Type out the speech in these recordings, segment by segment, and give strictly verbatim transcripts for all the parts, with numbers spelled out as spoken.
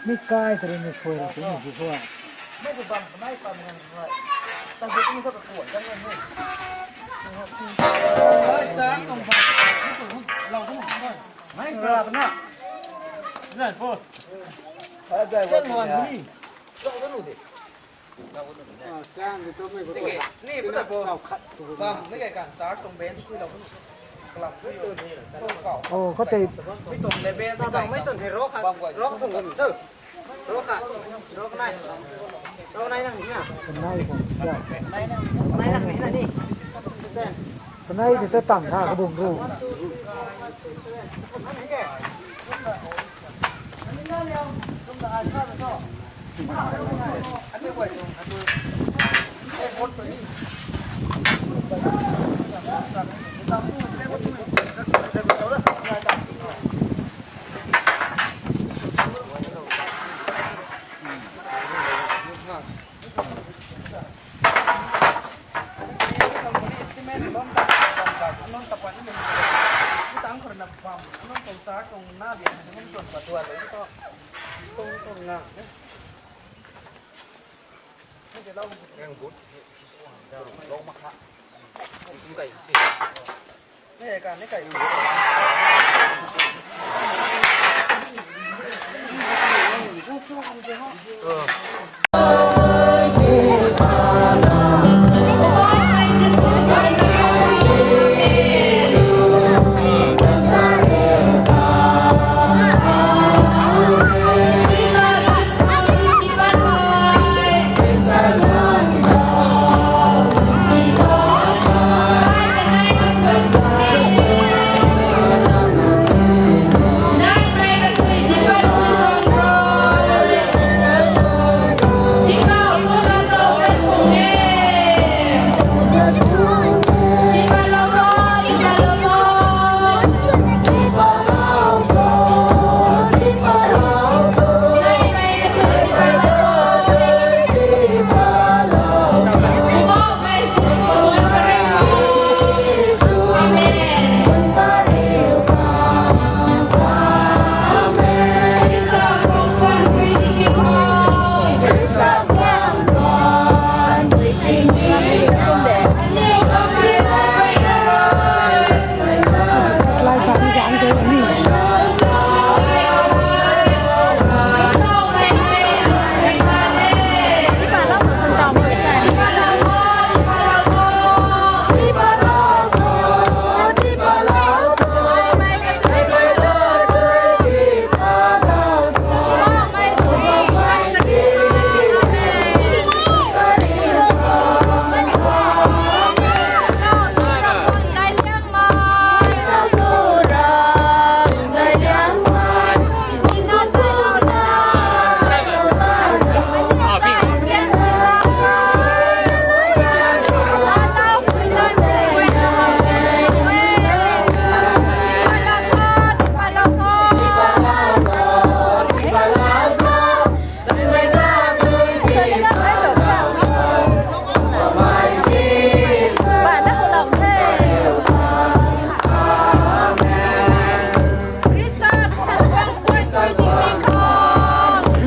Mi kai tari ni sui ra tu ni sui. Oh, khou tei. Kanei tei ta tang tha kabung ru.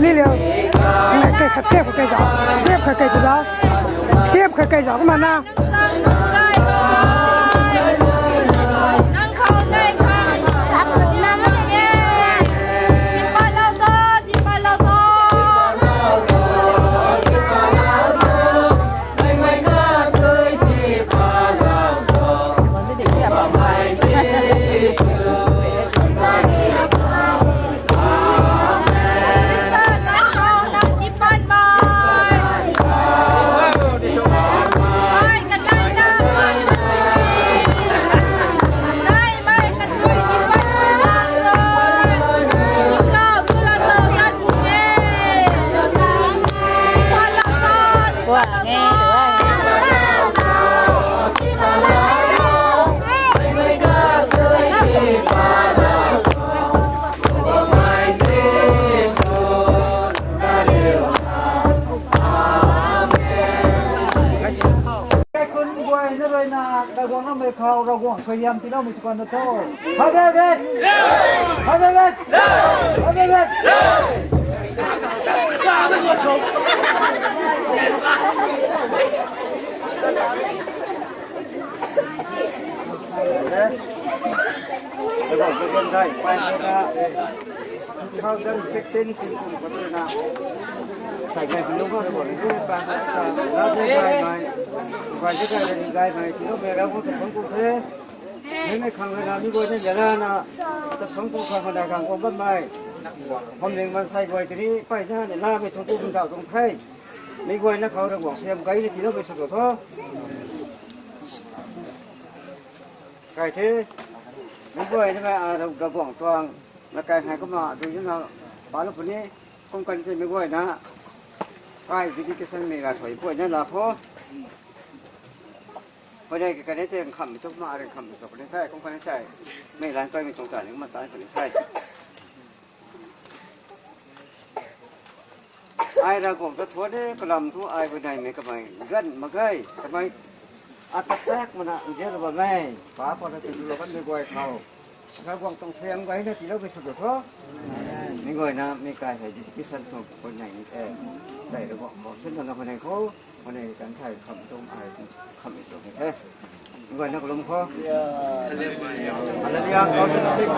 Liliu. Kai khat step khat kai zau. Step khat kai zau. Step khat kai zau kumna. Kaikhun guay na rui na, kaguang na mei khou, Ravguangc suaihiam tiiloumei sw kan na tho. Haibeibet! Haibeibet! Haibeibet! Two thousand sixteen kum khou rui na, sai gay puni khou rui na, pa, na de gay mai, gay de gay de gay mai, tino mei ra bu tu phang ku the. Mei mei khang na mi guay ne jara na, ta phang ku khang na khang ko ban mai. Hom ling man sai guay tini pai na ne la mei thung ku bun dau tuang the. Mi guay na khou ra guang siam gay ni tino mei sa ko tho. Kai the, mi guay na mei a ra ra guang tuang, na kai hai kumna, dui na, pa lu puni, kum kan the mi guay na, kai dedication mei ra soi puay na la kho. Puay na ki kan the, kham mi tuk ma, ring kham mi tuk ni the, kum kan the, mei lan kai mi tuang ta ni ma ta ni the. Ai Ravguangc ta thuan e, kalam thu ai bu nai mei kamei gan mak ge, kamei atak tak mana nzian bam e, pa pa na tu lu kan mi guay khou. Ravguangc tuang siam guay na tiilou mei sw tho. Mi guay na mi kai hei dedication thu bu nai ni e. Dai Ravguangc bo sin na bu nai khou. Mane kan thai kham tuang ai kham i tuang the. Ngoi na kalum kho. Hallelujah, God is sick.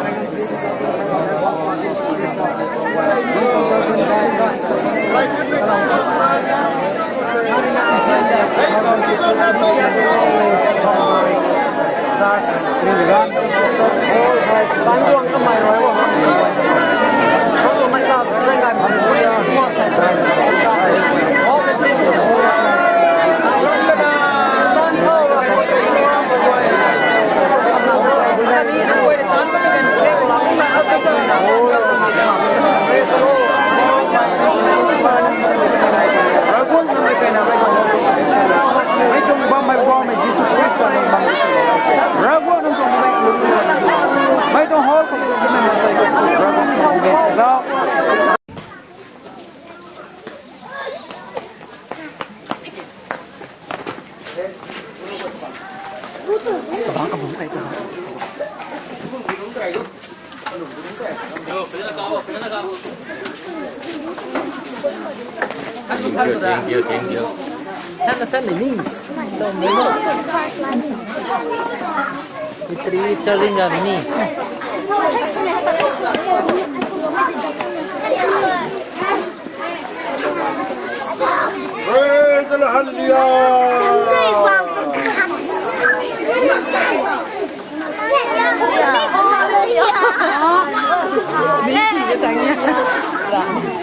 Thank you, thank you, thank you. Thank you, thank you. Mitri charging ga ni. Praise the Lord, hallelujah.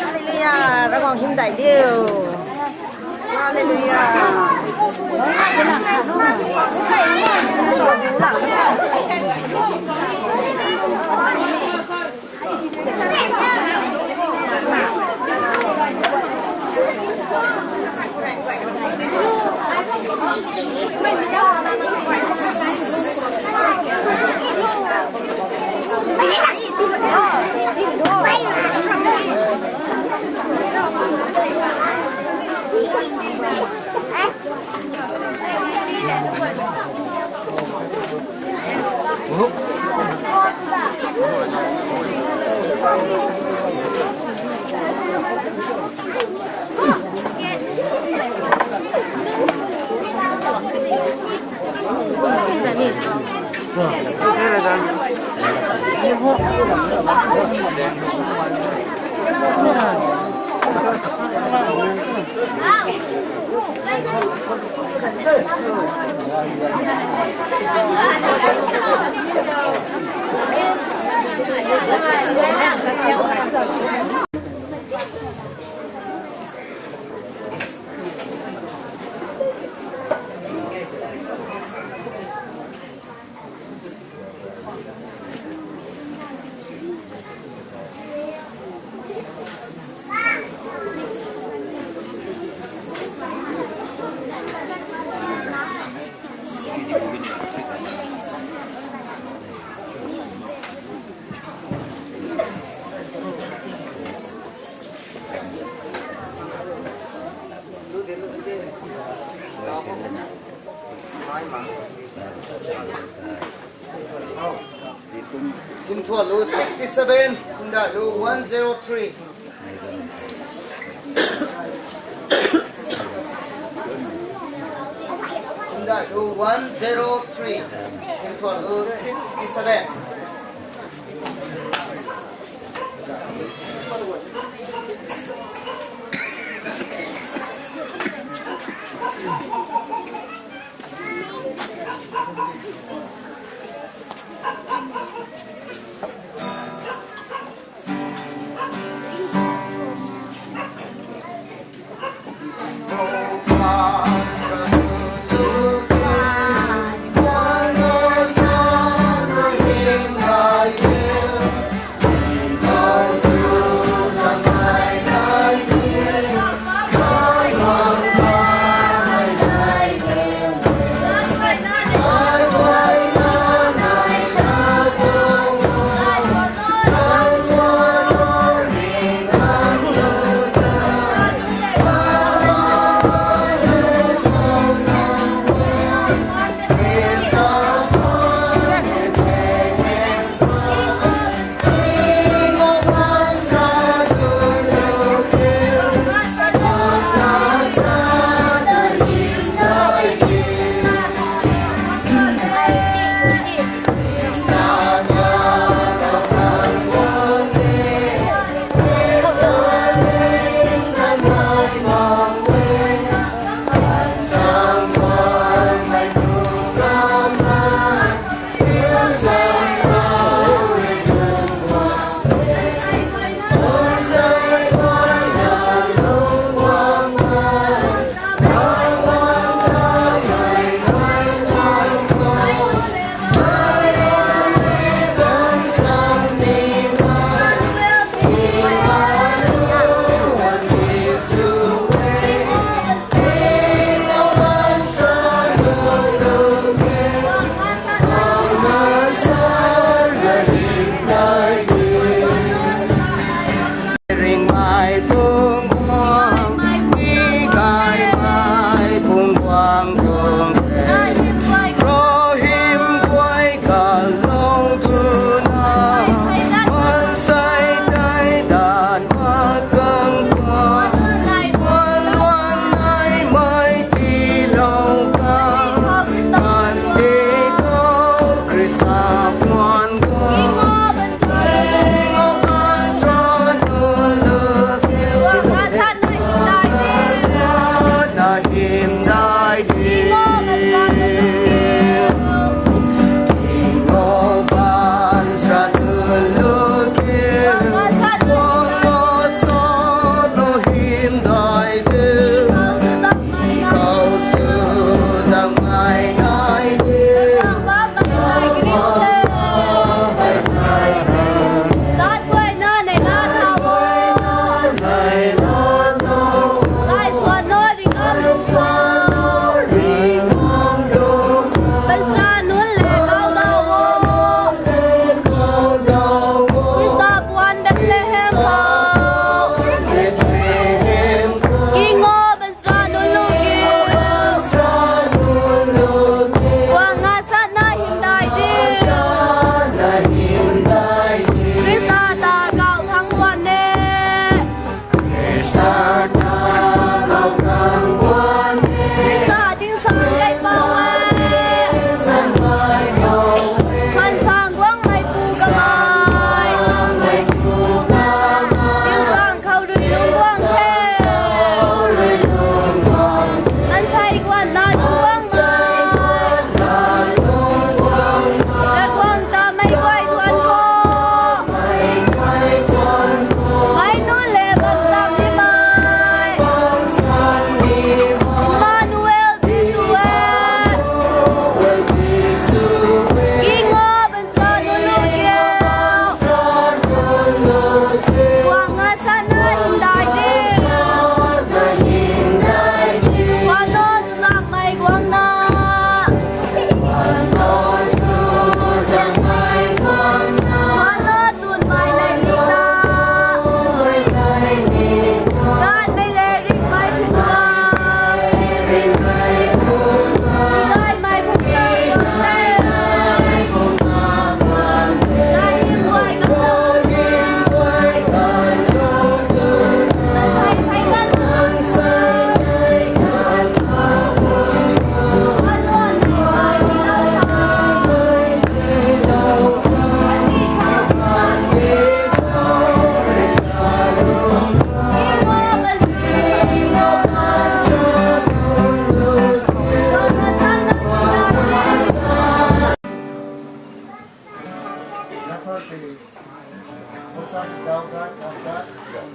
Hallelujah, Ravguangc hymdaih diu. Hallelujah. Kum thua lu sixty-seven, kum da lu one zero three. Inda tu one zero three, Imphal tu sixty seven.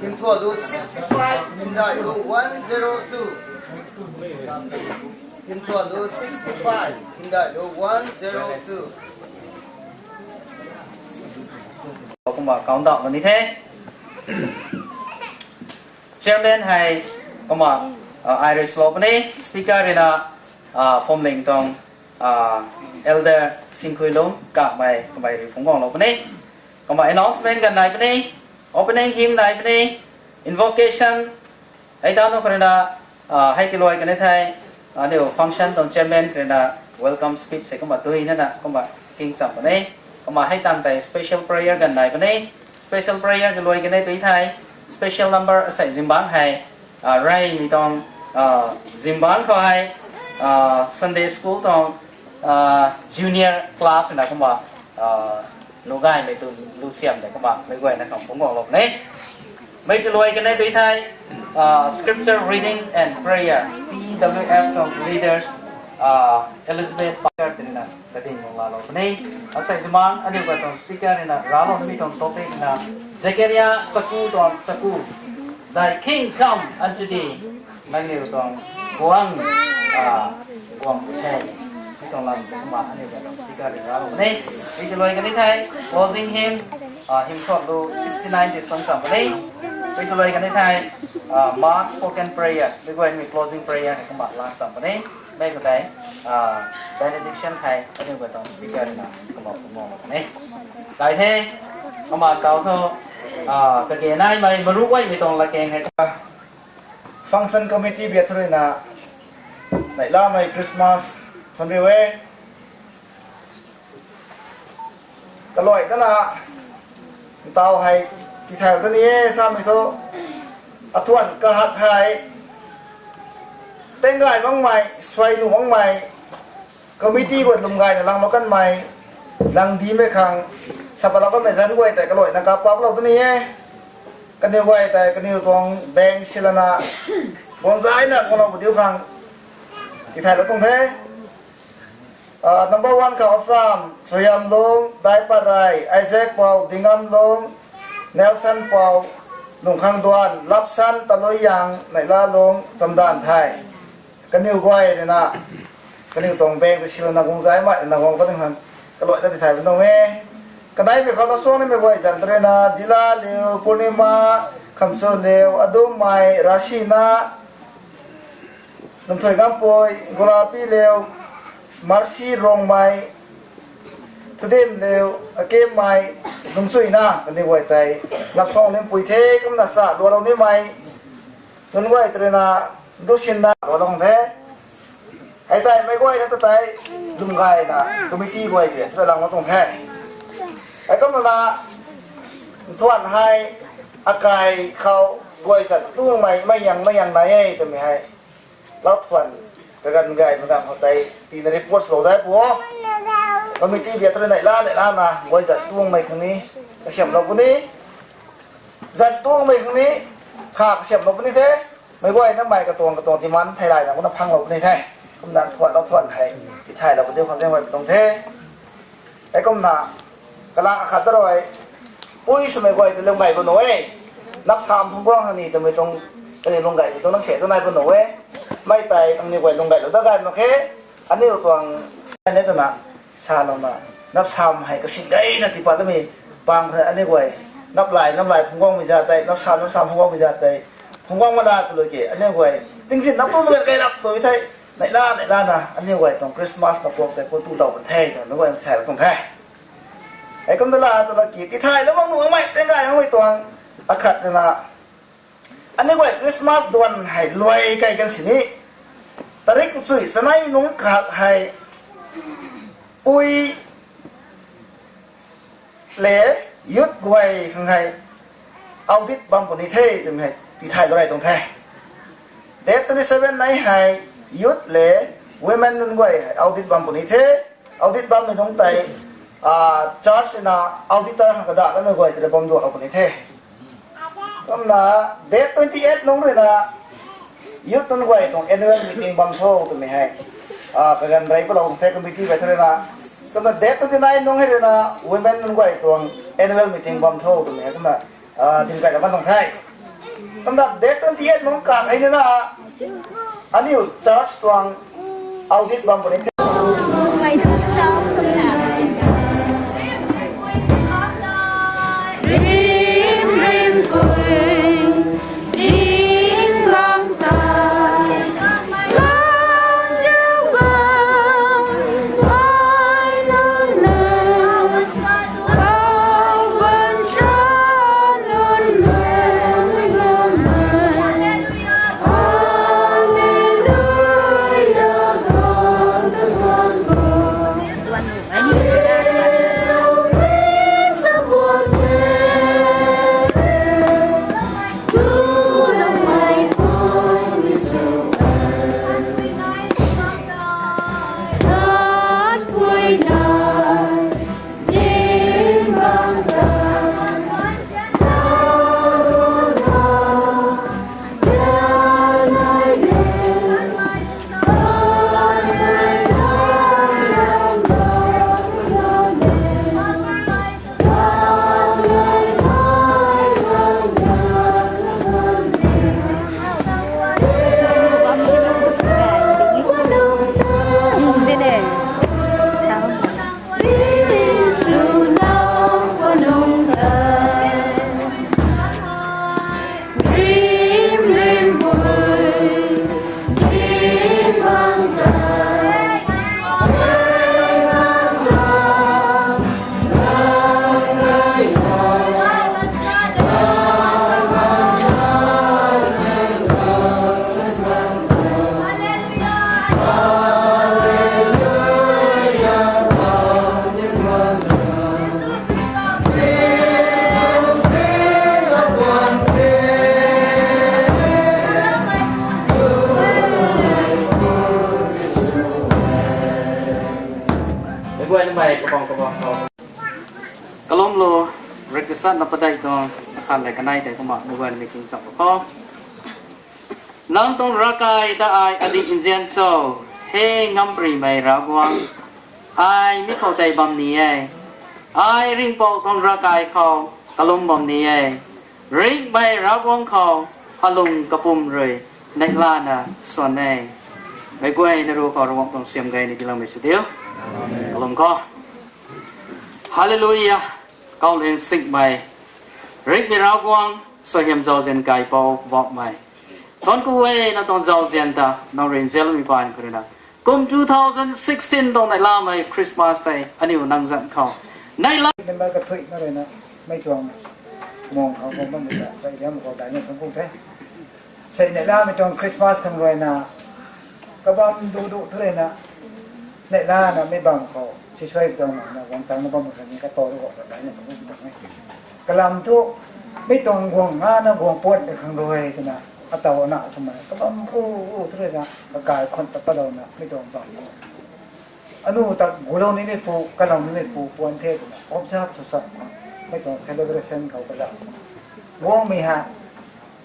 Hymthualu sixty-five, hymdaihlu one zero two. Hymthualu sixty-five, hymdaihlu one zero two. Kumna countdown mani the. Chairman hei kumna, uh, Iris lou puni, speaker rina, uh, Phomling tuang, uh, Elder Singkhuilung Kamei, kamei rui phungc guang lou puni. Kumna announcement ganv nai puni, opening hymn nai puni, invocation, hei ta nu kharina, uh, hei tiluai kanei thei, aniu function tuang chairman kharina welcome speech sei kumna dui nana kumna king cham puni. Kumna hei tang tei special prayer ganv nai puni. Special prayer tiluai kanei tui thei, special number asei zingbangc hei, uh, reymei tuang, uh, zingbangc khou hei, uh, Sunday school tuang, uh, junior class na kumna, uh, lu gaymei tu lu siam de kumna meic guayna khang phungc guang lou puni. Mei tiluai kanei tui thei, uh, scripture reading and prayer, T W F tuang leaders, uh, Elizabeth Parker tina kading lou laa lou puni. Asei zingbangc aniu guay tuang speaker rina raclou nimei tuang topic na Zechariah chaku tuang chaku, Thy kingdom come unto thee. Nangniw tuang guangc, ah, guang the. Mi tuang lam kumna aniu guay tuang speaker rui raclou puni. Mi tiluai kanei thei closing hymn, ah, hymthualu sixty-nine ti suan cham puni. Mi tiluai kanei thei, ah, mass spoken prayer, mei guay mi closing prayer hei kumna lan cham puni. Mei khou tei, ah, benediction hei aniu guay tuang speaker na kumna kumna puni. Kai the, kumna tau thu, ah, kage naimei maru guaymei tuang latkaeng hei function committee biak thu ruina neihlamei Christmas thuanc riu e. Kaluai tana ntau hei tithay ta ni e samei thu, athuan kahak hei teng gay makmei, suai nuh makmei, committee guay lwm gayna lang mak kanmei, lang dimei khang, sa patlou kanmei zanc guay tei kaluaina kapaklou ta ni e. Kaniw guay tei kaniw tuang bang silana guangzaina guanglou padiu khang tithaylou tuang the. Ah, number one khou Assam, Soyamlung Daipatrei, Isaac Pou, Dingamlung Nelson Pou, Lungkhangduan Lapsan, Taloiyang Neihlalung Chamdan the. Kaniw guay rui na, kaniw tuang bang tei silana guangzaimei na guang kaniw khang kaluai ta tithay bam tuang e. Kaneimei khou na suang nimei guay zanc ta rui na, Zila Liu, Purnima Khamchunliu, Adummei Rasina, Lwmthui Ngampui, Gulapi Liu, Mercy Rongmei, Thudimliu, Akemmei, Lungchuina, kaniw guay tei napsang limpui the, kumna sa lualou nimei nunc guay ta rui na, dusinna lualou the. Hei tei meic guayna ta tei lwm gayna committee guay tei tula lang tuang the. Hei kumna nthuan hei akai khou guay zat tumei mei yang mei yang nai e twmei hei lau thuan kaganv gay maganv khou tei tina report swlou dai pu o. Committee biak thu rui neihla neihla na guay zat tuangmei khang ni kasiamhlou puni. Zat tuangmei khang ni kha kasiamhlou puni the. Meic guay namei katuang katuang demand theilayna kumna phanglou puni the. Kumna thuanlou thuan hei tithaylou puni khang zaeng guay tuang the. Hei kumna kalang akhat ta rui pui swmei guay ta lung gay bam nuh e. Napsam phungc guang khang ni twmei tuang kaniw lung gaymei tuang nang se tu nai bam nuh e. Mei tei nangniw guay lung gaylou dat gay mak khe. Aniu tuang ne twna salouna, napsam hei kasin gayna tipat lamei pang khou aniu guay naplay namlay phungc guangmei zat tei, napsam napsam phungc guangmei zat tei phungc guang mana twlou ke aniu guay tingzin nap tu mei gay lap tu thei, neihla neihla na aniu guay tuang Christmas na puak tei pu tu daw kan the twna guay thaylou tuang the. Hei kumna la twna ki tithaylou bam nuh mei tei gay mei tuang akhat na aniu guay Christmas duan hei luai kai kan sini, tarik chui chanei nungc khat hei pui le youth guay khang hei audit bam puni the twmei hei tithaylou rey tuang the. Date twenty seven nei hei youth le women nunc guay hei audit bam puni the. Audit bammei nungc tei, ah, church na auditor khang kadalamei guay tei bam duaklou puni the. Kumna date twenty eight nungc rui na youth nunc guay tuang annual meeting bam tho twmei hei, ah, kaganv rey palou the committee guay thu rui na. Kumna date twenty nine nungc hei rui na women nunc guay tuang annual meeting bam tho twmei hei kumna, ah, dinc kailou kan tuang the. Kumna date twenty eight nung kang hei na, aniu church tuang audit bam puni the. Kalumlu, riktisat na padeih tuang, akhan le kanei tei kumna, meic guaynamei king sam kho. Nang tuang ravkai ta ai adih nzian cho, he Ngamparymei Ravguangc, ai mi khou tei bam ni e, ai Ringhpouc tuang ravkai khou kalum bam ni e, Ringhmei Ravguangc khou alung kapwm rui neihlana swan e. Meic guayna ruc khou Ravguangc tuang siam gay ni tiiloumei sw diu. Kalum kho. Hallelujah. Kaulian singmei, Ringhmei Ravguangc, suaihiam zauzian kaipouc Poubauhmei, thuanc ku e, nang tuang zauzian ta nang rui nzianmei paan khou rui na, kum two thousand sixteen tuang neihlamei Christmas tei aniu nang zanc khou neihla member kathuicna rui na, mei tuang mung khou guang bammei ta, rey liam khou daina thuanc ku the. Sei neihlamei tuang Christmas khang rui na, kabam duc duc thu rui na, neihlana mei bam khou sisuai tuang na guang tangna bam khang ni kapou rui guang ta daina thuanc ku tuang e. Kalam thu, mei tuang guang ngana guang puatmei khang rui twna, ataw na swmei kabam u u thu rui na, kakai khwan ta palouna mei tuang bam khou, anu ta gulou nimeipu, kalou nimeipu puan the twna observe sw cham khang, mei tuang celebration khou kala guangmei hei,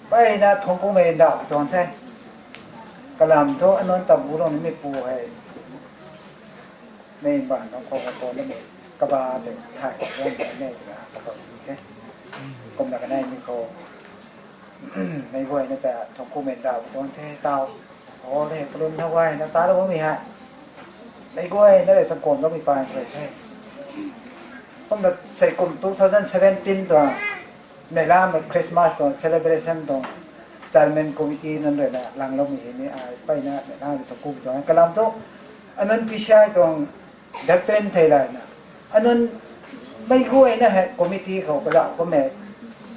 mpeyna thuanc kumei ndauh tuang the. Kalam thu anunc ta gulou nimeipu hei, mei mbaanv khou khou khou namei kaba tei thay khou guang tei ne twna sa tou ni the. Kumna kanei ni khou, meic guayna ta thuanc kumei ndauh tuang the taw. O le, kalum na guayna talou bammei hei, meic guayna rui sa kum loumei paan rui the. Kumna sei kum two thousand seventeen tuang neihlamei Christmas tuang celebration tuang chairman committee nunc rui na langloumei hei ni ai mpeyna neihlamei tuang ku tuang kalam thu, anunc P C I tuang doctrine thei layna, anunc meic guayna hei committee khou kalauh bammei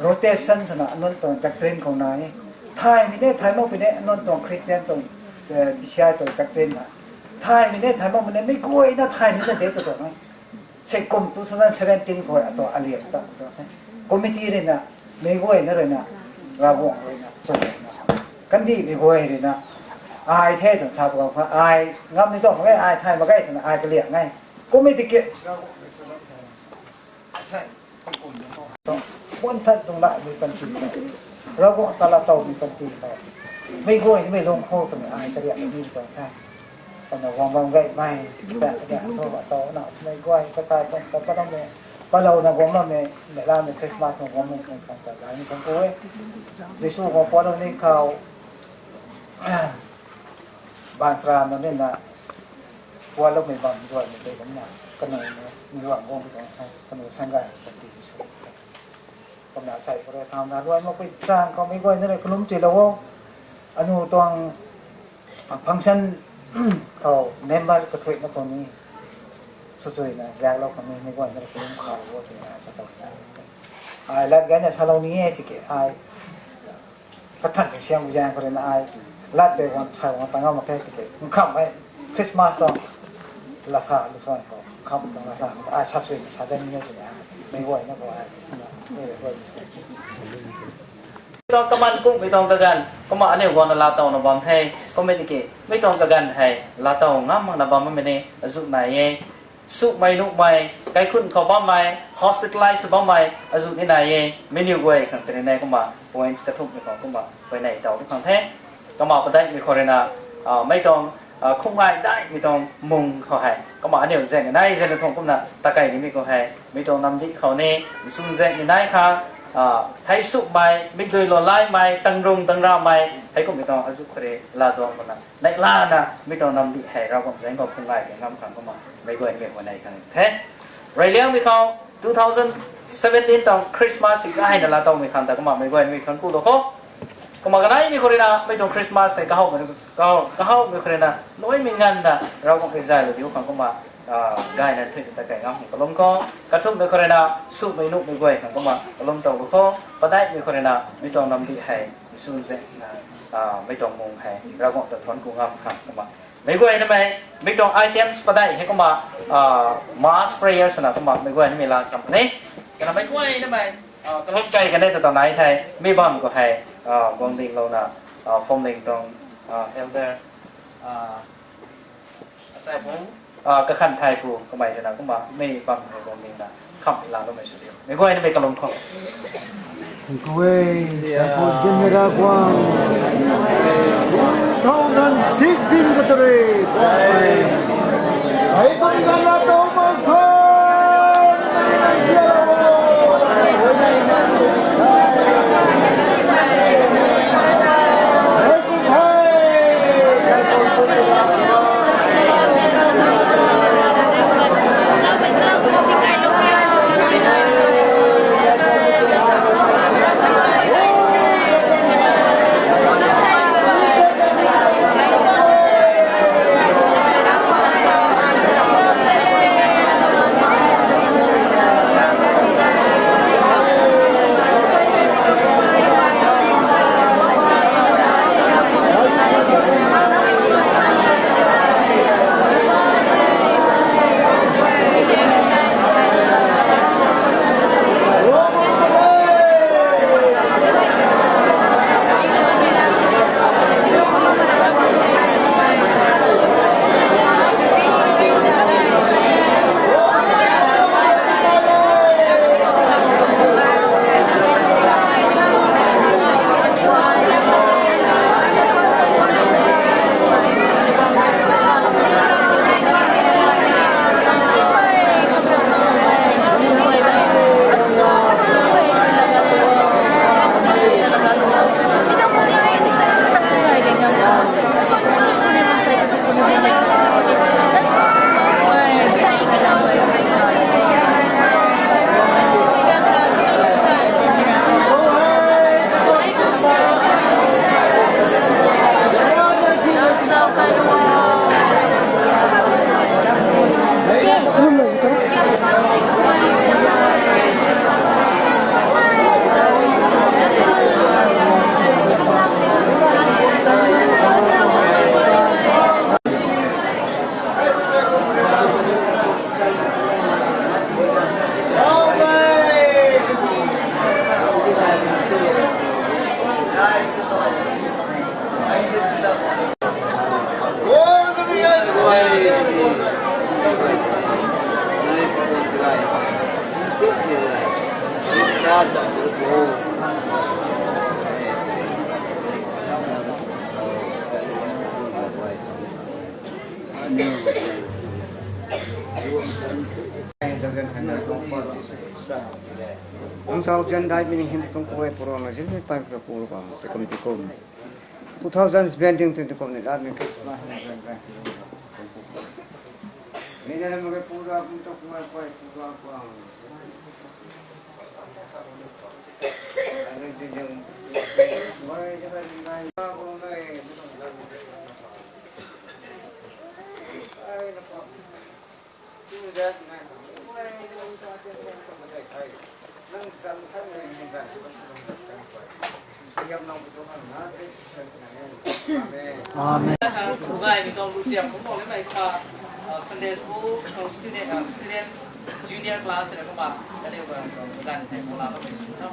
rotation swna anunc tuang doctrine khou nai e. Thaymei ne, thay makpui ne, anunc tuang Christian tuang, eh, P C I tuang doctrine na, thaymei ne, thay makmei ne, meic guayna thaymei na de tw tuang e. Sei kum two thousand seventeen khou atuang aliam ta tuang the. Committee rui na, meic guayna rui na, Ravguangc rui na, chuna, kandihmei guay rui na, ai the twna sa tuang kha, ai ngam ni tuang mak ge, ai thay mak ge twna ai kaliang e. Committee ki muan than tuang laimei panty, Ravguangc ta laatowmei panty khou, meic guaynamei lung khou twmei ai kariak ni tuang the. Kumna guang bam gaymei ta kariak thu atow na swmei guay kakai khwan ta paloumei Palouna guang bammei, meic lamei Christmas na guang bammei khang ta gay ni khang ku e. Jisu khou palouna ni khou, baanchara na nina, paloumei bam duaimei tei kumna, kanu na, nduan guang tuang the, kanu sangay, kati Jisu. Kumna sei khou rui tham na, duai mak kui chang khou meic guay na rui kalum chilou o. Anu tuang function khou member kathuina khou ni, swchuina gaeklou khang ni meic guayna rui kalum khou o twna sa tuang. Ai lat gayna salou ni e tiki ai, kathan siam zaeng khou rui na ai, lat tei guang sa guang ta ngam mak khe tiki, nkhamhmei Christmas tuang lasa lu suan khou, nkham tuang lasa, ai sa suina sa dan ni e twna, meic guayna khou ai, mei guay tuang kaman kummei tuang kaganv kumna aniu guangna laatowna bam the, kummei tiki, mei tuang kaganv hei laatow ngam makna bam bammei ni azuh nai e. Sumei nuhmei, kaikhun khou bammei, hospitalize sw bammei azuh ni nai e, meic niw guay khang tei ni kumna points kathumhmei khou kumna huayney taw di khang the. Kumna padeihmei khou rui na, mei tuang, khumngai daihmei tuang mung khou hei kumna aniu zaeng nai zaeng na thang kumna takei nimei khou hei, mei tuang namdih khou ni, nsun zaeng ni nai kha, thei sumei, mikdui lou laimei, tangrung tangramei, heikumhmei tuang azuh khou rui laaduang kumna neihlana, mei tuang namdih hei Ravguangc zaeng khou phungay kei ngam khang kumna meic guaynamei huayney khang the. Reyliangmei khou two thousand seventeen tuang Christmas hei kahayna laatowmei khang ta kumna meic guaynamei thuanc ku lou kho. Kumna kaneimei khou rui na mei tuang Christmas hei kahawmei, kahawmei khou rui na nuaimei nganvna Ravguangc rui zaylou diu khang kumna, gayna thuina takei ngam khang kalum kho. Kathumhmei khou rui na sumei nuhmei guay khang kumna kalum tow lou kho. Padeihmei khou rui na mei tuang namdih hei nsun zaeng na, mei tuang mung hei Ravguangc ta thuanc ku ngam khang kumna meic guaynamei, mei tuang items padeih hei kumna, mass prayer swna kumna meic guaynamei laa cham ni. Kana meic guaynamei, kalum kei kanei ta ta nai the, mei bam khou hei, guang dinglouna, Phomling tuang, elder, Achaipu, Kakhan Thaipu kamei rui na kumna mei bam khou guang dingna khamhmei laaloumei sw diu. Meic guaynamei kalum khou. Kue, Thaipu Jinmei Ravguangc, two thousand sixteen kha tei rui, hei kum zan laatow mak kho. Ang sau jan dai mi ni hym tuang kuay purana zin ni pan ka pur bang se kum ti kum. Two thousand seventeen twenty kum ni lat mi Christmas. Ni na ma ke pura kum tok kuay kuay pura kuay. Amen. Zay mi tuang luziam kum bam le mei kha, uh, Sunday school, uh, student, uh, students, junior class na kumna, kaniw ganv thei kum la kum mei sw tho.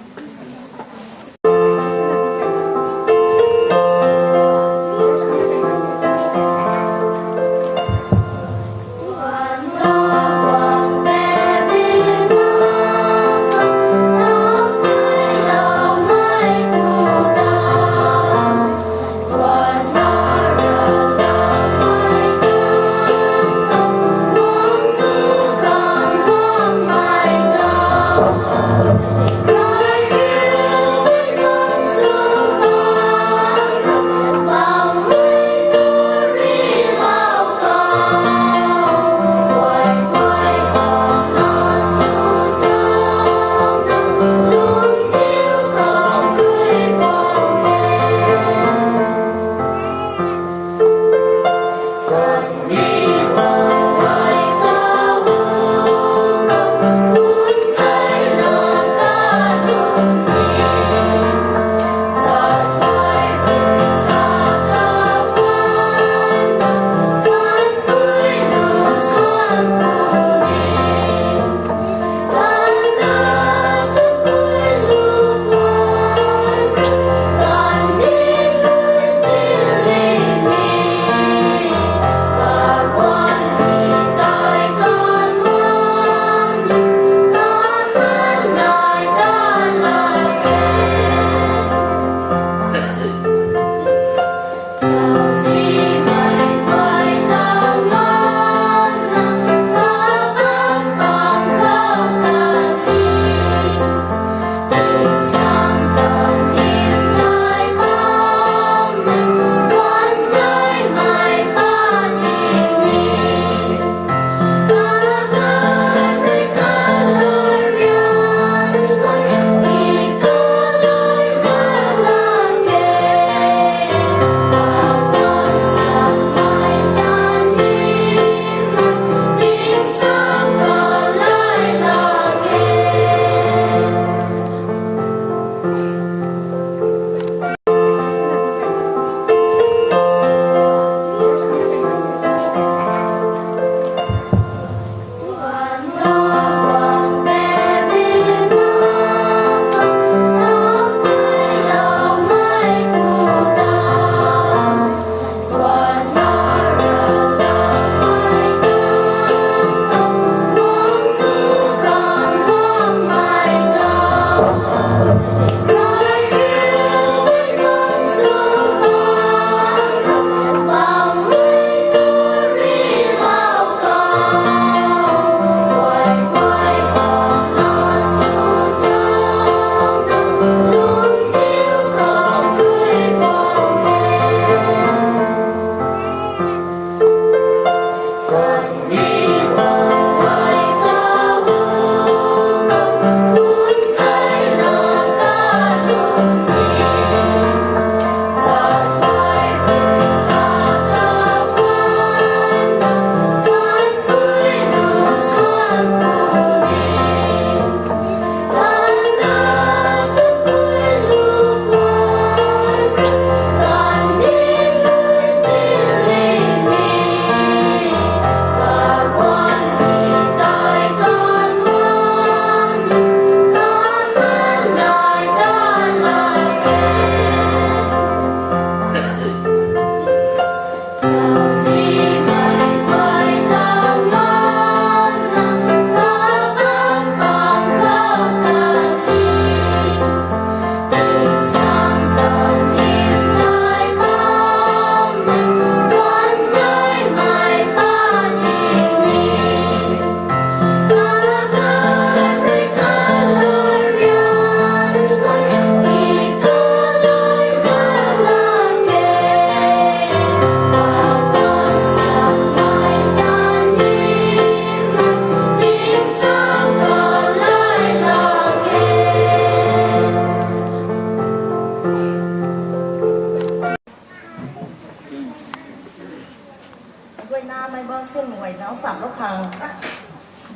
Zang sam lou khang.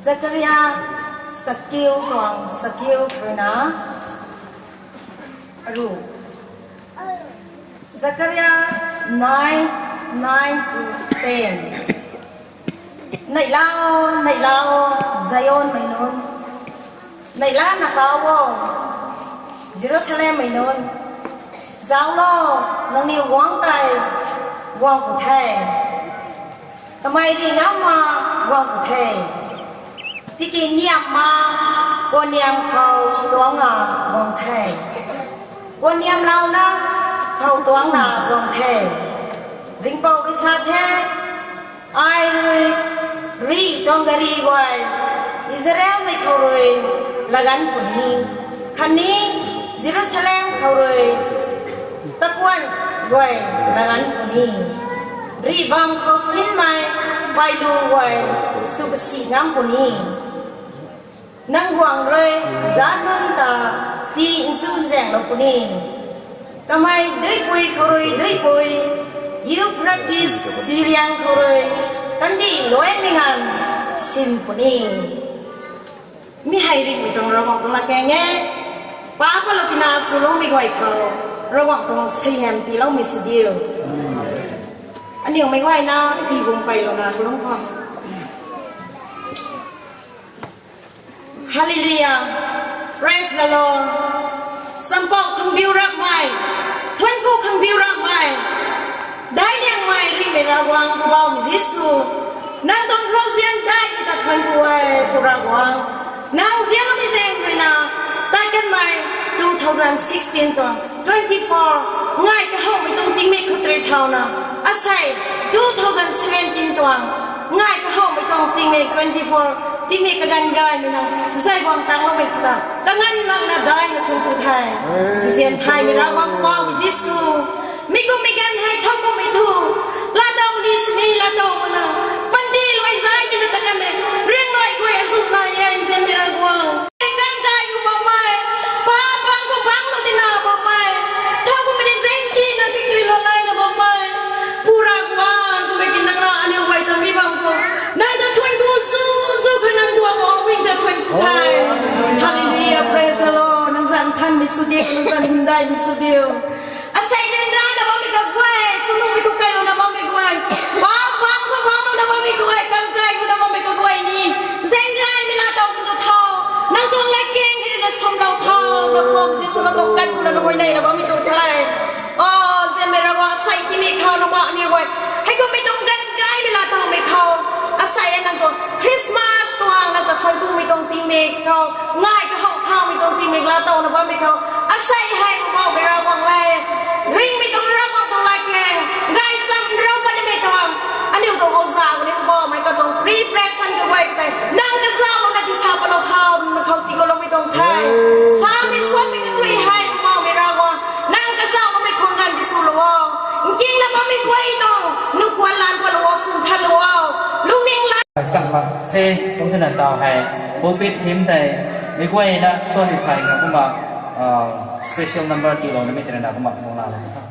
Zakaria sakiu tuang sakiu ruina aru. Zakaria nine, nine to ten. Neihla o, neihla o, Zion mei nunc. Neihla na kau o, Jerusalem mei nunc. Zauc lo, nangniw guangc tei guang pu the. Kamei rih ngam ma guang pu the. Tiki niam ma, kuanniam khou tuang a guang the. Kuanniam launa khou tuang na guang the. Ringhpouc rui sa the, ai rui rih tuang gari guay Israelmei khou rui laganv puni, khatni Jerusalem khou rui takuanh guay laganv puni. Rih bam khou sinmei pailu guay sw kasi ngam puni. Nang guangc rui zanc nunc ta tii nchunzaenglou puni. Kamei duipui khou rui duipui, Euphrates duiriang khou rui kandih luaimei nganv sin puni. Mi hei ringhmei tuang Ravguangc tuang latkaeng e. Pa, Pala, Pina swloumei guay khou Ravguangc tuang suaihiam tiiloumei sw diu. Aniwmei guayna pi bum peylouna kalum khou. Hallelujah. Praise the Lord. Champouh khang biu rapmei, thuancku khang biu rapmei, daic liangmei ringhmei Ravguangc, Poubauhmei Jisu, nang tuang zauzian daihmei ta thuancku e, Pu Ravguangc. Nang zianloumei zaeng ruina, tat kanmei two thousand sixteen tuang twenty four ngai kahowmei tuang tingmik khou tei thauna, asei two thousand seventeen tuang ngai kahowmei tuang tingmik twenty four tingmik kaganv gaymei na zay guang tangloumei khou ta kanganv makna daihna thuancku the. Nzian thaymei Ravguangc, Poubauhmei Jisu, mi kummei ganv hei thow kummei thu, laatow ni sini laatow mana, panty luai zay tina ta kanmei ringluai guay azuh nai e, nzianmei Ravguangc. Ganv gay khou bammei, pa bang khou bang lou tina bammei, thow kummei ni zaeng sina pingtui lou layna bammei, Pu Ravguangc, kummei ki nang na aniu guay ta mi bam khou, nang ta thuancku zu zu khou nang duang o wing ta thuancku the. Hallelujah, praise the Lord. Nang zanc nthanmei sw diu, nang zanc hymdaihmei sw diu. Asei ryanrana bammei kaguay, swnuhmei khou kailouna bammei guay, pa bang khou bang louna bammei guay, ganv gay khouna bammei kaguay ni zaeng gaymei laatow kan tu tho. Nang tuang latkaeng hei rui na sumlou tho. Ravguangc Jisu, nang tuang kan khou na nang huayneyna bammei tu the. O, nzianmei Ravguangc, asei tingmik khou nang ba aniu guay, hei kummei tuang ganv gaymei laatowmei khou, asei e nang tuang Christmas tuang nang ta thuanckmei tuang tingmik khou, ngai kahow thaumei tuang tingmik laatowna bammei khou, asei hei Poubauhmei Ravguangc le, ringhmei tuang Ravguangc tuang latkaeng, gaychamv rou patmei tuang, aniu tuang oza kuni Poubauhmei katuang preparation kaguay tei nang kazauhlouna tisa patlou thau, nang khou tiigutloumei tuang the. Samei suanmei kathuic hei Poubauhmei Ravguangc, nang kazauhloumei khwang ganv tiswlou o. Nkingna bammei guay tuang nuh kuan lan patlou o, swn thanlou o. Lungning la sak mak the, kum thena taw hei pulpit hymn tei meic guayna suanmei phay nga kumna, ah, special number tiilouna mei tei rana kumna lunglalou tha.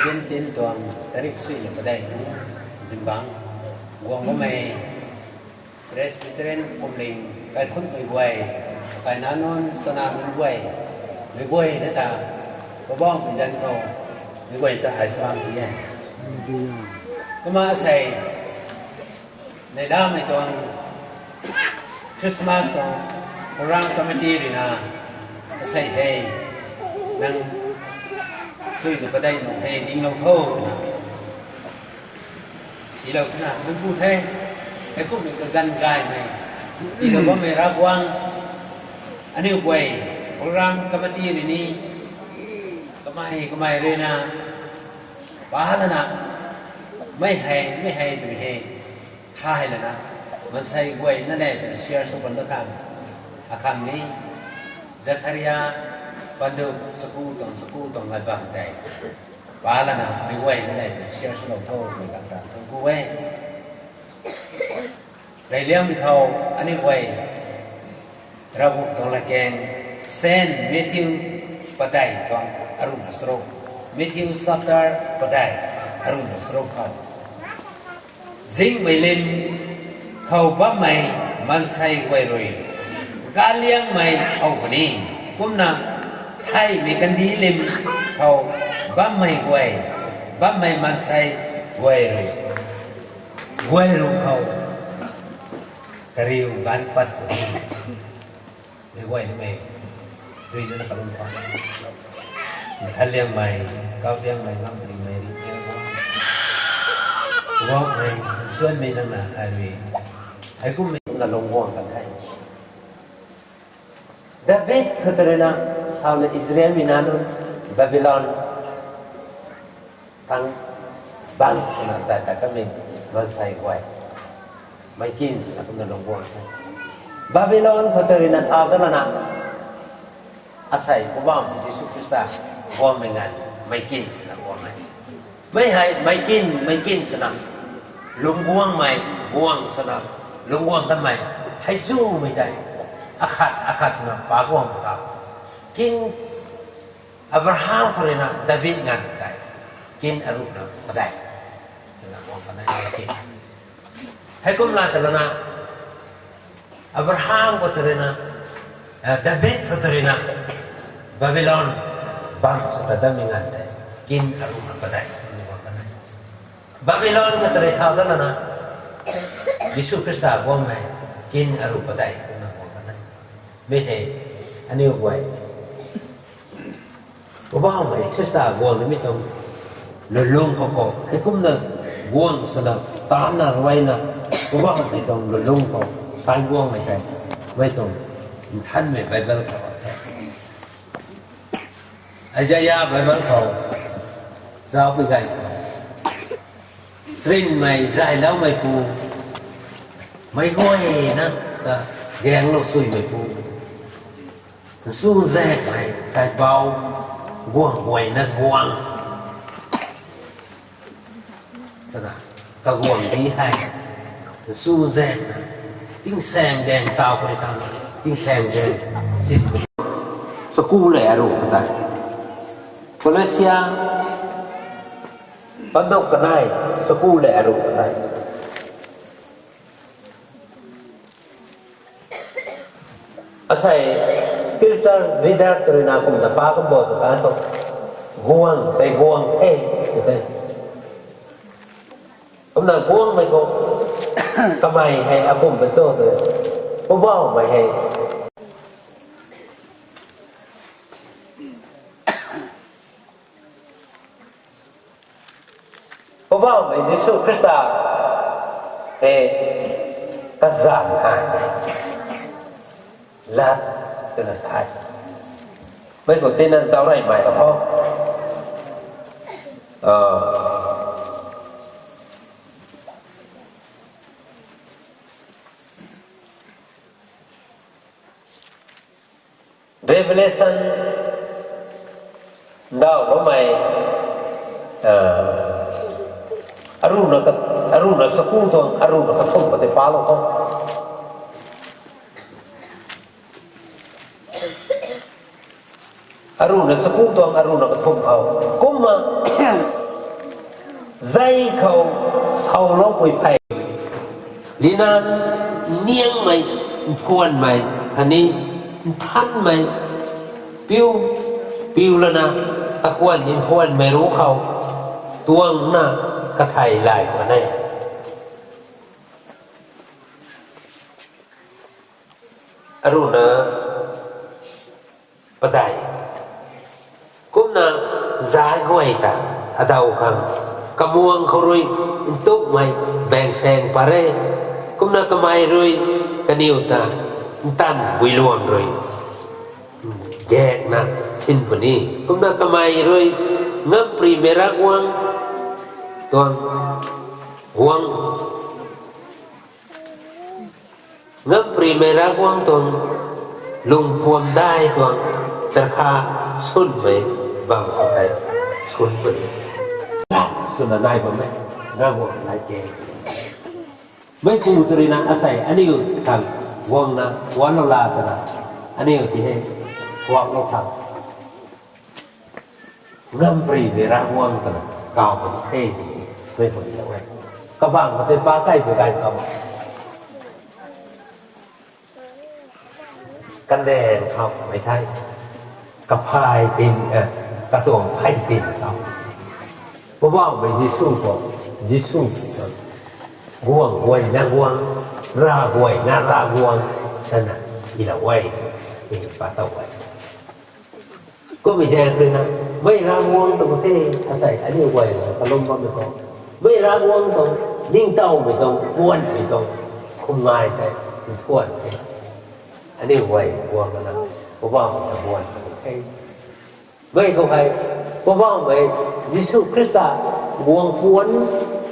Tin tin tuang tarik sui le padeih nunc zingbangc guang bammei Presbyterian pumling kaikhunhmei guay, kaina nunc sana nunc guay, mei guay na ta, Poubauhmei zanc khou, mei guay ta ai salam ti e. Kumna asei neihlamei tuang Christmas tuang program committee ruina asei hei nang sui le padeih nunc hei dinglou tho twna tiilou twna nunc pu the. Heikumhmei kaganv gaymei tiilou bammei Ravguangc, aniu guay program committee rui ni kamei kamei ruina pa lana mei hei mei hei twmei hei thay lana maansei guay na le twna share sw kan da khang, akhang ni Zakharia pandu saku tuang saku tuang lat bam tei pa lana mei guay na le twna share swlou tho twmei kang ta thuanc ku e. Reyliangmei khou aniu guay Ravguangc tuang latkaeng Saint Matthew padeih tuang aruna charuk, Matthew chapter padeih aruna charuk khou, zingmei lim khou bammei maansei guay rui galiangmei how puni, kumna theihmei kandih lim khou bammei guay, bammei maansei guay rui guay rui khou kariu ganv pat puni. Mei guay nimei duina na kalum khwan, nthanliangmei, kauliangmei, ngamprimei ri, guangmei, nsuanmei nang na ai rui, heikumhmei na lungc guang kan the. David khou tei ruina thauna Israelmei nac nunc Babylon thangc bang swna zay tat kanmei maansei guay, meic kin swna kumna lungc guang the. Babylon khou tei ruina thau dat lana asei Poubauhmei Jisu Khrista guangmei nganv meic kin swna guang e. Mei hei meic kin meic kin swna lungc guangmei, guang swna lungc guang kanmei hei zumei tei akhat akhat swna pa guang ta, king Abraham khou ruina David nganv tei kin aruna padeih twna guang kan e. Heikumna ta lana Abraham khou tei ruina, David khou tei ruina Babylon bang sw ta datmei nganv tei kin aruna padeih twna guang kan e. Babylon khou tei rui thau dat lana Jisu Khrista guangmei kin aru padeih twna guang kan e. Mi hei aniu guay Poubauhmei Khrista guang nimei tuang lulung khou khou heikumna guang swna taanna ruayna Poubauhmei tuang lulung khou kai guangmei tei mei tuang nthanmei Bible khou the. Isaiah Bible khou zaupui gay khou, srinmei zayloumeipu, meic guayna ta gaenglou suimeipu, nsu nzaekmei kaipouc guang guayna guang twna kaguangcdic hei nsu nzaekna tingsaeng gaeng taw khou rui tang tingsaeng gaeng sinmei chaku lev aru khou tei, Kolosia panduk kanei chaku lev aru khou tei asei spiritual leader tei ruina kumna pa kumbo ta kan thu, guang tei guang the, tw the. Kumna guangmei khou kamei hei akumhmei cho tw, Poubauhmei hei Poubauhmei Jisu Khrista hei kazanc hei lat twna sa e. Mei khou tina zauc reymei ta khou, Revelation ndauh bammei, aruna, aruna chaku tuang aruna kathumh khou tei palou khou, aruna chaku tuang aruna kathumh khou kumna Zei khou sawloupui phey lina, niangmei, nthuanmei, khatni nthanmei, piu, piu lana, takuan nthuanmei ru khou tuangna kathei lay khwan e. Aruna padei. Kumna zay guay ta adaw khang kamuang khou rui ntukmei bang saeng pat re. Kumna kamei rui kaniw ta ntan guiluang rui gaekna sin puni. Kumna kamei rui Ngamprimei Ravguangc tuang guang Ngamprimei Ravguangc tuang lungpuam dai tuang tarkha sunmei bam khou tei sun puni. Swna nai bam e, Ravguangc nai ke. Meipu tw ruina asei aniu khang guangna puanclou la twna, aniu ti hei puaklou khang Ngamprimei Ravguangc twna kaw puni the, meipu ta e. Kabangc khou tei pa kai pu kai khou kandeng khou mei thei, kaphay tin, katuang phey tin khou Poubauhmei Jisu khou, Jisu khou guang guayna guang, rav guayna rav guang twna ilou e, tiki pa tow e. Kummei zaeng ruina, mei Ravguangc tuang the, asei aniu guay kalum bammei khou, mei Ravguangc tuang ningtowmei tuang, puanmei tuang, khumnai tei nthuan the. Aniu guay guang kana, Poubauhmei ta puan the. Mei khou hei, Poubauhmei Jisu Khrista guang puan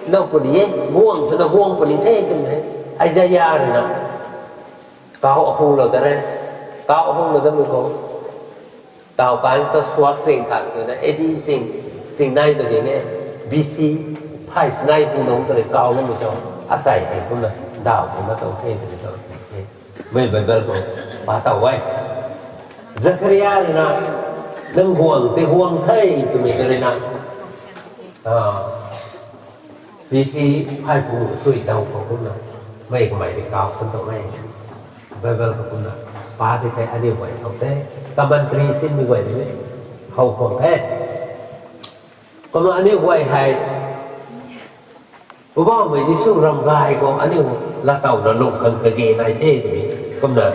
now puni e, guang swna guang puni the twmei Isaia ruina kaw ahunglou ta re. Kaw ahunglou tamei khou, taw kan ta suak sing khat twna A D sing, sing nai ta ding e, B C phay sinai pu nungc ta rui kaw namei tuang asei hei kumna daw kumna tuang the twmei tuang the. Mei Bible khou pa tow e. Zakaria ruina, nang guang tei guang the twmei ta ruina, B C phay pu sui daw khou kumna, mei kamei rui kaw kan tow e. Bible khou kumna pa tei the, aniu guay khou the, commentary sinmei guay rui how khwan the. Kumna aniu guay hei Poubauhmei Jisu ram gay khou aniu latowna lung khang kage nai the twmei kumna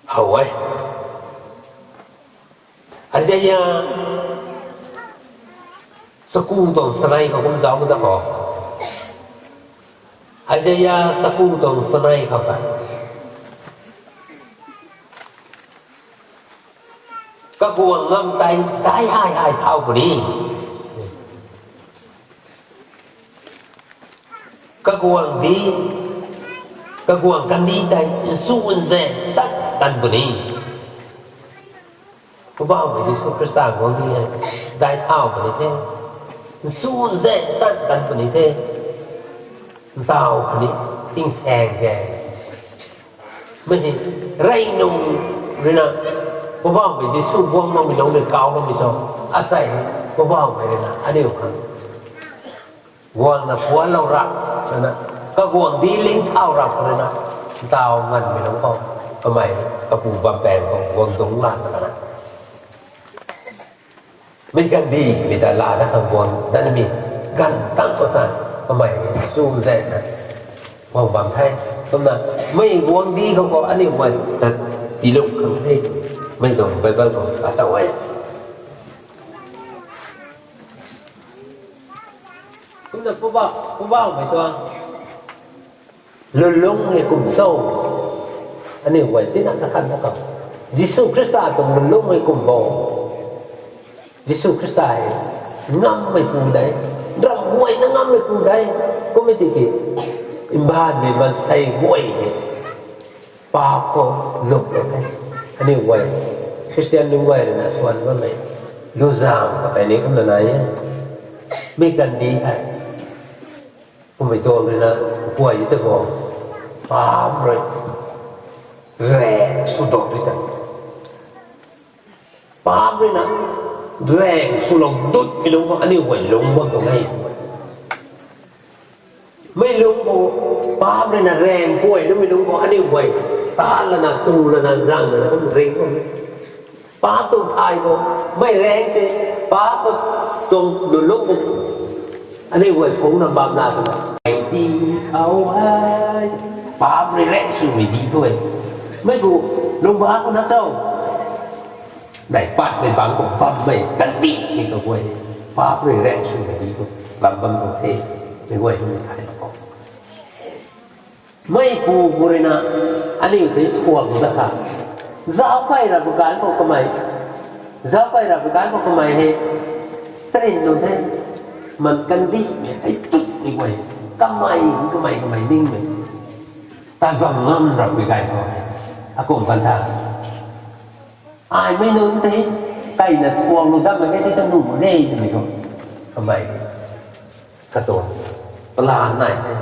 how e. Isaia saku tuang sanei khou kum zauc ta khou, Isaia saku tuang sanei khou ta, kaguang ngam tei dai hei hei thau puni. Kaguang di, kaguang kandih tei nsu nzaeng tat tan puni. Poubauhmei Jisu Khrista guang di hei dai thau puni the. Nsu nzaeng tat tan puni the. Ntaw khatni tingsaeng ke, mei hei rey nung ruina, Poubauhmei Jisu guang makmei nungc rui kaw makmei cho, asei Poubauhmei ruina aniu khang guangna puanclou rap twna, kaguang di ling thau rap ruina, ntaw nganvmei nunc khou kamei kapu bampaeng khou guang dungc la twna, mei kandihmei ta lana khang guang datmei ganv tang khou ta, kamei chu zaengna guang bam the. Kumna mei guangcdic khou khou aniu guay ta tiilung khang the, mei tuang Bible khou atow e. Kumna Poubauhmei tuang lwnlung hei kum cho, aniu guay tina kakhan ta khou, Jisu Khrista tuang lwnlung hei kum bo. Jisu Khrista hei ngammeipu de, ram guayna ngammeipu de. Kummei tiki mbaanvmei maansei guay hei paap khou luk ta the. Aniu guay, Khristian nunc guay ruina swan bammei luzaeng khou tei ni kumna nai e. Mei kandih hei kummei tuang ruina guay ta bo, paap rui re swdop di ta, paap ruina Raeng swlou dut mi lungc khou aniu guay lungc bam tuang e. Mei lungc khou paap rui na raeng kuay na mi lungc khou aniu guay taan lana, tu lana, zang lana kum ring kum. Paap tuang thay khou, mei raeng tei, paap khou tuang lungc khou aniu guay phungc na bam na twna. Ai ti khou hei, paap rui raeng swmei di khou e. Mei gu lungba khou na cho. Nai pat mei bang khou bammei kandih ni kaguay. Paap rui raeng swmei di khou bam bam tuang the. Mei guay ni thay khou. Mei pu gu rui na, aniu tei phuak lu da kha. Zauc kai ra bu gan khou kamei. Zauc kai ra bu gan khou kamei hei. Tarin lu the. Man kandihmei hei tut ni guay. Kamei, kamei, kamei ningmei. Tat bam ngam rap mei kai khou. Akum kan tha. Ai mei nunc tei, kaina thuang lu dammei hei tei ta nuh mak e twmei khou. Kamei. Katuang. Plan nai the.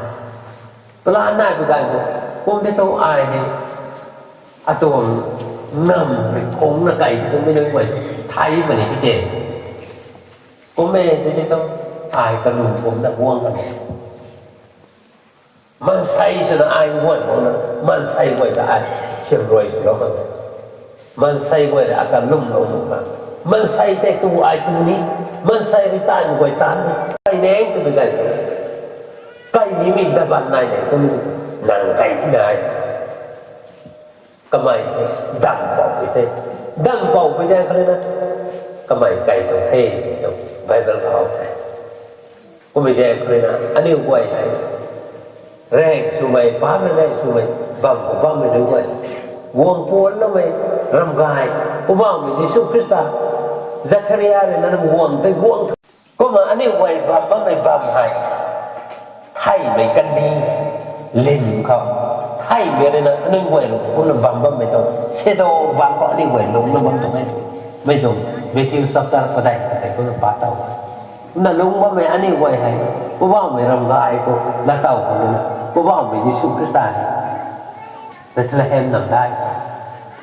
Plan nai bu gan khou. Kum tei tu ai hei. Atuang nam rui khung na kai kum mei nunc guay. Thay puni ti te. Kum e tei tei tu ai kalum kum na guang kan. Maansei swna ai guan khou na, maansei guay ta ai siam rui swlou kan. Maansei guay ta ata lwmlou mak na. Maansei tei tu ai tu ni, maansei rui taanv guay taanv ni. Kai nang twmei kai. Kai nimei daban nai nang twmei. Nang kai nai. Kamei hei, dampouc pui the. Dampouc pui zaeng khou rui na, kamei kai tuang the, tuang Bible khou how the. Kummei zaeng khou rui na, aniu guay hei. Raeng swmei, paap rui raeng swmei, bam khou bammei nunc guay. Guang puan loumei, ramgay, Poubauhmei Jisu Khrista, Zakharia rui na, nang guang tei guang. Kumna aniu guay bam bammei bam hei. Theimei kandih lim khou. Theimei rui na aniu guay lung kumna bam bammei tuang. Sedo bam khou aniu guay lungcna bam tuang e. Mei tuang, Matthew chapter padeih, padeih kumna pat tow. Kumna lungc bammei aniu guay hei. Poubauhmei ramgay khou, laatow khou na. Poubauhmei Jisu Khrista hei. Bethlehem nam dai.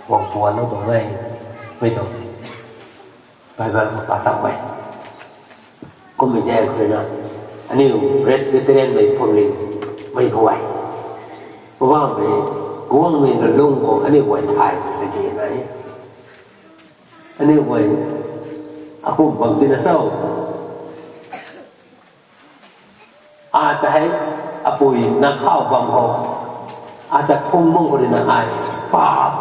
Guang puan lou tuang e. Mei tuang. Bible khou pat tow e. Kummei zaeng khou rui na, aniu Presbyterianmei phuamling mei guay. Poubauhmei, guangmei lungc khou aniu guay thay, kage nai. Aniu guay, akum bam tina cho. Ata hei, apui na khou bam khou. Ata phung bam khou rui na ai, paap,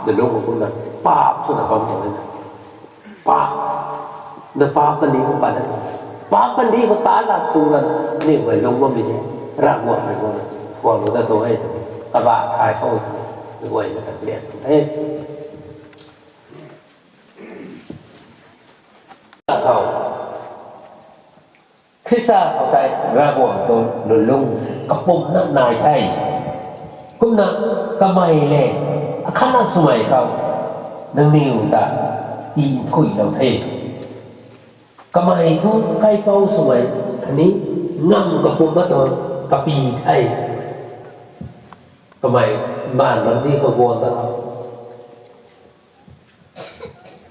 na lungc khou kumna, paap swna bam khou rui na. Paap, na paap kandih khou pat na. Paap kandih khou ta la tu la, aniu guay lungc bammei ni, Ravguangc mei guay, guang lu da tu e, kaba thai khou, guay na ta lian, e. Khou. Khrista khou tei Ravguangc tuang lwnlung kapumna nai the. Kumna kamei le, akhatna swmei khou, nangniw ta tii nthuilou the. Kamei thu kaipouc swmei khatni ngamv kapumna tuang kapy the. Kamei mbaanv lam di khou guang ta tho.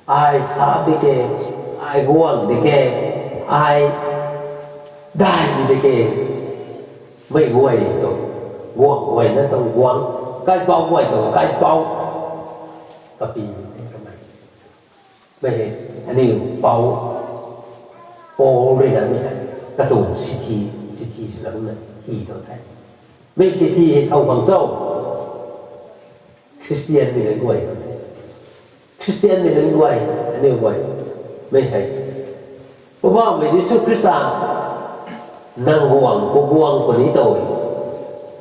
Ai sa di ke, ai guang di ke, ai dai di ke, mei guay tuang, guang guay na tuang guang, kaipouc guay tuang kaipouc, kapy di kamei. Mei hei, aniu pou, Paul rui na ni hei, katuang sithi, sithi swna kumna hi tuang the. Mei sithi hei thow bang cho, Khristianmei nunc guay, Khristianmei nunc guay, aniu guay, mei hei, Poubauhmei Jisu Khrista, nang guang, khou guang puni tu,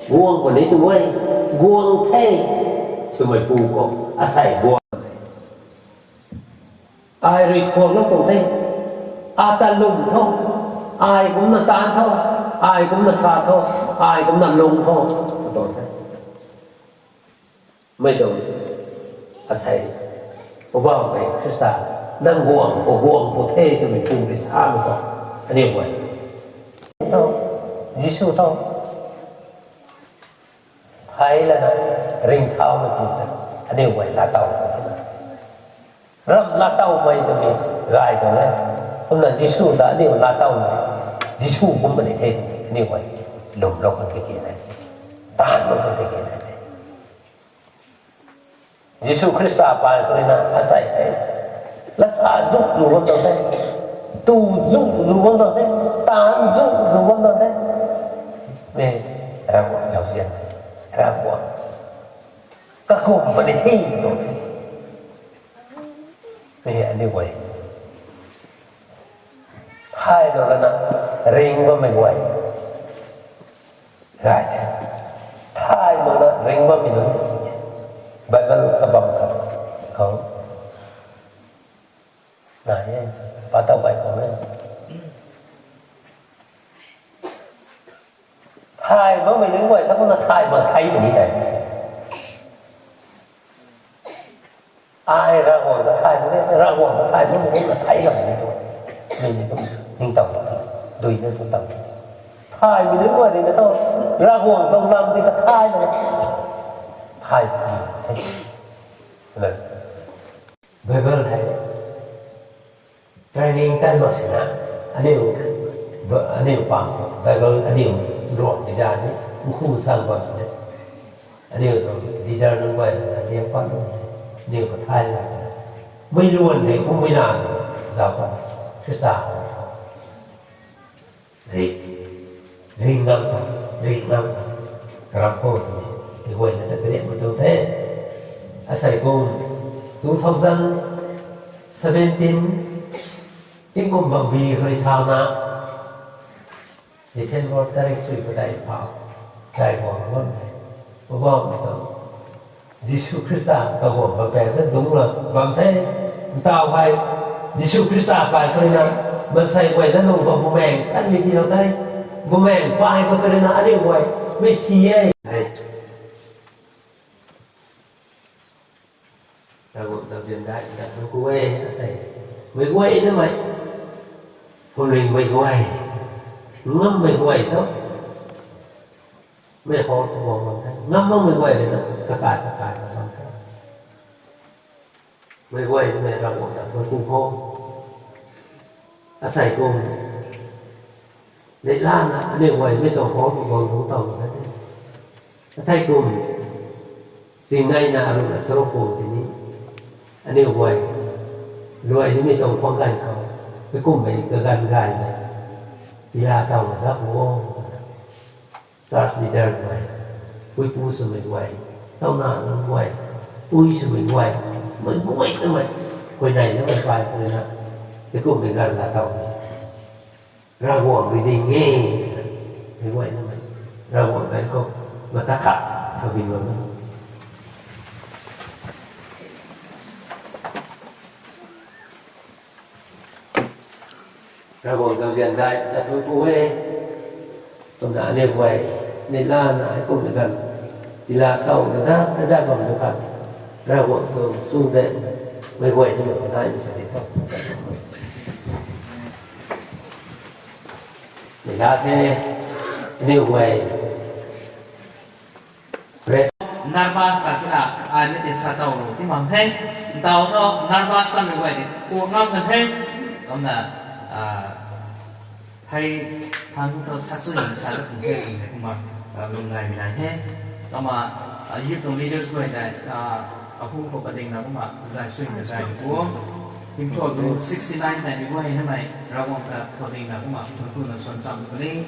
guang puni tu e, guang the, swmeipu khou asei guang. Ai rui khuanglou tuang the, ata lwm tho, ai kumna taanv tho, ai kumna sa tho, ai kumna lung tho, tuang the. Mei tuang, asei, Poubauhmei Khrista, nang guang, khou guang pw the twmei pu rui samei khou, aniu guay, tho, Jisu tho, hei lana, ringcthaumei pu ta, aniu guay laatow, ram laatowmei twmei, Gay tuang e. Kumna Jisu ta aniu laa taw e. Jisu kum puni the, aniu guay. Lwmlou kan keke nai. Taanvlou kan keke nai. Jisu Khrista paan khou rui na asei the. Lasa zu zu bam tuang the. Tu zu zu bam tuang the. Taanv zu zu bam tuang the. Me, Ravguangc zauzian. Ravguangc. Kakum puni the tuang the. Hei, aniu guay. Thay lou lana ring bammei guay. Gay the. Thay lou lana ring bammei nunc. Bible kabam khat khou. Nai e. Pa tau bai khou e. Thay makmei nunc guay ta kumna thay mak thei puni tei. Ai Ravguangc ta thay mak e, Ravguangc ta thay makmei nunc ta thay lam ni tu. Ni ni tu, ningtow. Dui na sw tow. Thaymei nunc guay rui na tu, Ravguangc tuang lam ti ta thay mak e. Thay puni. Bible hei training tan mak sina, aniu, aniu pang Bible aniu ruak di za ni, nkhu sang bam sini. Aniu tu leader nunc guay na liang pat lu, aniu kathay la. Mei luan hei kummei na, zau pat, Khrista. Ring, ring ngam ta, ring ngam ta. Karam khou ni, mei guay na ta kariak mak tuang the. Asei kum two thousand seventeen, tingkum bangbi rui thauna, December tarik sui padeih phou, sai guang bam the. Poubauhmei tuang Jisu Khrista ta guang bam pang ta dungc la bam the. Ntaw hei, Jisu Khrista kai khou rui na, maansei guay na nung khou Bumaengh Nthanmei tiilou the. Bumaengh pai khou tu rui na aniu guay, mei si e. Ravguangc ta bian dai, ta thu ku e, asei. Mei guay na mei. Phuamling mei guay. Ngammei guay tu. Mei hou tu guang bam the. Ngam makmei guay rui na, kakai, kakai, kakai bam the. Mei guay tu mei Ravguangc ta thu ku khou. Asei kum. Neihlana, aniu guay mei tuang hou tu guang lungc tow the. Athei kum. Singneina aruna saruk pu tini. Aniu guay. Luai nimei tuang khwang ganv khou. Mei kummei kaganv gaymei. Tila tawna dap o. Church leader guay. Puipu swmei guay. Tauna nunc guay. Pui swmei guay. Mei guay twmei. Khuinei na mei pai puina. Mei kummei ganv la tawmei. Ravguangc rui ding e. Mei guay na mei. Ravguangc ganv khou. Mata khat. Kabin bam e. Ravguangc ta bian dai, ta thu ku e. Kumna aniu guay, neihlana, hei kum na ganv. Tila tawna da, na da bam na kan. Ravguangc tu, chung de, mei guay tu, nai mi sa de tau. Neihla the, aniu guay. Nervous ta tina, ai mei tei sa tau ru ti mang the. Ntaw thu nervous ta mei guay di, ku ngam kan the. Kumna, ah, hei thang thu sa sui na sa da kan the, kan the kumna, ah, lung ngai mi nai the. Kumna, ah, youth tuang leaders guay tei, ah, ahu khou padingna kumna, zai sui na zai ku. Hymn two sixty-nine tei mei guay na mei, Ravguangc ta padingna kumna, hymn two na suan cham puni.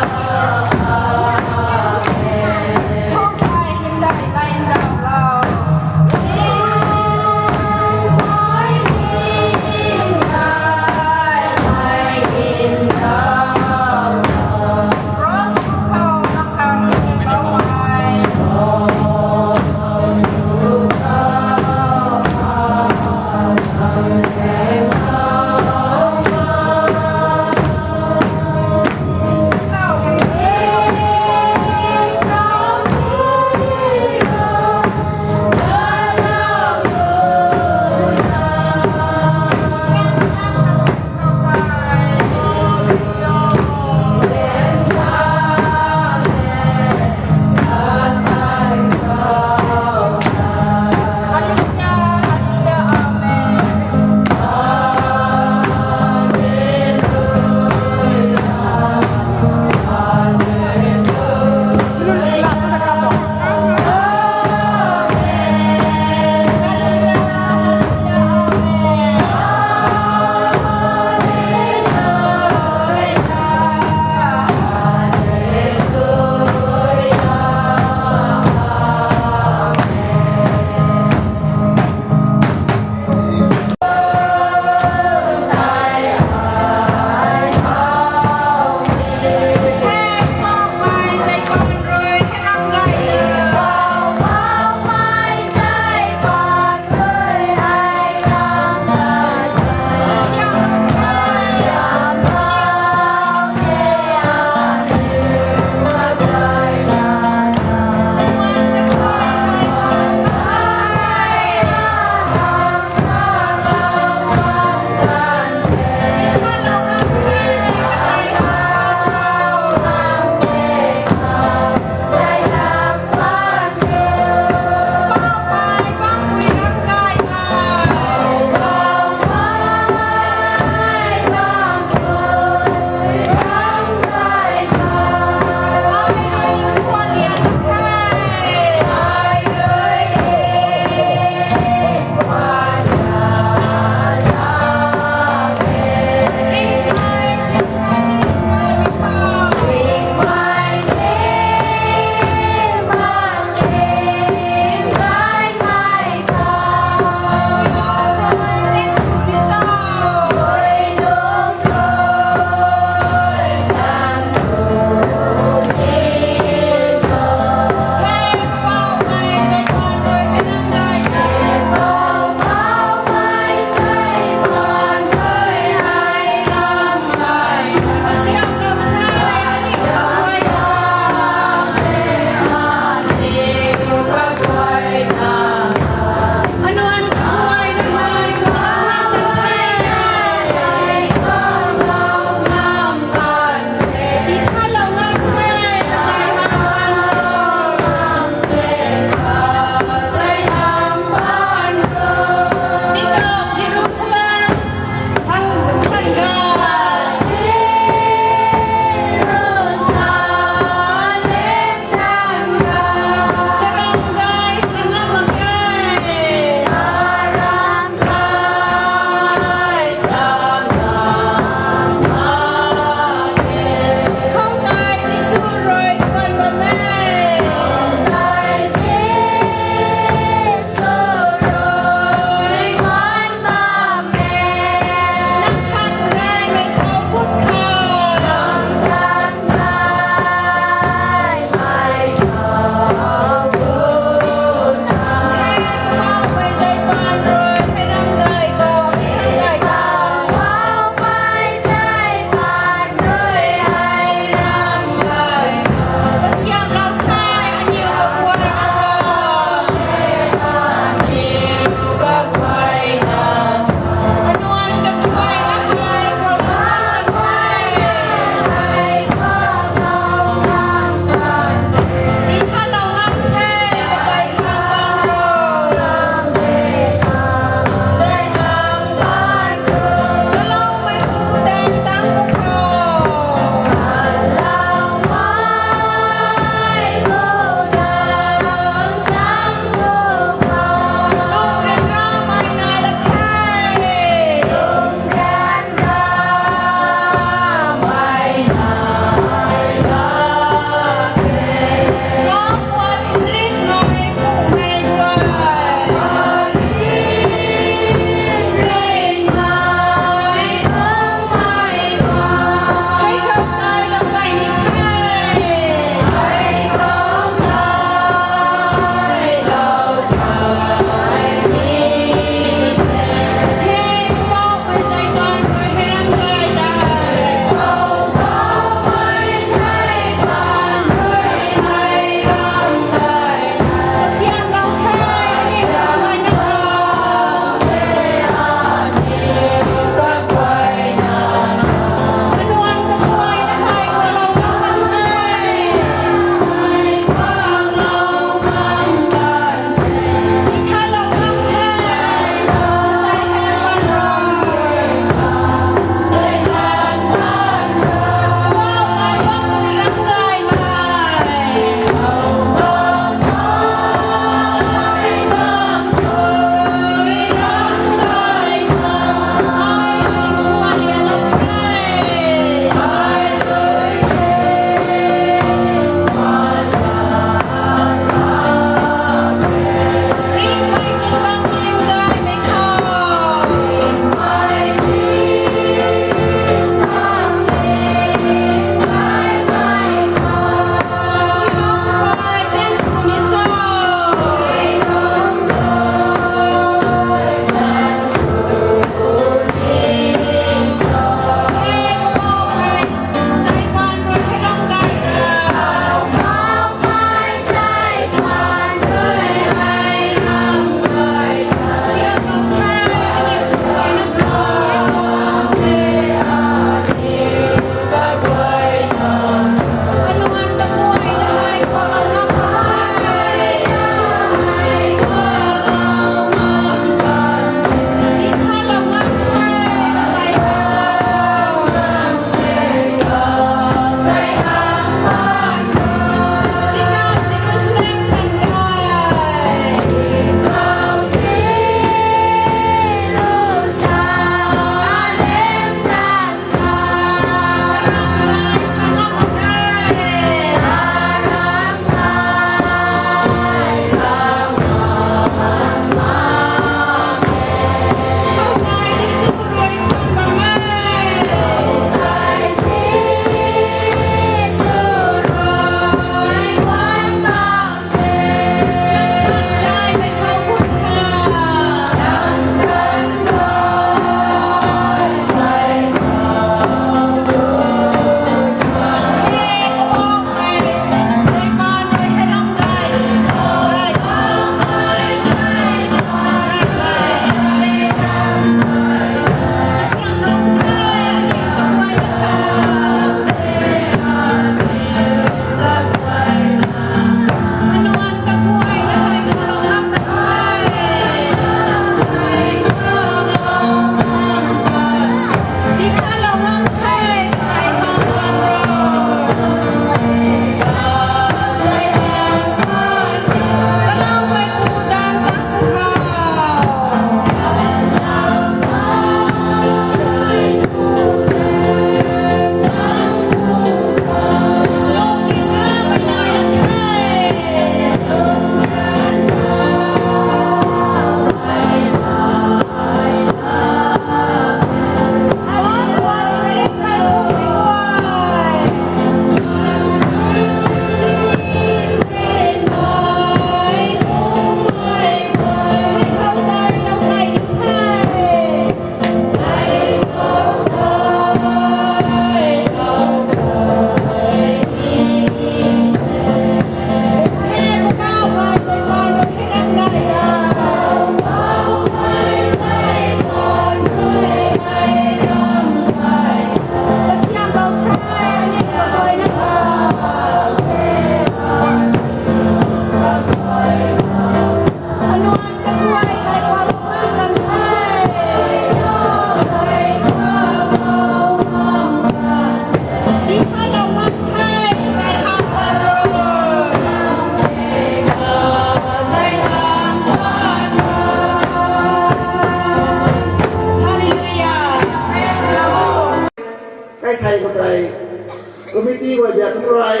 Committee guay biak thang rai,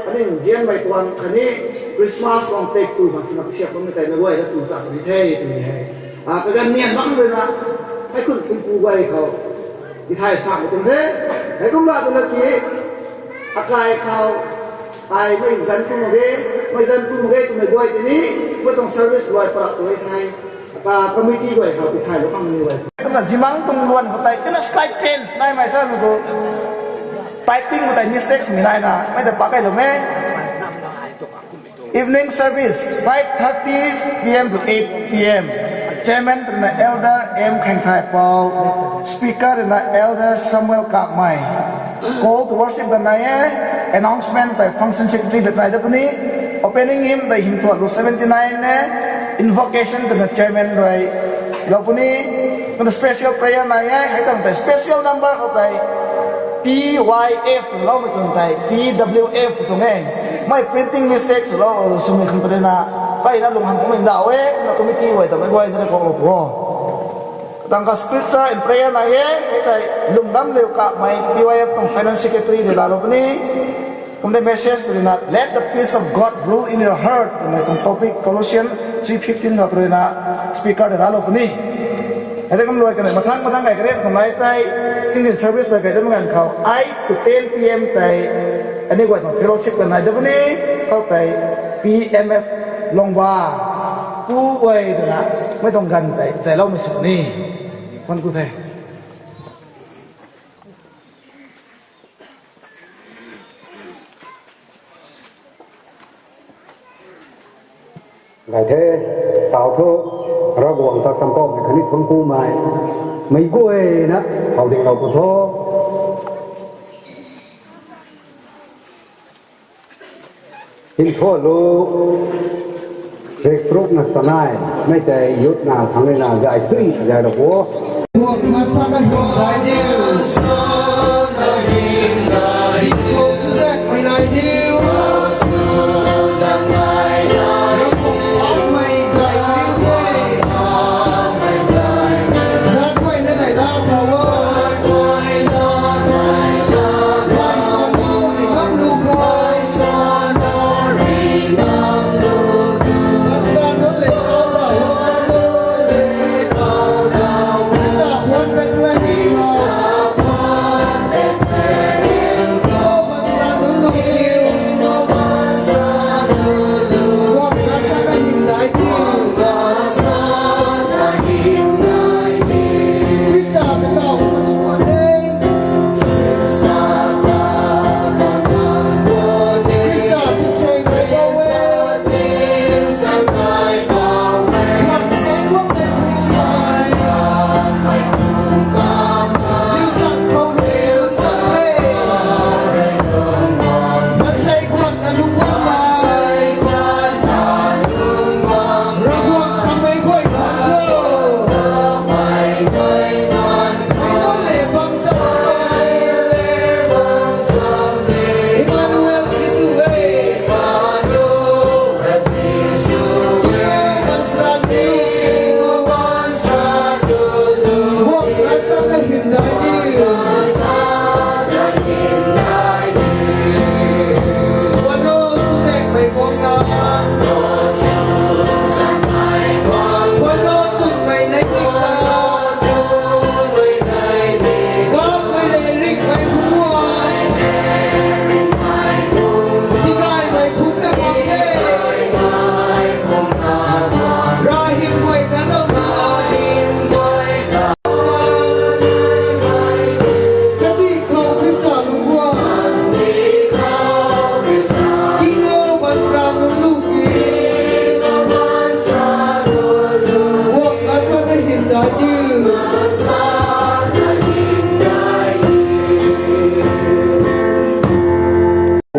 aning zianmei tuang khatni Christmas tuang tek tu bak sina kasiap bammei tei meic guay na tu chak ni the twmei hei. A, kaganv nian bam rui na, hei khun pumpu guay khou, i thay sa mei tuang the, hei kum la tu la ki, akai khou, ai mei zan tu mak ge, mei zan tu mak ge twmei guay tini, mei tuang service guay parak tu e the. Ka committee guay khou ti thay lou khang ni guay. Kumna zimang tuang luan khou tei, tina slight change nai mei sa mei tu. Typing khou tei mistake sw mi nai na, mei ta pa kai lou me. Evening service, five thirty P M to eight P M. Chairman twna Elder M Khengthai Pau. Speaker twna Elder Samuel Kakmai. Call to worship da nai e, announcement tei function secretary da nai da puni, opening hymn tei hymn tuat lu seventy nine e, invocation twna chairman rui lou puni, kumna special prayer nai e, hei tang tei special number khou tei P Y F twna lou mei tuang tei P W F tuang e, mei printing mistake sw lou, sw mei khang tei na, kai na lung hang kumna ndau e, kumna committee guay ta mei guay na rui kok lou pu o. Tang ka scripture and prayer nai e, hei tei Lungdam Liu Kakmei P Y F tuang finance secretary rui laalou puni. Kumna message tu rui na, "Let the peace of God rule in your heart," twmei tuang topic Colossians three fifteen khou tu rui na speaker rui laalou puni. Hei tei kum luai kanei mathang mathang kai karen khou nai tei, tingzin service luai kai dam ganv khou eight to ten P M tei, ani guay tuang fellowship kanei da puni, khou tei P M F Longba, pu guay twna, mei tuang ganv tei zayloumei sw ni. Thuan ku the. Gay the, tau thu, Ravguangc ta champouhmei khatni thuanckumei, meic guayna, how dinglou pu tho. Hym thu lu, rikprukna sanei, mei tei youth na thangc rui na zay sui zaylou pu.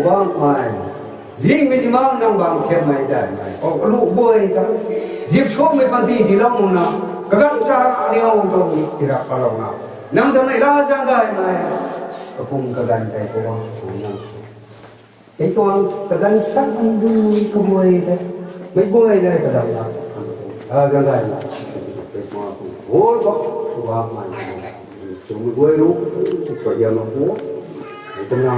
Bang ai, zingmei zimang nang bang thiammei daihmei, o kalu buay ta, zip suangmei panty tiilou muna, kaganv cha ra ni o tw mi, tirap kalouna, nang ta nei la zang gaymei, kapum kaganv tei Poubauhmei nang. Ei tuang kaganv sak nang dui kabuay tei, meic guay tei kaganv la, la zang gaymei, Poubauhmei, Poubauhmei, chumei guay ru, chua yam pu, ei tuang na,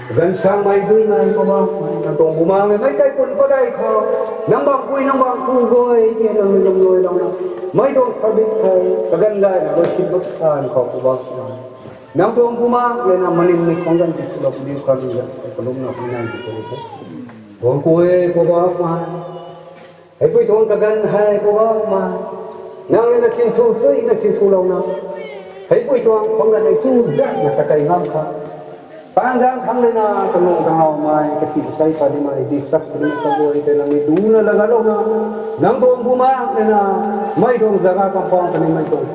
Ganv sangmei duimei Poubauhmei, nang tuang bumaeng le mei tei pun padeih khou, nang bangpui nang bangpu guay tei nang lungluilouna, mei tuang service hei kaganv gayna lou sin bak san khou Poubauhmei, nang tuang bumaeng le na manin ni khang ganv ti swlou puni khang ni ganv kalumna khang nai ti puni the. Tuang ku e Poubauhmei, heipui tuang kaganv hei Poubauhmei, nang le na sinsw sui na sinswlouna, heipui tuang khang ganv hei chu zat na ta kai ngam kha. Paan zang khang le na, kanung kangawmei, kasi kasei sa nimei, di sak nimei kaguay tei nang ni duna lagalouna, nang tuang bumaeng le na, mei tuang zaga kampang kanimei tuang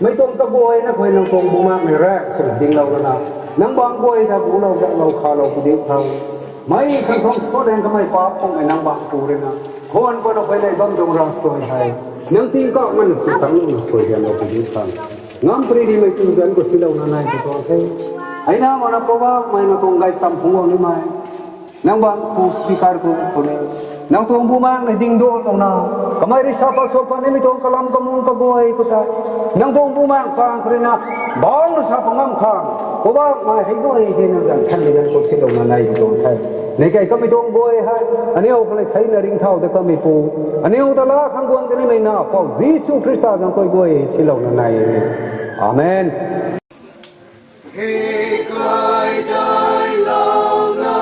mei tuang kaguay na khou nang tuang bumaeng ni rek sw dinglouna, nang bang guay ta gulou zaklou khalou puni khang, mei khang khang sw dang kamei paap khangmei nang bangpu rui na, khwan pana khou nei bam tuang ravsuai hei, nang tingkauh man sw tanglouna suaihiamlou puni khang, ngam puni dimei tu zanc khou silouna nai ti tuang the. Hei na mana Poubauhmei na tuang gaychamv phungc guang nimei, nang bangpu speaker khou khou ni, nang tuang bumaeng ni dingdulouna, kamei rui sa pat sw pat nimei tuang kalam kamung kaguay khou tei, nang tuang bumaeng pang khou rui na, bangc sa pat ngam khang, Poubauhmei hei guay hei nang zanc than ni nang khou silouna nai ti tuang the. Nei kei kamei tuang guay hei, aniu khou le theina ringcthau ta kamei pu, aniu ta laa khang guang ta nimei na Pou Jisu Khrista zanc khou guay silouna nai e. Amen. He kai tai lau na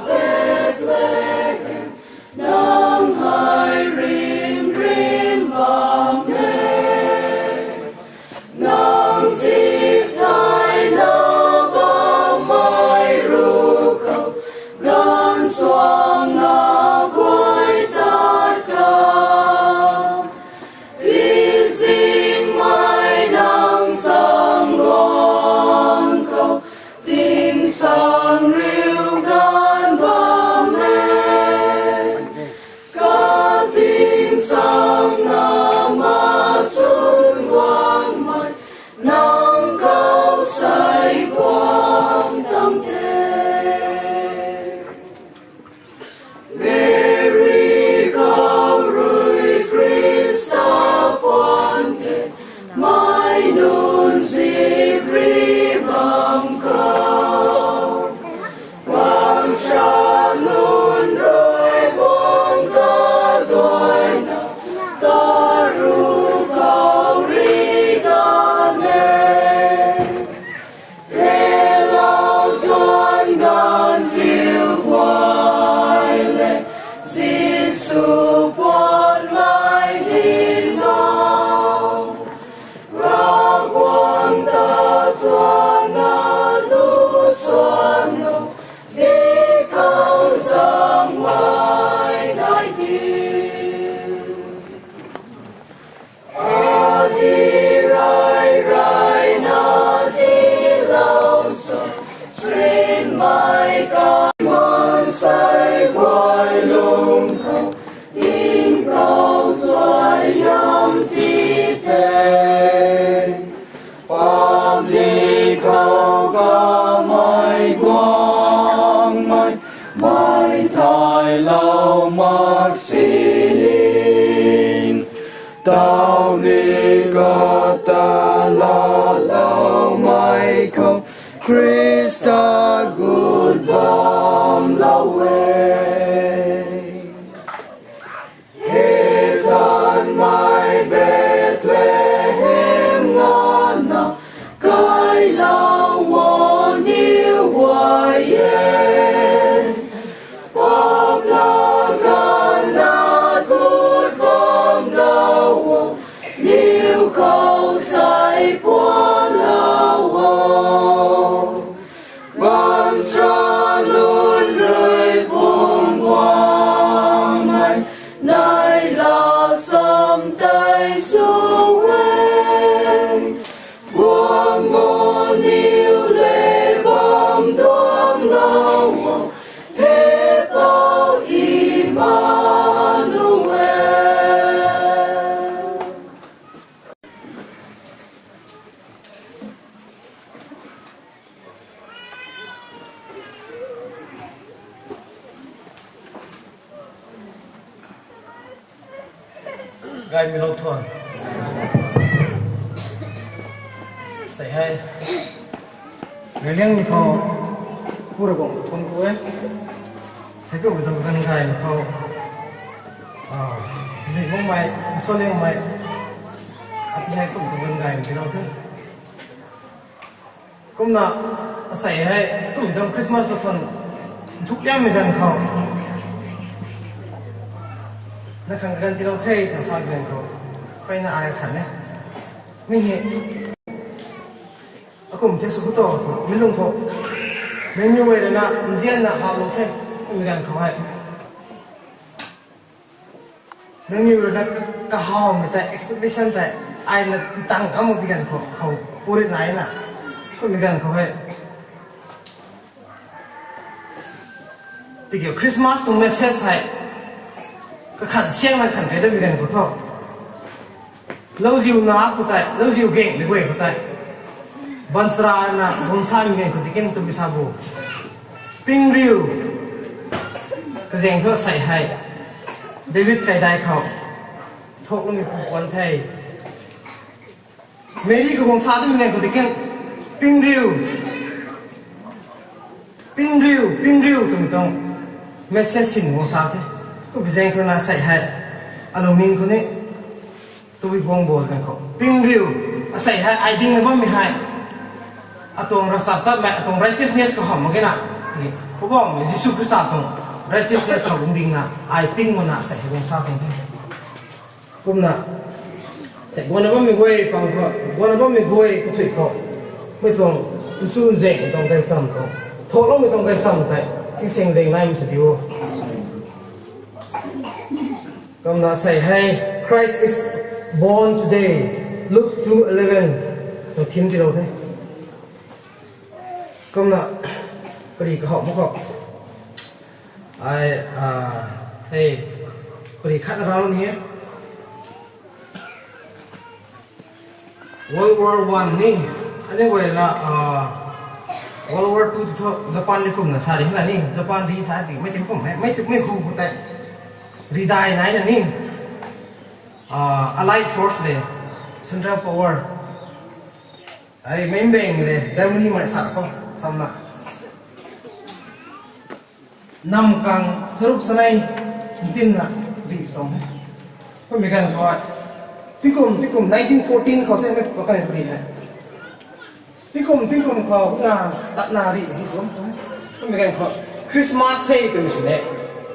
Bethlehem, nang hei rim rim bam e. Nang zip tai na bammei ruc khou, ganv suang na guay tat ka. Tingzingmei nang sang guang khou, tingsaeng riu ganv bam e. Katingsaeng na ma swn guangmei, nang khou sei guang tang the. Meri khou rui Khrista puan the, mei nunc zip ri bam khou, bangc sha nunc rui guang katuayna, karuc khou ri kan e. Helou tuang ganv kiu guay le, Jisu puanmei ding o. Ravguangc ta tuang na lu suan o, di khou zangmei nai ti. Adi rai rai na tilou sa, srinmei kai mansei guay lung khou, ning khou suaihiam ti the. Paap ding khou kamei guangmei, mei thaylou mak sini. Tau ni kata laaloumei khou, Khrista gut bamlou e. He tanmei Bethlehem nganvna, kailou o niw guay e. Paap la ganvna gut bamlou o, niw khou sei puanlou o. Baanchara nunc rui pum guangmei, neihla cham tei sw e. Guang o niw le bam tuanglou o, He Pou Emmanuel. Gaymei lou thuan. Sei hei. Riliangmei khou Pu Ravguangc tuang khou e. Hei kumhmei tuang ganv gay na khou, ah, ni mungmei, nsualiangmei, ati hei kumhmei tuang ganv gay na tiilou the. Kumna, asei hei kumhmei tuang Christmas na khou nthuk liangmei ganv khou, na khang kaganv tiilou the twna sa ganv khou, mpeyna ai khat e. Mi hei akum the sw khou tu, mi lung khou, nangniw guay rui na nzianna haplou the, kumhmei ganv khou hei, nangniw rui na kahawmei tei, expectation tei, ai na titang amu pi ganv khou, khou purit nai na, kumhmei ganv khou hei. Tiki Christmas tuang message hei kakhan siangna khan kei da pi ganv khou thu, lauziu na khou tei, lauziu gaengmei guay khou tei, baanchara na guang samei ganv khou tiki tabui sa bo, pingriu, kazaeng thu asei hei David kaidai khou thakloumei pu puan the. Meri khou guang sa timei ganv khou tiki, pingriu, pingriu, pingriu twmei tuang message sin guang sa the. Kumhmei zaeng khou na asei hei, alungning khou ni, tabui guang bo ganv khou, pingriu, asei hei ai dingna bammei hei, atuang ravchaptatmei, atuang righteousness khou hamh mak ge na, Poubauhmei Jisu Khrista tuang righteousness khou guang dingna, ai ping makna asei hei guang sa tuang the. Kumna, asei guangna bammei guay pang khou, guangna bammei guay kathuic khou, mei tuang nchun zaeng tuang gaychamv tuang, thakloumei tuang gaychamv tei, tingsaeng zaeng naimei sw di o. Kumna asei hei, Christ is born today, Luke two eleven, tuang theme tiilou the. Kumna, pari kahawh mak khou, ai, ah, hei, pari khat na ralou ni e. World War One ni, aniu guay na, ah, World War Two ti thu Japan ni kumna sa ri na ni, Japan ri sa ti, mei ti kum hei, mei ti mei hu khou tei, ridai nai na ni, ah, Allied Force le, Central Power, ai, meic bang le, Germany mei sa khou, samna, nam kang charuk chanei ntinna rih tuang e. Kumhmei ganv khou, tingkum, tingkum nineteen fourteen khou the mei pakanei pari hei. Tingkum, tingkum khou na, tatna rih hei sw tuang e. Kumhmei ganv khou, Christmas the twmei sini,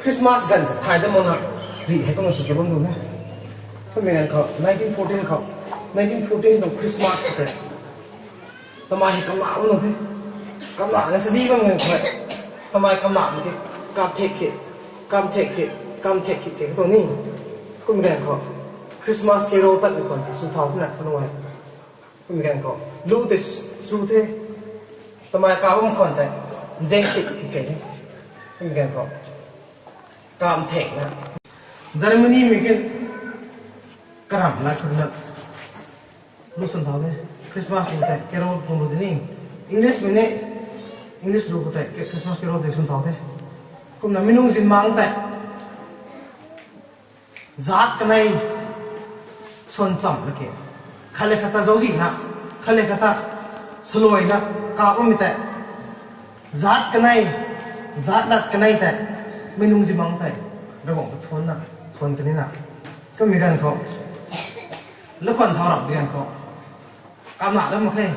Christmas ganv sa thay dat makna rih hei kumna sw khe bam tuang e. Kumhmei ganv khou, nineteen fourteen khou, nineteen fourteen tuang Christmas khou tei, tamei hei kamla bam tuang the. Kamlana sadi bam ganv khou, tamei kamlamei the, kap thek khe, kam thek khe, kam thek khe khe tuang ni. Kumhmei ganv khou, Christmas carol tatmei khwan ti sw thau thena khwan e. Kumhmei ganv khou, lu tei sw the, tamei kap bam khwan tei, nzaeng thek khe khe the. Kumhmei ganv khou, kam thekna, Germany mei kin, karamh la khunna, lu swn thau the, Christmas lu tei carol khang lu tei ni, English mei ni, English lu khou tei Christmas carol tei swn thau the. Kumna mi nung zinmang tei, zaat kanei swan chamv la ke, khat le khat ta zauczihna, khat le khat ta swluaina kap bammei tei, zaat kanei, zaat lat kanei tei, mi nung zinmang tei, Ravguangc ta thuanna, thuan kanina. Kumhmei ganv khou, lu khwan thau rap di ganv khou, kamla dat mak khe.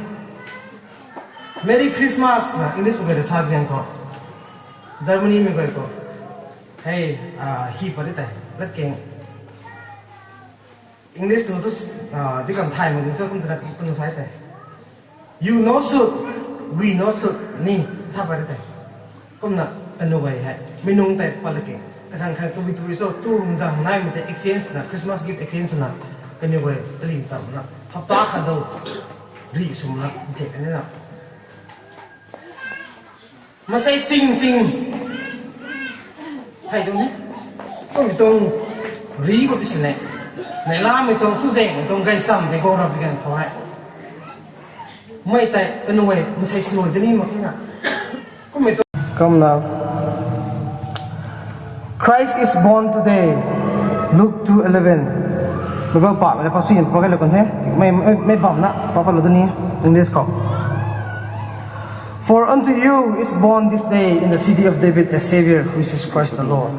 Merry Christmas na English khou guay ta sa bi ganv khou, Germany mei guay khou, hei, ah, hi pat di tei, latkaeng, English nu tu, ah, di kam thay mak ding cho kum twna kum nu sa tei, you no shoot, we no shoot ni, tha pat di tei. Kumna, kanu guay hei, mi nung tei pat la ke, kakhang khang tabui tabui cho, tu rungzang naimei tei exchange na, Christmas gift exchange swna, kanu guay talin chamna, hapta khat dou, rih swna, the kanina. Masei sing sing, thei tuang ni, kumhmei tuang, rih khou ti sini, neihlamei tuang, chuzaenghmei tuang gaychamv tei guang rap bi ganv khou hei, mei tei kanu guay masei swluai tei ni mak khe na. Kumhmei tuang, kumna, Christ is born today, Luke two eleven. Bible pahmei le pa sui pa kai lou kan the. Mei, mei, mei bamna pa palou da ni, English khou. For unto you is born this day in the city of David a Savior, which is Christ the Lord.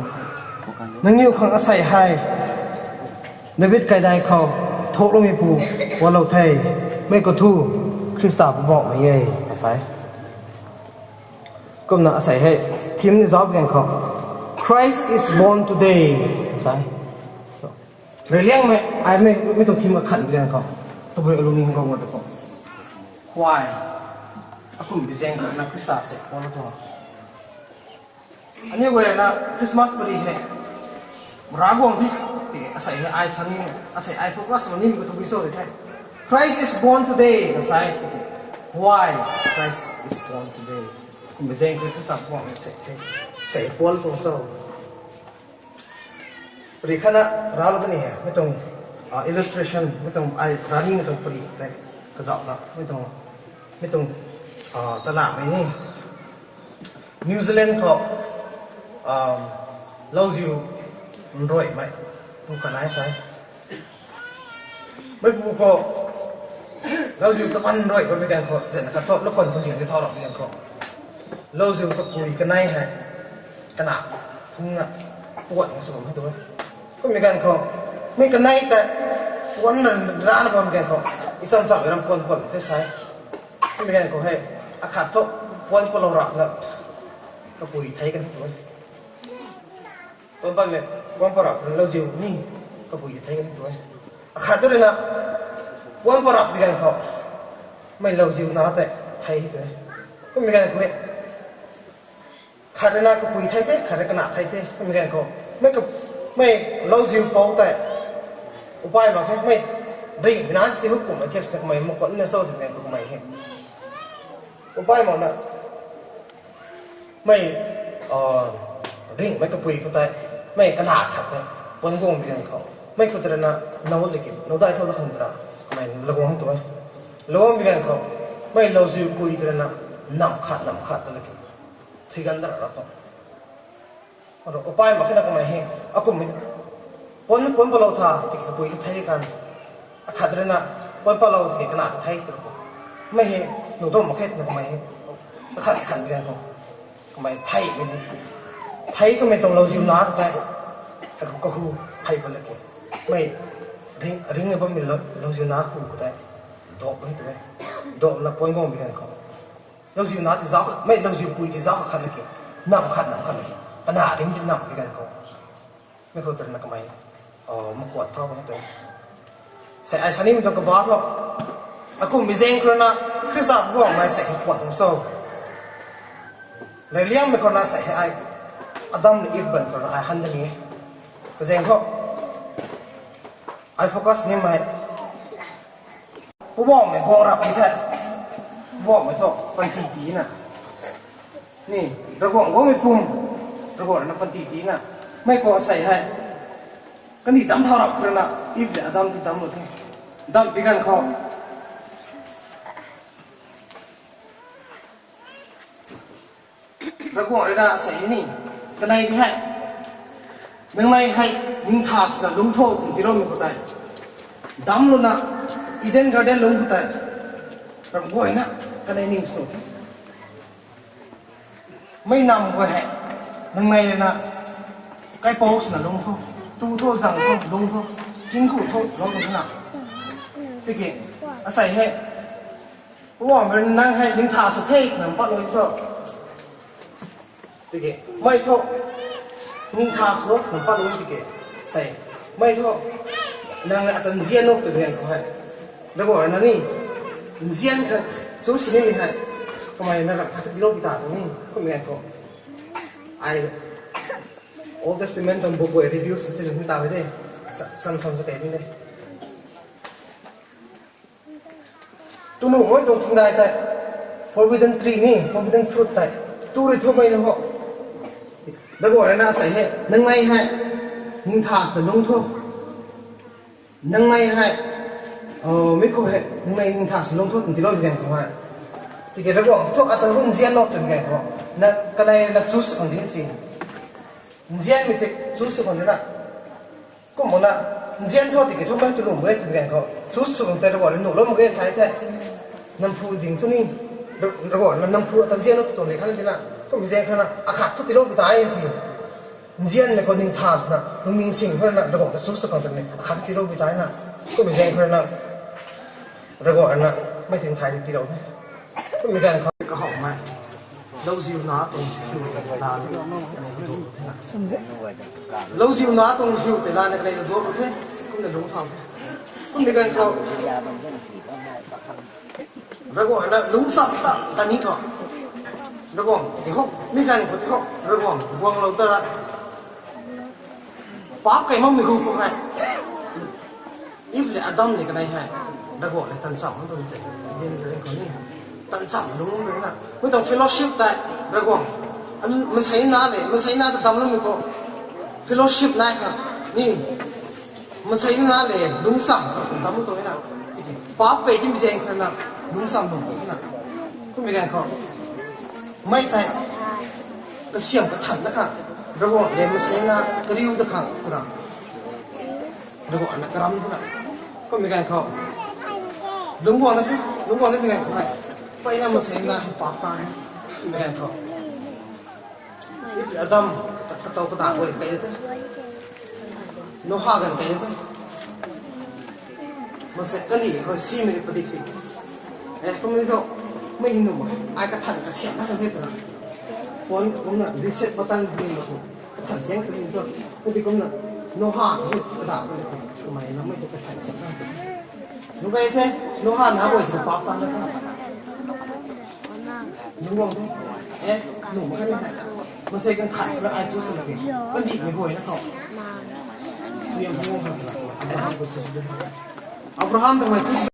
Nangniw khang asei hei David kaidai khou thukloumeipu pualou the. Mei khou thu Khrista Poubauhmei e, asei. Kumna asei hei theme ni zauc biang khou, Christ is born today, asei. Reyliangmei ai mei, mei tuang theme akhat biang khou, tabui alu ni hang gou ngat khou, why akum bi zaeng khou na Khrista se pualou tuang. Aniu guay na Christmas pari hei Ravguangc the, ti asei hei ai sa ni, asei ai focus sw ni mi khou tabui cho de the. Christ is born today, asei, ti. Why Christ is born today? Kum bi zaeng khou Khrista Poubauhmei se, se pualou tuang cho. Pari khatna raclou ta ni hei, mei tuang illustration, mei tuang ai rani mei tuang pari tei kazauhna, mei tuang, mei tuang chanamei ni. New Zealand khou lauziu nruaimei pu khat nai sa e. Meipu khou lauziu tapan nruai bammei ganv khou, zana khat thu lakhwan khou zing ti thau rapmei ganv khou, lauziu kapui kanei hei kana phungna puan nga sw bam hei tu e. Kummei ganv khou, mei kanei tei puan rana bammei ganv khou, icham cham ram puan puan the sa e. Kummei ganv khou hei, akhat thu puan palou rapna kapui thei kan the tu e. Puan patmei, puan parap lauziu ni kapui thei kan the tu e. Akhat tu ruina puan parap bi ganv khou, mei lauziu na tei thei tu e. Kummei ganv khou e, khat ruina kapui thei the, khat rui kana thei the. Kummei ganv khou, mei ka, mei lauziu pou tei upai mak khe, mei ringh na ti hu kumhmei thiak sina kamei makuanna cho twmei ganv khou kamei hei upai makna mei ringhmei kapui khou tei, mei kana khat tei puan guang bi ganv khou, mei khou tei ruina now liki now dai thau ta khang tei ra, kamei laguang tu e. Laguang bi ganv khou, mei lauziu kui tei ruina namv khat namv khat ta liki thui gan da ra tu. Aro upai mak khe na kamei hei, akum puan, puan palou tha tiki kapui ka thei kan, akhat ruina puan palou tiki kana ta thei tu khou, mei hei nuh dam mak khe na kamei hei, akhat khat bi ganv khou, kamei theimei, thei kamei tuang lauziu na ta tei, kahu kahu hei pat laki, mei ring, ringh bammei lauziu na hu khou tei dop hei tu e. Dopna puan guang bi ganv khou, lauziu na ti zauc khat, mei lauziu pui ti zauc khat khat laki, namv khat namv khat laki, kana ringh ti namv bi ganv khou, mei khou tei ruina kamei makuan thau kan tu e. Sei ai sa nimei tuang kaba thu, akum bi zaeng khou ruina Khrista Poubauhmei sei kakuan tuang cho. Reyliangmei khou ruina sei hei ai, Adam le Eve ganv khou ruina ai han da ni e. Kazaeng thu ai focus nimei, Poubauhmei guang rap ni the, Poubauhmei thu panty tiina, ni, Ravguangc guangmei pum, Ravguangc ruina panty tiina, mei khou asei hei kandih damc thau rap khou ruina Eve le Adam ti damc lu the. Damc bi ganv khou Ravguangc ruina asei hei ni, kanei ti hei, nangnei hei ningtha swna lungc tho twna tiiloumei khou tei, damc luna Eden Garden lungc khou tei, ram guayna kanei ning sw the. Mei nam guay hei, nangnei ruina kaipouc swna lungc tho, tu tho, zang tho, lungc tho, king khou tho, lungc tho na. Tiki asei hei, Poubauhmei rui nang hei ningtha sw the twna patlou cho. Tiki mei thu ningtha sw twna patlou tiki, sei, mei thu nang ata nzian o tw bian khou hei, Ravguangc ruina ni nzian khat chu sinimei hei kamei na ram khat tiilou pi ta tu ni kummei ganv khou, ai Old Testament tuang book guay review sw ti ni ta e de, sam sam sa kei ni de. Tunu mei tuang thingdai tei, forbidden tree ni, forbidden fruit tei, tu rui thumei na ho, Ravguangc ruina asei hei nangnei hei ningtha swna lungc tho, nangnei hei mi khou hei nangnei ningtha swna lungc tho twna tiilou bi ganv khou hei, tiki Ravguangc thu ata hu nzian o twmei ganv khou, na kanei na choose khang di si, nzianmei tei choose khang di na. Kumna nzian tho tiki thu mei tu lum e twmei ganv khou choose sw khang tei Ravguangc rui nuhlou mak ge sa the. Namphu ding thu ni, Ravguangc na nang khou atan zian tuang le khan tina, kum zian khana, akhat thu tilou pi tai si. Nzianmei khou ning tha swna, lungning sing khou na, Ravguangc ta chu sa khang tan ni, akhat thu tilou pi tai na, kum zian khou na, Ravguangc na, mei tin thai tilou ni. Kum zian khou, kahaw mei. Lauziu na tuang hiu tei la, lauziu na tuang hiu tei la, na kanei duak the, kum na lung thau the. Kum zian khou, Ravguangc na lungcham ta, ta ni khou. Ravguangc, tiki ho, mi ganv khou tiki ho, Ravguangc, guanglou ta ra. Paap kei makmei hu khou hei. Eve le Adam ni kanei hei. Ravguangc le tan cham tu te. Din ring khou ni. Tan cham lung tu na. Mei tuang fellowship tei, Ravguangc. An, masei na le, masei na ta dam lou mei khou. Fellowship nai kha. Ni. Masei na le, lungcham kha kum dam tu na. Tiki, paap kei tim zeng kha na, lungcham lung kha na. Kum mi ganv khou. Mei tei, kasiam kathan na kha, Ravguangc le masei na, kariu ta kha, tu ra. Ravguangc na karam tu na. Kum mi ganv khou. Lungguang na the, lungguang na mi ganv khou hei. Pei na masei na, hei paap ta ni. Mi ganv khou. Eve le Adam, ka, katow kata guay kei the. Noha ganv kei the. Masei kani khou simei padik si. Eh, kum ni tho, mei hin nuh mak. Ai kathan kasiam na kan the tu na. Phone kumna reset button ni mak tu. Kathan siang tu ni tho. Kum ti kumna, Noha ni kata guay khou. Kamei na mei tu kathan siam na tu. Nunc kei the, Noha na guay tu paap ta na the. Nunc guang the. Eh, nunc mak khe na. Masei kan khat na ai tu sa na ke. Kandihmei guay na khou. Abraham ta mei tu sa.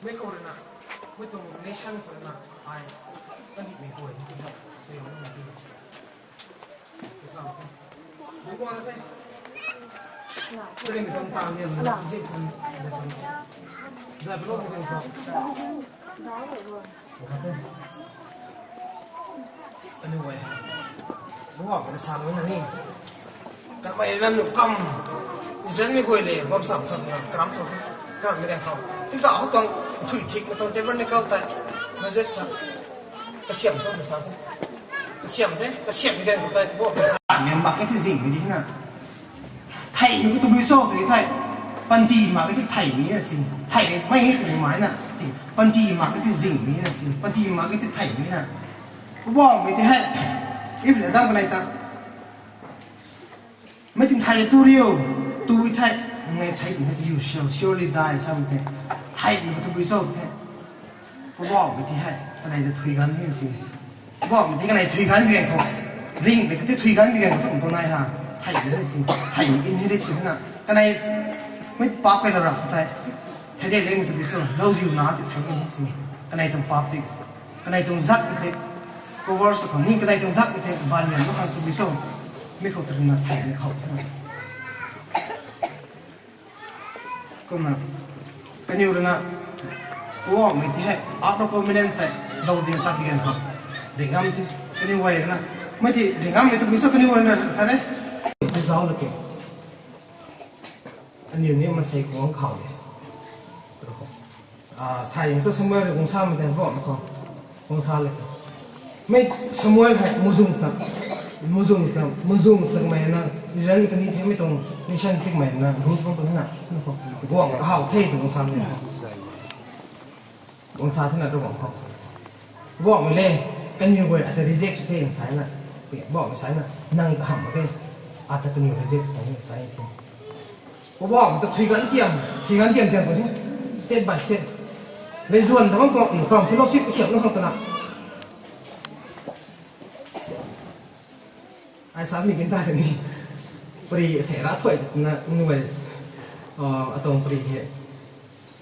Mei khou rui na, mei tuang nation khou rui na, ai, kandihmei guay ni tu hei, sui rui na di. Mei guang na the. Sui rui mei tuang tang ni, zip khou, zip khou. Zip khou, zip khou. Kha the. Anyway, Ravguangc na sa lou na ni. Kamei na nu kam. Israelmei guay le, bam sam khat na, karam thau the. Karam mi kan thau. Tingkauh tuang, thui thik na tuang tabernacle tei. Moses ta. Kasiam tuang na sa the. Kasiam the, kasiam mi kan thau tei, Ravguangc na sa. Mei mak kei the zingmei di na. Theihmei khou tabui cho tw thei, panty mak kei the theihmei na si. Theihmei mei hei twmei mai na, ti, panty mak kei the zingmei na si. Panty mak kei the theihmei na. Poubauhmei tei hei, Eve le Adam kanei ta. Mei ting thei tu riu, tu thei, nang e thei, you shall surely die, samei tei. Theihmei khou tabui cho tw thei. Poubauhmei tei hei, kanei ta thui ganv ni si. Poubauhmei tei kanei thui ganv bi ganv khou. Ringhmei tei tei thui ganv bi ganv khou kum tu nai ha. Theihmei si. Theihmei inherit si na. Kanei mei paap kei lou ra tei. Thei de le mei tabui cho. Lauziu na tei thei ni si. Kanei tuang paap tei. Kanei tuang zat tei. Cover sa khou ni kanei tuang zat tei. Ban lian na khang tabui cho. Mi khou tei na theihmei khou tei na. Kumna, kaniw rui na, Poubauhmei tei hei, out of covenant tei, lou ding tat bi ganv khou. Ringh ngam the, kaniw guay rui na. Mei tei ringh ngammei tabui cho kaniw guay rui na, kha re. Tei zauc la ke. Aniw ni masei kuang khou de. Ah, thay ying cho Samuel rui guang samei tei Poubauhmei khou. Guang sa le. Mei Samuel hei muzung sna, muzung sna, muzung sna kamei na, Israel kani themei tuang nation thikmei na, rules bam tuang na, guang kahaw the tuang sa le. Guang sa the na tu guang khou. Poubauhmei le, kaniw guay ata reject sw the sa na, Poubauhmei sa na, nang kaham mak the, ata kaniw reject sw the sa si. Poubauhmei ta thui ganv tiam, thui ganv tiam tiam khou ni, step by step. Leizuan ta bam tuang, kam fellowship siam na khang twna. Ai sa mi kin ta ni. Pari se ra thuai na, anyway. Ah, atuang pari hei.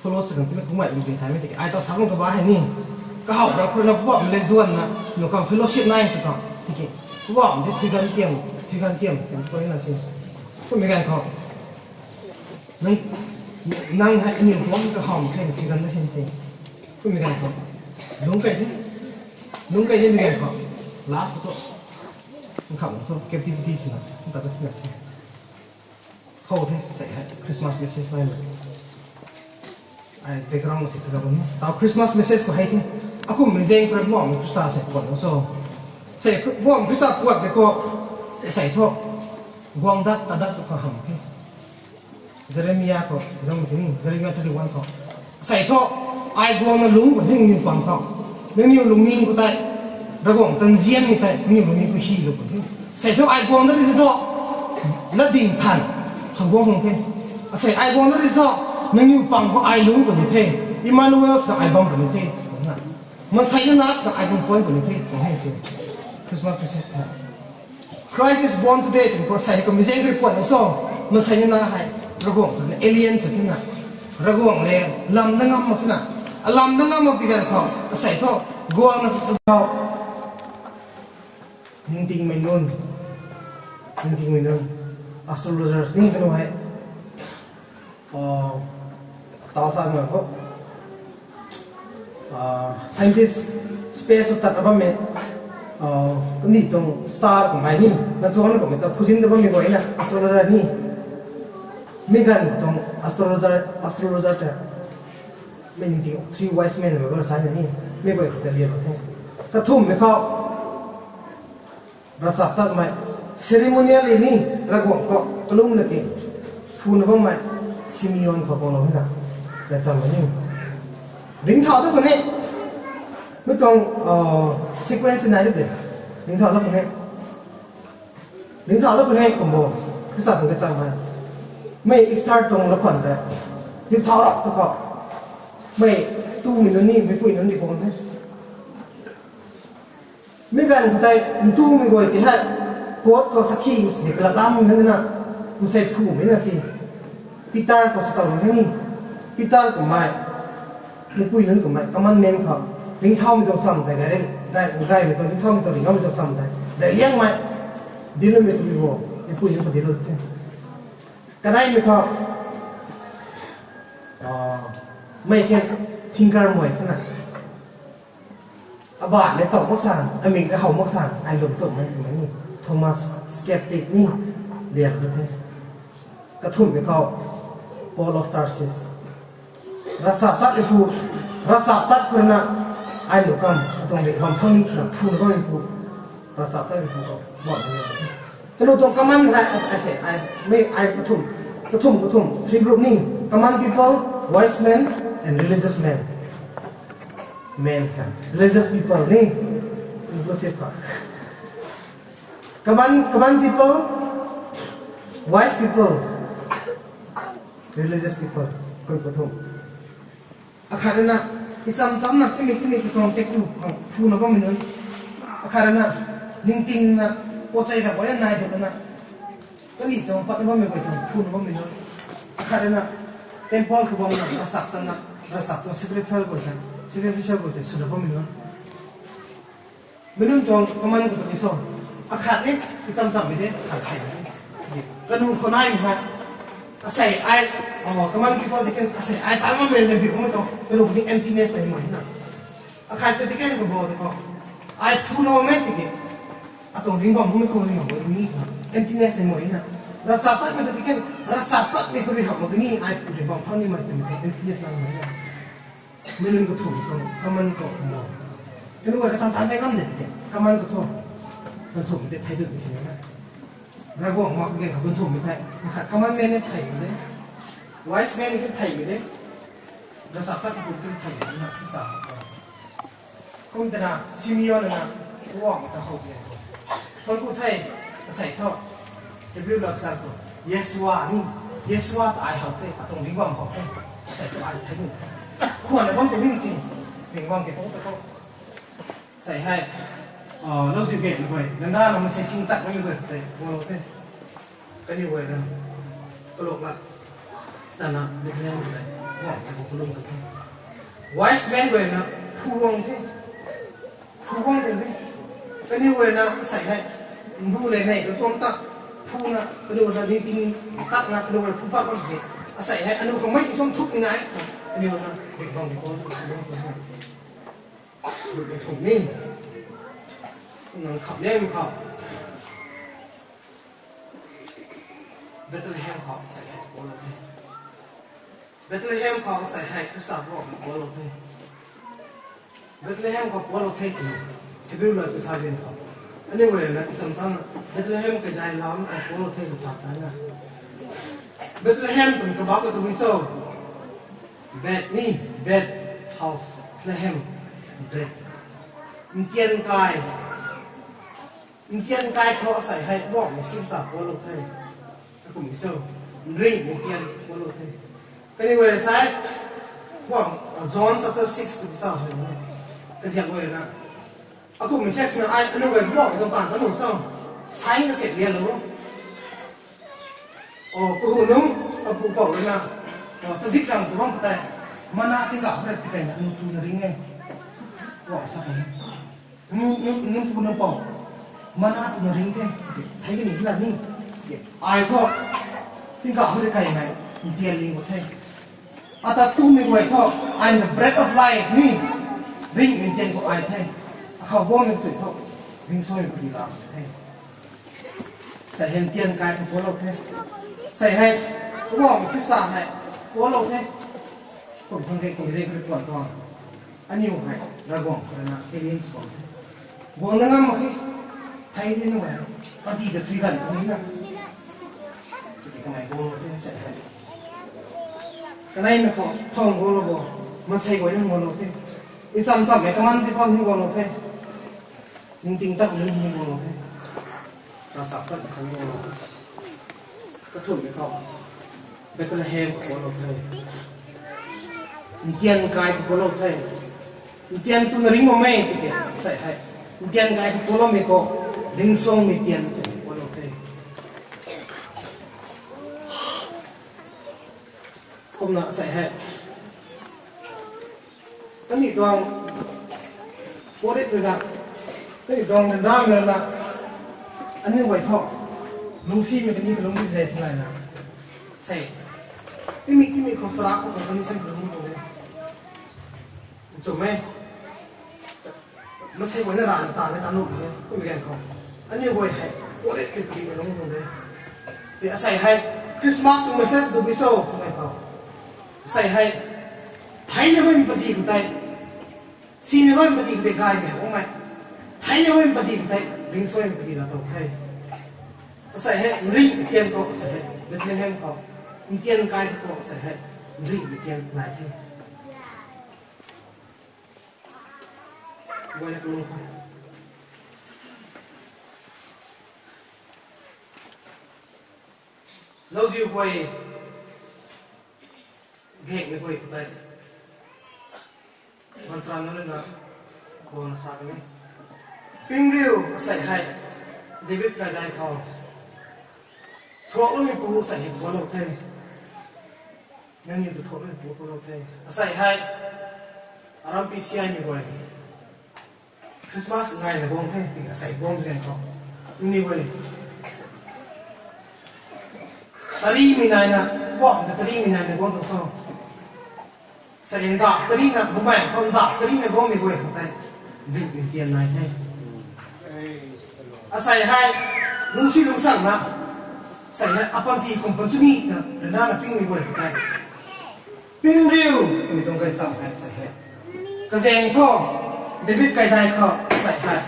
Follow sa kan tina kumei um tin thay mei tiki. Ai tau sa bam kaba hei ni. Kahaw ra khou na Poubauhmei leizuan na, nu kam fellowship nai sa tau. Tiki. Poubauhmei tei thui ganv tiam, thui ganv tiam, tiam tuang na si. Kummei ganv khou. Nang, nang hei aniw khou kahaw mak khe, thui ganv na hin si. Kummei ganv khou. Lungc kei the. Lungc kei the mei ganv khou. Last khou thu, nkham khou thu, captivity swna, nta ta thina se. Khou the, sei hei, Christmas message lai na. Ai background se kira bam. Tau Christmas message khou hei the. Akum mei zeng pra Buam Khrista se kuat lo so. Sei Buam Khrista kuat de khou, sei thu, guang dat, ta dat tu khou ham the. Jeremia khou, zang tini, Jeremia thirty-one khou. Sei thu, ai guangna lungc puni the nangniw pang khou. Nangniw lungning khou tei, Ravguangc tanzianmei tei, nangniw lungning khou hy lou puni the. Sei thu, ai guang dat ri thu, latdyng than, khang guang hung the. Asei ai guang dat ri thu, nangniw pang khou ai lungc puni the. Emmanuel swna ai bam puni the. Na. Maansei na na swna ai bam puan puni the. Hei se. Christmas message na. Christ is born today, twmei khou sei hei kum mei zeng kari puan so, maansei na na hei, Ravguangc khou na alien sw tina, Ravguangc le lam na ngam mak tina, alam na ngam mak pi ganv khou, asei thu, guangna sa sa khou, ningtingmei nunc, ningtingmei nunc, astrologers, ning kanu hei, tau sa nunc khou, scientist, space khou tat na bammei, kaniw tuang star kummei ni, na chuan kummei ta phuzin ta bammei guay na, astrologer ni, mi ganv tuang astrologer, astrologer ta, mi ningting three wise men mei guay sa ni, mi guay khou ta lian the. Kathumhmei khou, ravchaptatmei, ceremonially ni, Ravguangc khou kalumna ki, phuna bammei, Simeon khou kuanglou hina, ravchammei ni. Ringcthau tu khou ni, mi tuang sequence nai de, ringcthau tu khou ni, ringcthau tu khou ni kumbo, Khrista tuang ravchammei, mei Easter tuang lakhwan tei, tingthau rap tu khou, mei tumei nunc ni, meicpui nunc ni kuang the. Mi ganv khou tei ntumei guay ti hei, court khou sakhi mei sini kalat lam hei na, msei phumei na si. Peter khou sa tau hei ni, Peter kummei, meicpui nunc kummei commandment khou, ringcthaumei tuang cham tei gay, gay, gaymei tuang ringcthaumei tuang ringcthaumei tuang cham tei gay liangmei, dinloumei twmei bo, meicpui nunc khou dinlou the. Kaneimei khou, mei ke thinker mei khana. Abaanc le tow mak sang, amik le how mak sang, ai lwm tumhmei twmei ni, Thomas Skeptic ni, lian ta the. Kathumhmei khou, Paul of Tarsus. Ravchaptatmeipu, ravchaptat khou rui na, ai lu kam, atuang ri bam phang ni khou, phuna bammeipu, ravchaptatmeipu khou, bam ni. Kanu tuang common hei, ai, ai, ai, mei, ai kathumh, kathumh, kathumh, three group ni, common people, wise men, and religious men. Men kha, religious people ni, inclusive kha. Common, common people, wise people, religious people, group kathumh. Akhat rui na, icham chamna, kimi kimi ki tuang tek tu khang phuna bammei nunc. Akhat rui na, ningtingna, pochei rap guayna nai tu na. Kaniw tuang patna bammei guay tuang phuna bammei nunc. Akhat rui na, temple khou bamna, ravchap tatna, ravchap tuang sacrifice guay tei, sacrificial guay tei swna bammei nunc. Mi nunc tuang common khou tei so. Akhat ni, icham chammei de, akhat thei. Kanu khou naimei hei. Asei ai, common people tei kan, asei ai ta mamei na biu mei tuang, kanu khou ni emptiness nai mei na. Akhat tei kan khou bo tei khou. Ai phuna mei tiki. Atuang ringc bam mei khou ringc bam ni khou. Emptiness nai mei na. Ravchaptatmei tei kan, ravchaptatmei khou ringc bam ni, ai ringc bam phang ni mei twmei emptiness nai mei na. Mi nunc kathumh khou, common khou mo. Kanu guay katan tanmei ngam de tiki, common kathumh. Kathumh tei thei dut mei sini na. Ravguangc mak ge kathumhmei thei. Khat common men ni theimei de. Wise men ni theimei de. Ravchaptat pu ni theimei na, sa. Kum tei na, Simeon na, Ravguangc ta how de. Thon ku thei, asei thu. Hebrew lat sa khou, Yeshua ni, Yeshua ta ai how the, atuang ringc bam how the, asei thu ai thei ni. Khwan na bam tu ning si, ringc bam ke khou ta khou. Sei hei, lauziu ge na guay, nang na na maansei sing chak na mi guay tei, guang lou the. Kaniw guay na, kaluk la, tana, Bethlehem tei, guang tei khou kalum ka the. Wise men guay na, phu guang the. Phu guang tuang the. Kaniw guay na, asei hei, mbu le nei, kasuang ta, phu na, kaniw na, ningting, tak na, kaniw guay phu pat bam si. Asei hei, anu khang mei ti suang thuk ni nai, kaniw na, rik bam ni khou, phu guang tuang the. Rik bam thuk ni. Nang kham nem khou Bethlehem khou asei hei pualou the. Bethlehem khou asei hei Khrista pualou the. Bethlehem khou pualou the twna Hebrew lat ta sa bian khou, aniu guay rui na isam chang Bethlehem kaidai lam khou pualou the twna sa tana. Bethlehem twna kabak ka tabui cho? Beth ni, Beth, house, Lehem, bread. Ntian kai. Ntian kai khou asei hei Poubauhmei Jisu ta pualou the. Akumhmei cho, nringh ntian pualou the. Kaniw guay rui sa, John chapter six khou ti sa hei, kaziak guay rui na, akumhmei text na ai aniu guay Poubauhmei tuang taanv ta nuh cho, sign ta sek lialou. O, kahu nunc, apu pou rui na, o, tazik ram tu bam tei, mana tingkauh rui tikaina aniu tuna ring e. Poubauhmei sa the. Nunc, nunc, nunc pu nunc pou, mana tuna ring the, thei kani hina ni, ai thu, tingkauh rui kaimei ntian ling khou the. Ata tumei guay thu, I am the bread of life ni, ringhmei ntian khou ai the. Akhou guangmei tui thu, ringcsuaimei padi la the. Sei hei ntian kai khou pualou the. Sei hei, Poubauhmei Khrista hei pualou the. Kum khang zing, kum zing khou rui puan tuang. Aniu hei Ravguangc khou rui na healing sw bam the. Guang na ngam mak khe, thei the nu hei, padi ta tui ganv ni na. Tiki kanei guanglou the sei hei. Kaneimei khou thang guanglou bo, maansei guay ni guanglou the. Isam chammei common people ni guanglou the. Ningting tat ni ni guanglou the. Ravchap tat khang guanglou the. Kathumhmei khou Bethlehem khou pualou the. Ntian kai khou pualou the. Ntian tuna ringc bammei tiki sei hei, ntian kai khou pualoumei khou, ringcsuangmei tian sei hei pualou the. Kumna sei hei, kaniw tuang puarit rui na, kaniw tuang ryanramei rui na, aniu guay thu lungcsimei kani kalungc di the twna na. Sei, timik timik khou sara khou kani sei kalungc tuang de. Chum e. Maansei guay na rana ta ni ta nuh e, kummei ganv khou, aniu guay hei puarit rui pui kalungc tuang de. Tei asei hei Christmas tuang message tu bi cho kummei khou, asei hei theina bammei padi khou tei, sina bammei padi khou tei gaymei kummei, theina bammei padi khou tei ringcsuaimei padi la tow the. Asei hei nringh ntian khou, asei hei Bethlehem khou, ntian kai khou, asei hei nringh ntian nai the. Guayna kalung khou, lauziu guay, gakmei guay khou tei, manchara nunc rui na guangna sa kan e. Ping riu, asei hei David kaidai khou, thuakloumei pu asei hei pualou the. Nangniw ta thuakloumei pu pualou the. Asei hei arampi siaimei guay Christmas ngaina guang the, tiki asei guang di ganv khou, nangniw guay tarimei naina, puam ta tarimei naina guang tuang cho? Sei nda tarina, bumaeng khou nda tarina guangmei guay khou tei, nringh ntian nai the. Asei hei lungcsi lungcsangna, sei hei apanty kum panchuni na ryanrana pingmei guay khou tei, ping riu twmei tuang gaychamv hei sei hei, kazaeng thu, David kaidai khou sei hei,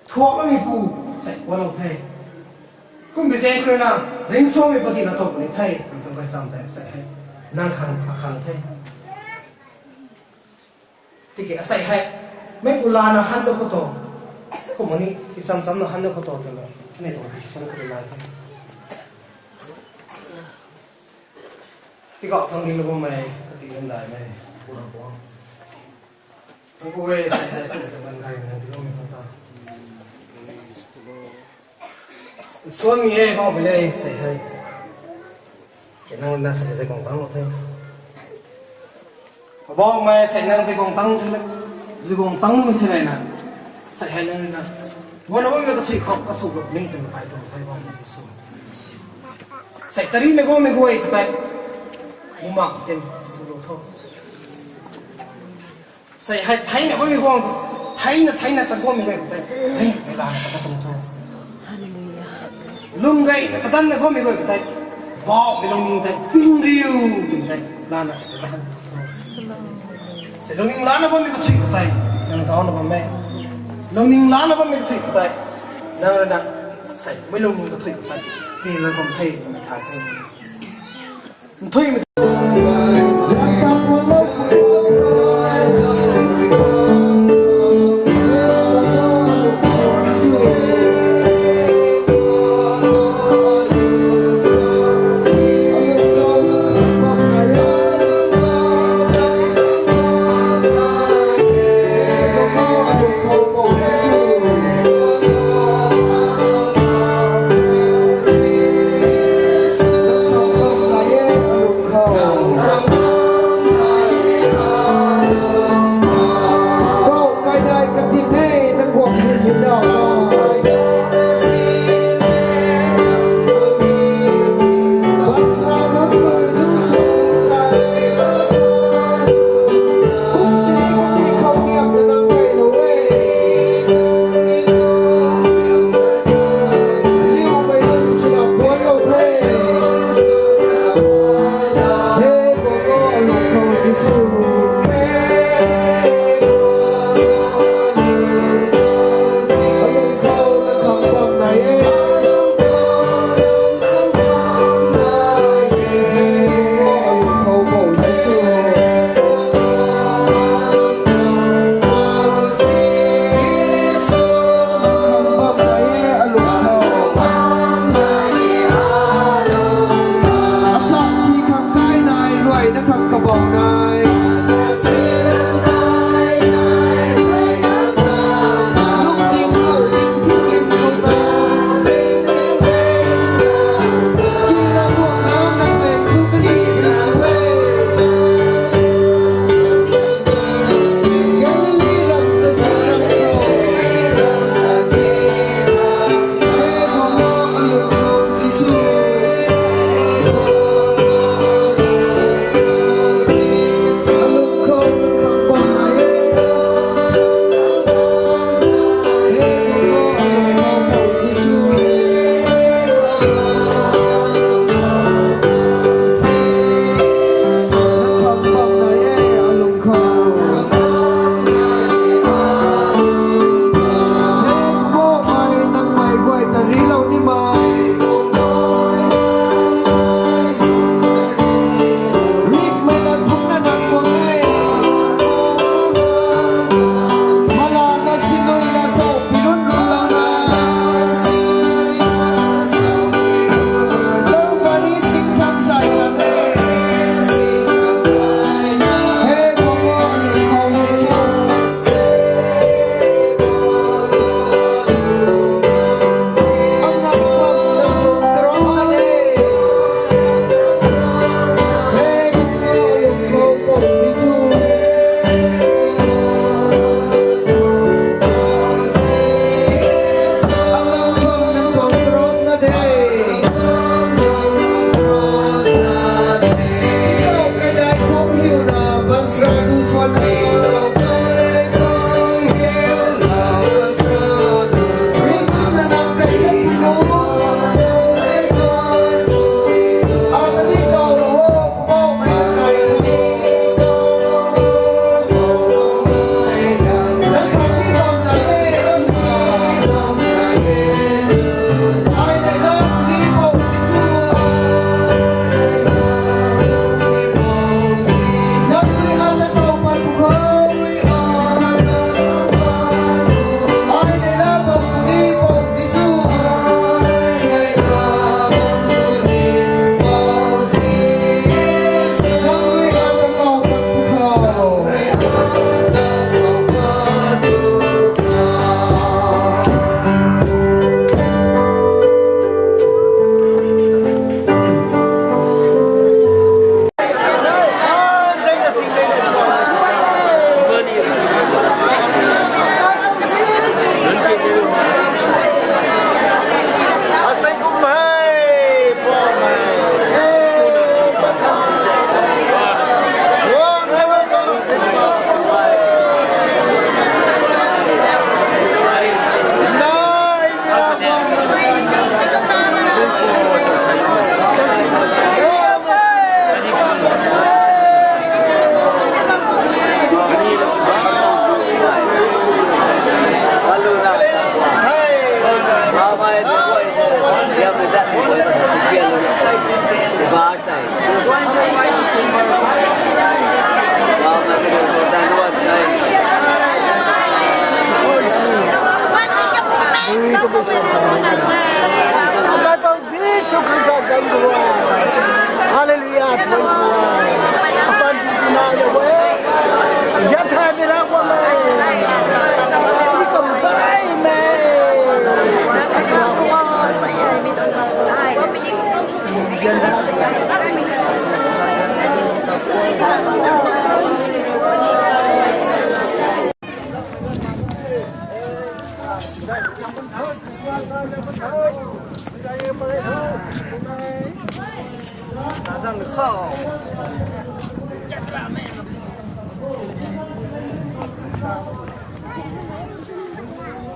thuakloumei pu sei pualou the. Kummei zaeng khou rui na, ringcsuangmei padi la tow puni the twmei tuang gaychamv tei sei hei, nang khang akhang the. Tiki asei hei, meic ku lana han da khou tu, kum ni isam chamna han da khou tu twna, aniu tuang decision khou rui nai the. Tikau thang ringlou bammei, kati rindaimei, pu Ravguangc, nang ku e, sei hei, twmei tuang ganv gaymei nang tiiloumei khang ta nsuanmei e, Poubauhmei le, sei hei, khe nang rui na sei hei zay guang tangclou the. Poubauhmei, sei nang zay guang tang the, zay guang tangmei the reyna, sei hei nang rui na, guanglou bammei kathuic khou kasw gap ning twna kai tuang the, Poubauhmei Jisu. Sei tarina guangmei guay khou tei, bumaeng tin, lou tho. Sei hei theina bammei guang khou, Theina theina tat guangmei guay khou tei ringmei lana tat tat kan thu. Lung gayna kadanna guangmei guay khou tei, bauhmei lungning tei pingriu twmei tei lana sa kan thu. Sei lungning lana bammei kathui khou tei, nang zauna bam e. Lungning lana bammei kathui khou tei, nang rui na, sei mei lungning kathui khou tei, pi lana bam the twmei thay the. Nthuimei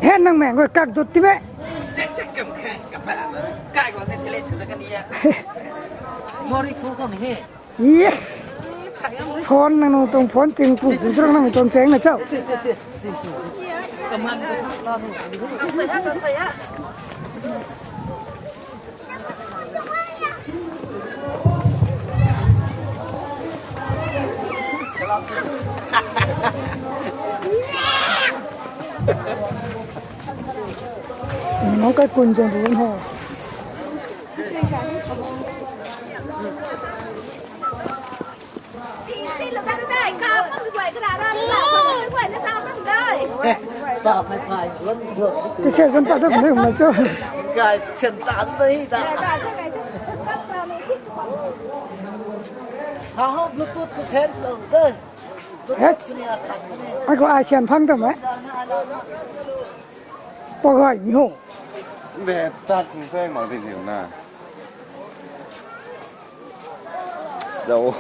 He nang meng goi kak dut ti me. Chek chek kam khe, kam ba. Kai ko ne thele chu da kani ya. Mori phu ko ni he. Ye. Phone nang nung tuang phone ching pu pu srang nang tuang cheng na chau. Kam man ko la nu. Ka sa ya, ka sa ya. Nang kai kun jang bu ho. Ti se zan ta ta mei ma cho. Kai sen tan dei ta. Ha ho Bluetooth ko sen lo dei. Bluetooth ni a khat ni. Ai ko ai sian phang ta mei. Pagai ni ho. Be ta kung se ma ding hiu na. Dau.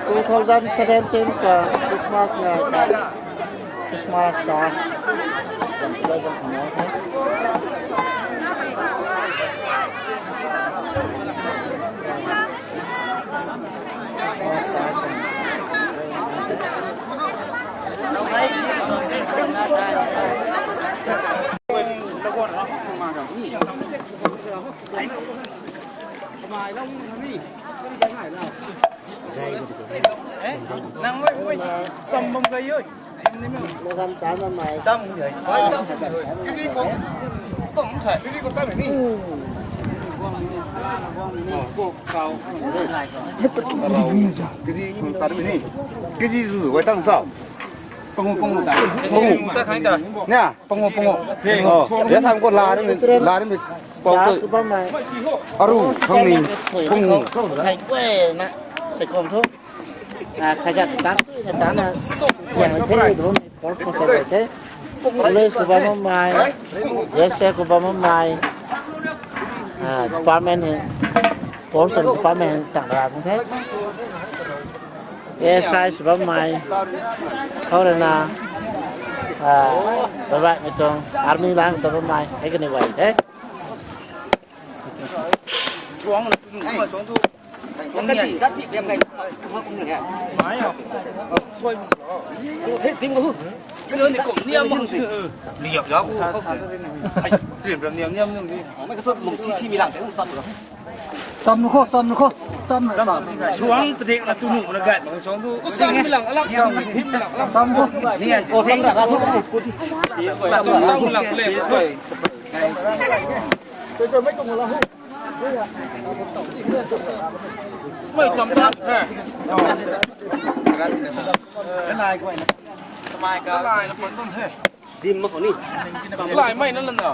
Two thousand seventeen ka Christmas na Christmas sa. Nang mai mai sam bam kai oi. Sam ni. Kong thai. Kiji kong tat ni. Kiji zu wai tang sao. Pangu pangu ta. Pangu ta khai ta. Nia. Pangu pangu. Oh, ya sam ko la ni la ni pau tu. Aru khang ni pangu. Sai kwe na. Sai kom thu. Ah, khai jat tan, tan na. Yang the du. Por ko sa the. Police ko bam mai. Yes sir ko bam mai. Ah, department he. Forest department he tang ra the. A S I sw bam mai. Hou rui na, ah, bye bye mi tuang army lang tu bam mai. Hei kani wai the. Chuang na tu, chuang tu. Chuang ni. Ni yap yap. Ai, rim ram niam niam niam ni. Mai ka tu mung si si mi lang te, mung sam. Cham nu kho, cham nu kho, cham nu kho. Suang padik na tu nu na gat, mang suang tu. Ko sam mi lang, alang sam mi, mi lang, alang. Cham kho. Ni an. O, sam ra, ra, ra. Cham lang, lang, lang. Mai cham ta, he. Nai ko na. Mai ka. Nai na pon ton he. Dim ma ko ni. Lai mai na lan na.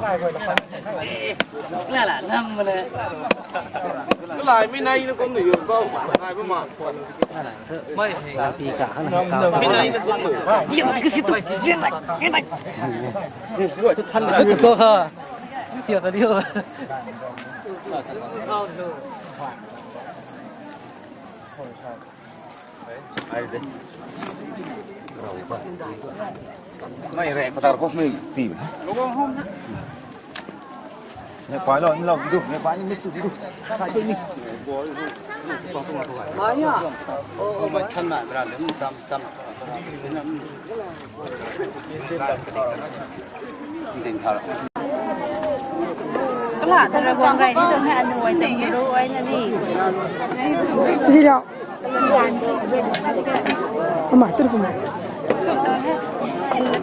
La la, lam ma le. Lai mai nai na kom ni yo ko. Nai ba ma. Mai he. Pi ka na ka. Mai nai na kom ni. Dim ka si tu. Dim ka si tu. Dim ka si tu. Ko ha. Tia ka dio. Mai rek patar ko mai ti. Ne pai lo, ni lo di du, ne pai ni mix di du. Pai ni. Mai ya. O, o, mai chan na bra le, tam, tam. Kala tara guang rai ni tuang hei anu ai tang ru ai na ni. Di lo. Ama tara guang.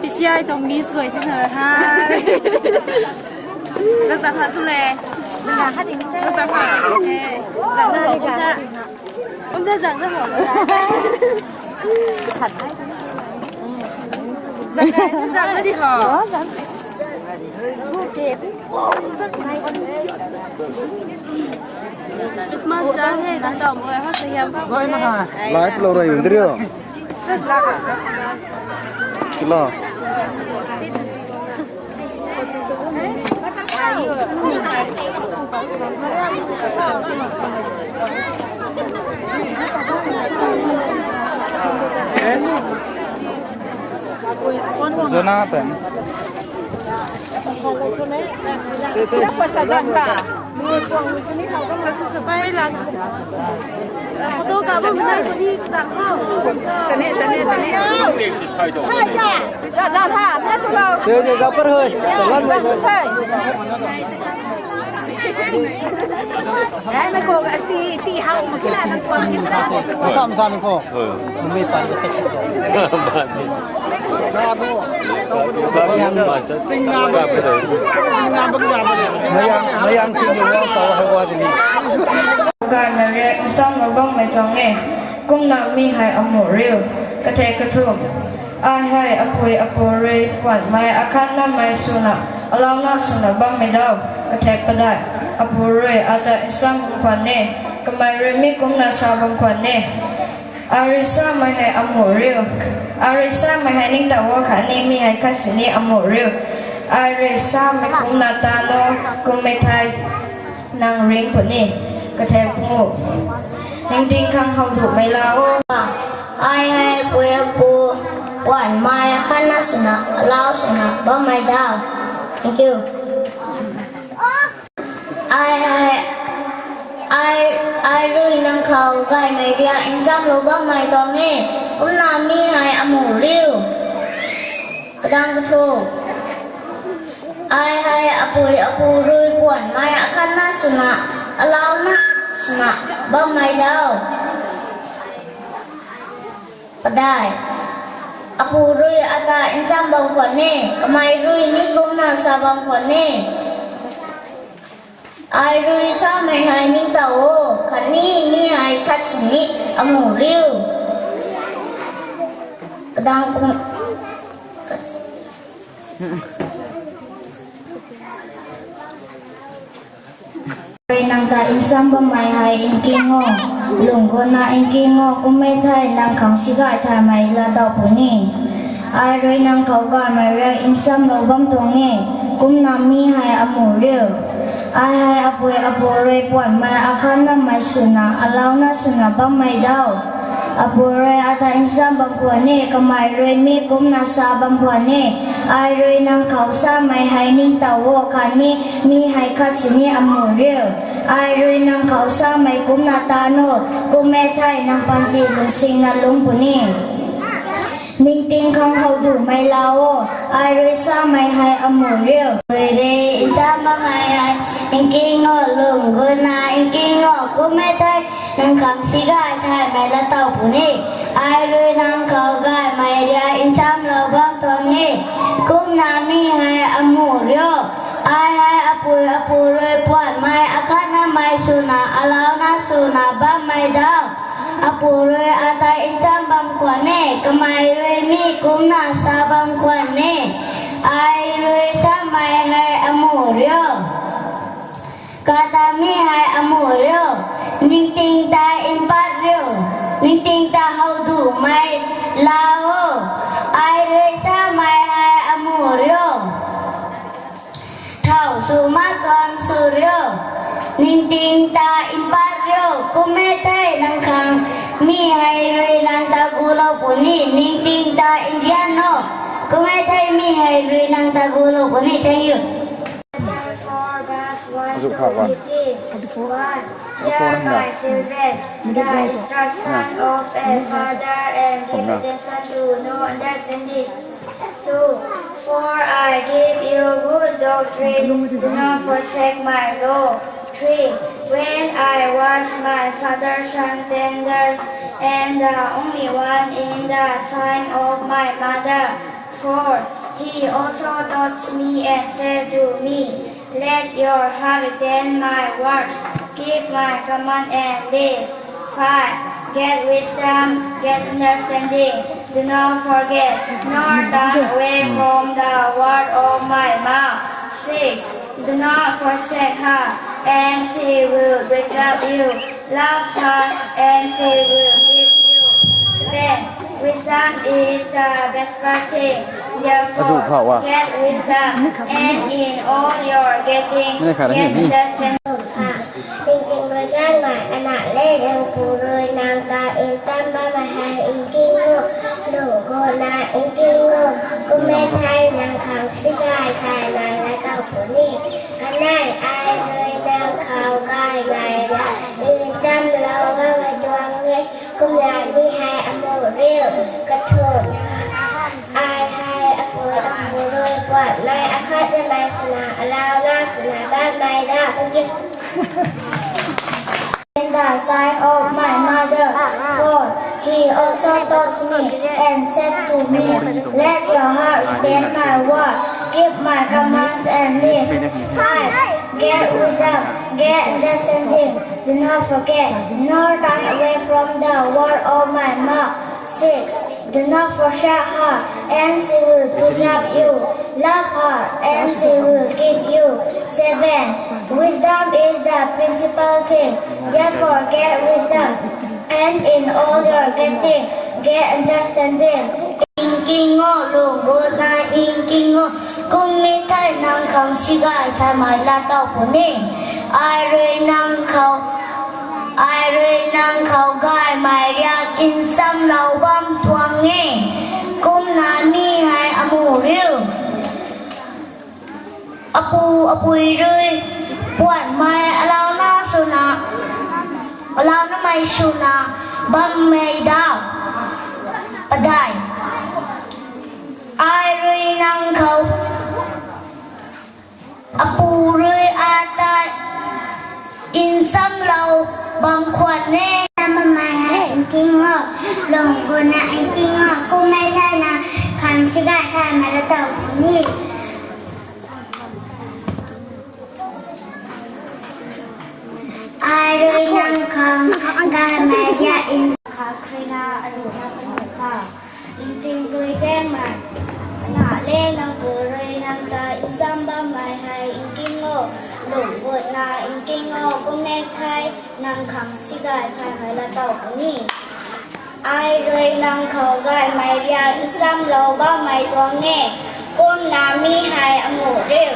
P C I tuang miss guay thei na ha. Nang ta ha tu le. Nang ta ha tu le. Zang na ni ka. Kum ta zang na ho. Zang na, zang na di ho. Christmas cha he, zang tau mo ho sa hiam. Lai pulou rui yun drio. Kilo. Jonathan. Photo ka bam na ko ni ka ho. Tane, tane, tane. Za, za, za, na tu lo. Te, te, za par hai. Za, za, za. Ai, na ko, ti, ti, hao, ma kina, na ko, kina. Sam, sam, ko. Mei pan ko tek ko. Mayang, mayang si ni wang sa ha wa ni. Gay mei rui nsam lou bam mei tuang e. Kumna mi hei amu riu. Kathek kathum. Ai hei apui apu rui puan mei akhat na mei swna, alau na swna bam mei dau. Kathek padai. Apu rui ata nsam bam khwan ni. Kamei rui mi kumna sa bam khwan ni. Ai rui samei hei amu riu. Ai rui samei hei ningtow khatni mi hei khat sini amu riu. Ai rui samei kumna ta no kummei thei nang ring puni. Kathek pungu. Ningting khang how duh mei la o. Ai hei pui apu puan mei akhat na swna, alau swna bam mei dau. Thank you. Ai, ai, ai, ai rui nang khou gaymei riak nzam lou bammei tuang e, kumna mi hei amu riu. Kadang kathu. Ai hei apui apu rui puanmei akhatna swna, alauna swna bammei dau. Padai. Apu rui ata ncham bam khwan e, kamei rui mi kumna sa bam khwan e. Ai rui samei hei ningtow o, khatni mi hei khat sini amu riu. Kadang kum Rui nang ta ncham bammei hei nking o, lung guna nking o, kum e thei nang khang sigay thaymei laatow puni. Ai rui nang khou gaymei rui nchamlou bam tuang e, kumna mi hei amu riu. Ai hei apui apu rui puanmei akhatnamei swna, alauna swna bammei dau. Apu rui ata ncham bam khwan e, kamei rui mi kumna sa bam khwan e. Ai rui nang khou samei hei ningtow o, khatni mi hei khat sini amu riu. Ai rui nang khou samei kumna taan o, kum e thei nang panty lungsingna lungc puni. Ningting khang how dumei la o, ai rui samei hei amu riu. Rui ncham bammei hei nking o, lung guna nking o, kum e thei nang khang sigay thaymei laatow puni. Ai rui nang khou gaymei rui nchamlou bam tuang e, kumna mi hei amu riu. Ai hei apui apu rui puanmei akhatnamei swna, alauna swna bammei dau. Apu rui ata ncham bam khwan e, kamei rui mi kumna sa bam khwan e. Ai rui samei hei amu riu, kata mi hei amu riu. Ningting ta mpat riu, ningting ta how dumei la o. Ai rui samei hei amu riu, thow sw mak tuang sw riu. Ningting ta mpat riu, kum e thei nang khang mi hei rui nang ta gulou puni. Ningting ta nzian o, kum e thei mi hei rui nang ta gulou puni. Thank you. Chapter four, verse one to fifteen. One. Hear, my children, the instruction of a father, and give attention to know understanding. Two. For I give you good doctrine, do not forsake my law. Three. When I was my father's son tender, and the only one in the sight of my mother, four. He also taught me and said to me, let your heart retain my words, keep my command and live. Five. Get wisdom, get understanding. Do not forget, nor turn away from the word of my mouth. Six. Do not forsake her, and she will preserve you. Love her, and she will give you strength. Wisdom is the best party. Therefore, get wisdom, and in all your getting, get understanding. Ningting rui gaymei ana le, nang pu rui nang ta ncham bammei hei nking o, lung guna nking o, kum e thei nang khang sigay thaymei laatow puni. Kanei, ai rui nang khou gaymei rui nchamlou bammei tuang e, kumna mi hei amu riu. Kathumh. Ai hei apui apu rui puanmei akhatnamei swna, alauna swna bammei dau. Thank you. In the sight of my mother, for he also taught me and said to me, let your heart retain my word, keep my commands and live. Five. Get wisdom, get understanding. Do not forget, nor turn away from the word of my mouth. Six. Do not forsake her, and she will preserve you. Love her, and she will give you. Seven. Wisdom is the principal thing. Therefore, get wisdom, and in all your getting, get understanding. Nking o, lung guna nking o, kum e thei nang khang sigay thaymei laatow puni. Ai rui nang khou Ai rui nang khou gaymei riak nchamlou bam tuang e, kumna mi hei amu riu. Apu apui rui puanmei alauna swna, alaunamei swna bammei dau. Padai. Ai rui nang khou Bam khwan ne. Sambammei hei nking o, lung gutna nking o, kummei thei nang khang sigai thaymei la tow puni. Ai rui nang khang gaymei riak nsa khrina aluna puni kha. Ningting rui gaengmei, ana le nang pu rui nang ta ncham bammei hei nking o, lung gutna nking o, kummei thei nang khang sigai thaymei la tow puni. Ai rui nang khou gaymei riak nchamlou bammei tuang e, kumna mi hei amu riu.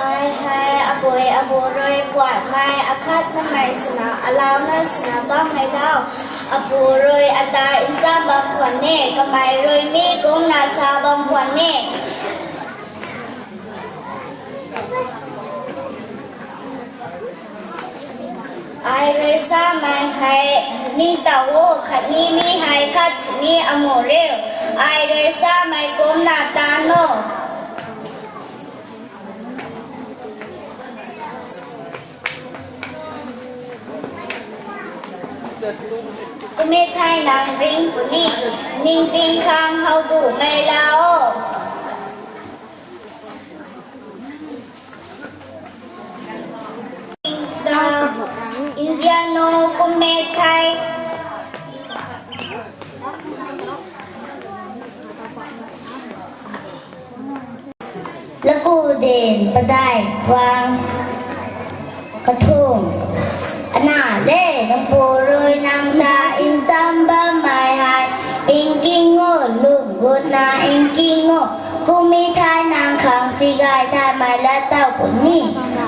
Ai hei apui apu rui puanmei akhatnamei swna alauna swna bammei dau. Apu rui ata ncham bam khwan e, kamei rui mi kumna sa bam khwan e. Ai rui samei hei ningtow o, khatni mi hei khat sini amu riu. Ai rui samei kumna taan o. Kummei thei nang ring puni, ningting khang how dumei la o. Ningta, Indian o kummei thei. Laku din padai tuang kathumh. Ana le nang pu rui nang ta ncham bammei hei nking o, lung gutna nking o, kummei thei nang khang sigai thaymei la tow puni.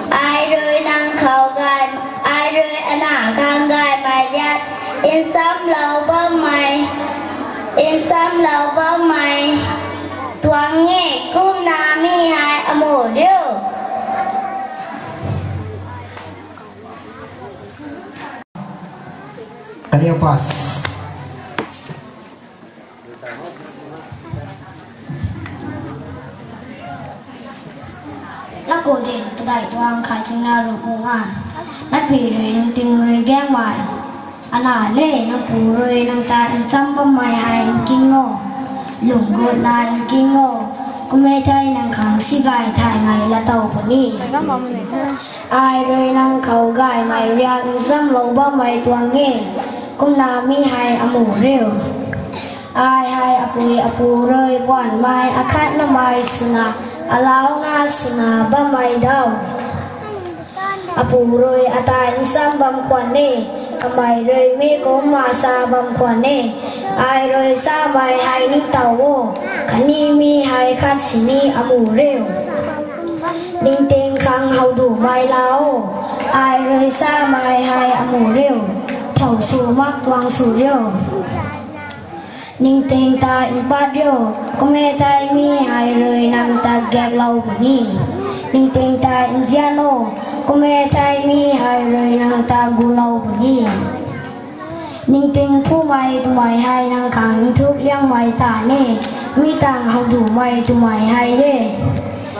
Ai rui nang khou gay, ai rui ana khang gaymei riak nchamlou bammei, nchamlou bammei tuang e, kumna mi hei amu riu. Kaliapas. Laku din padai tuang khat rui na ruh u ngan. Latpui rui ningting rui gaengmei. Ana le nang pu rui nang ta ncham bammei hei nking o, lung gutna nking o, kummei thei nang khang sigai thaymei la tow puni. Ai rui nang khou gaymei riak nchamlou bammei tuang e, kumna mi hei amu riu. Ai hei apui apu rui puanmei akhatnamei swna alauna swna bammei dau. Apu rui ata ncham bam khwan e, kamei rui mi kumna sa bam khwan e. Ai rui samei hei ningtow o, khatni mi hei khat sini amu riu. Ningting khang how dumei la o, ai rui samei hei amu riu. Thow sw mak tuang sw riu. Ningting ta mpat riu, kummei thei mi hei rui nang ta gaeklou puni. Ningting ta nzian o, kummei thei mi hei rui nang ta gulou puni. Ningting phumei twmei hei nang khang nthuk liangmei ta ni, mi tang how dumei twmei hei e.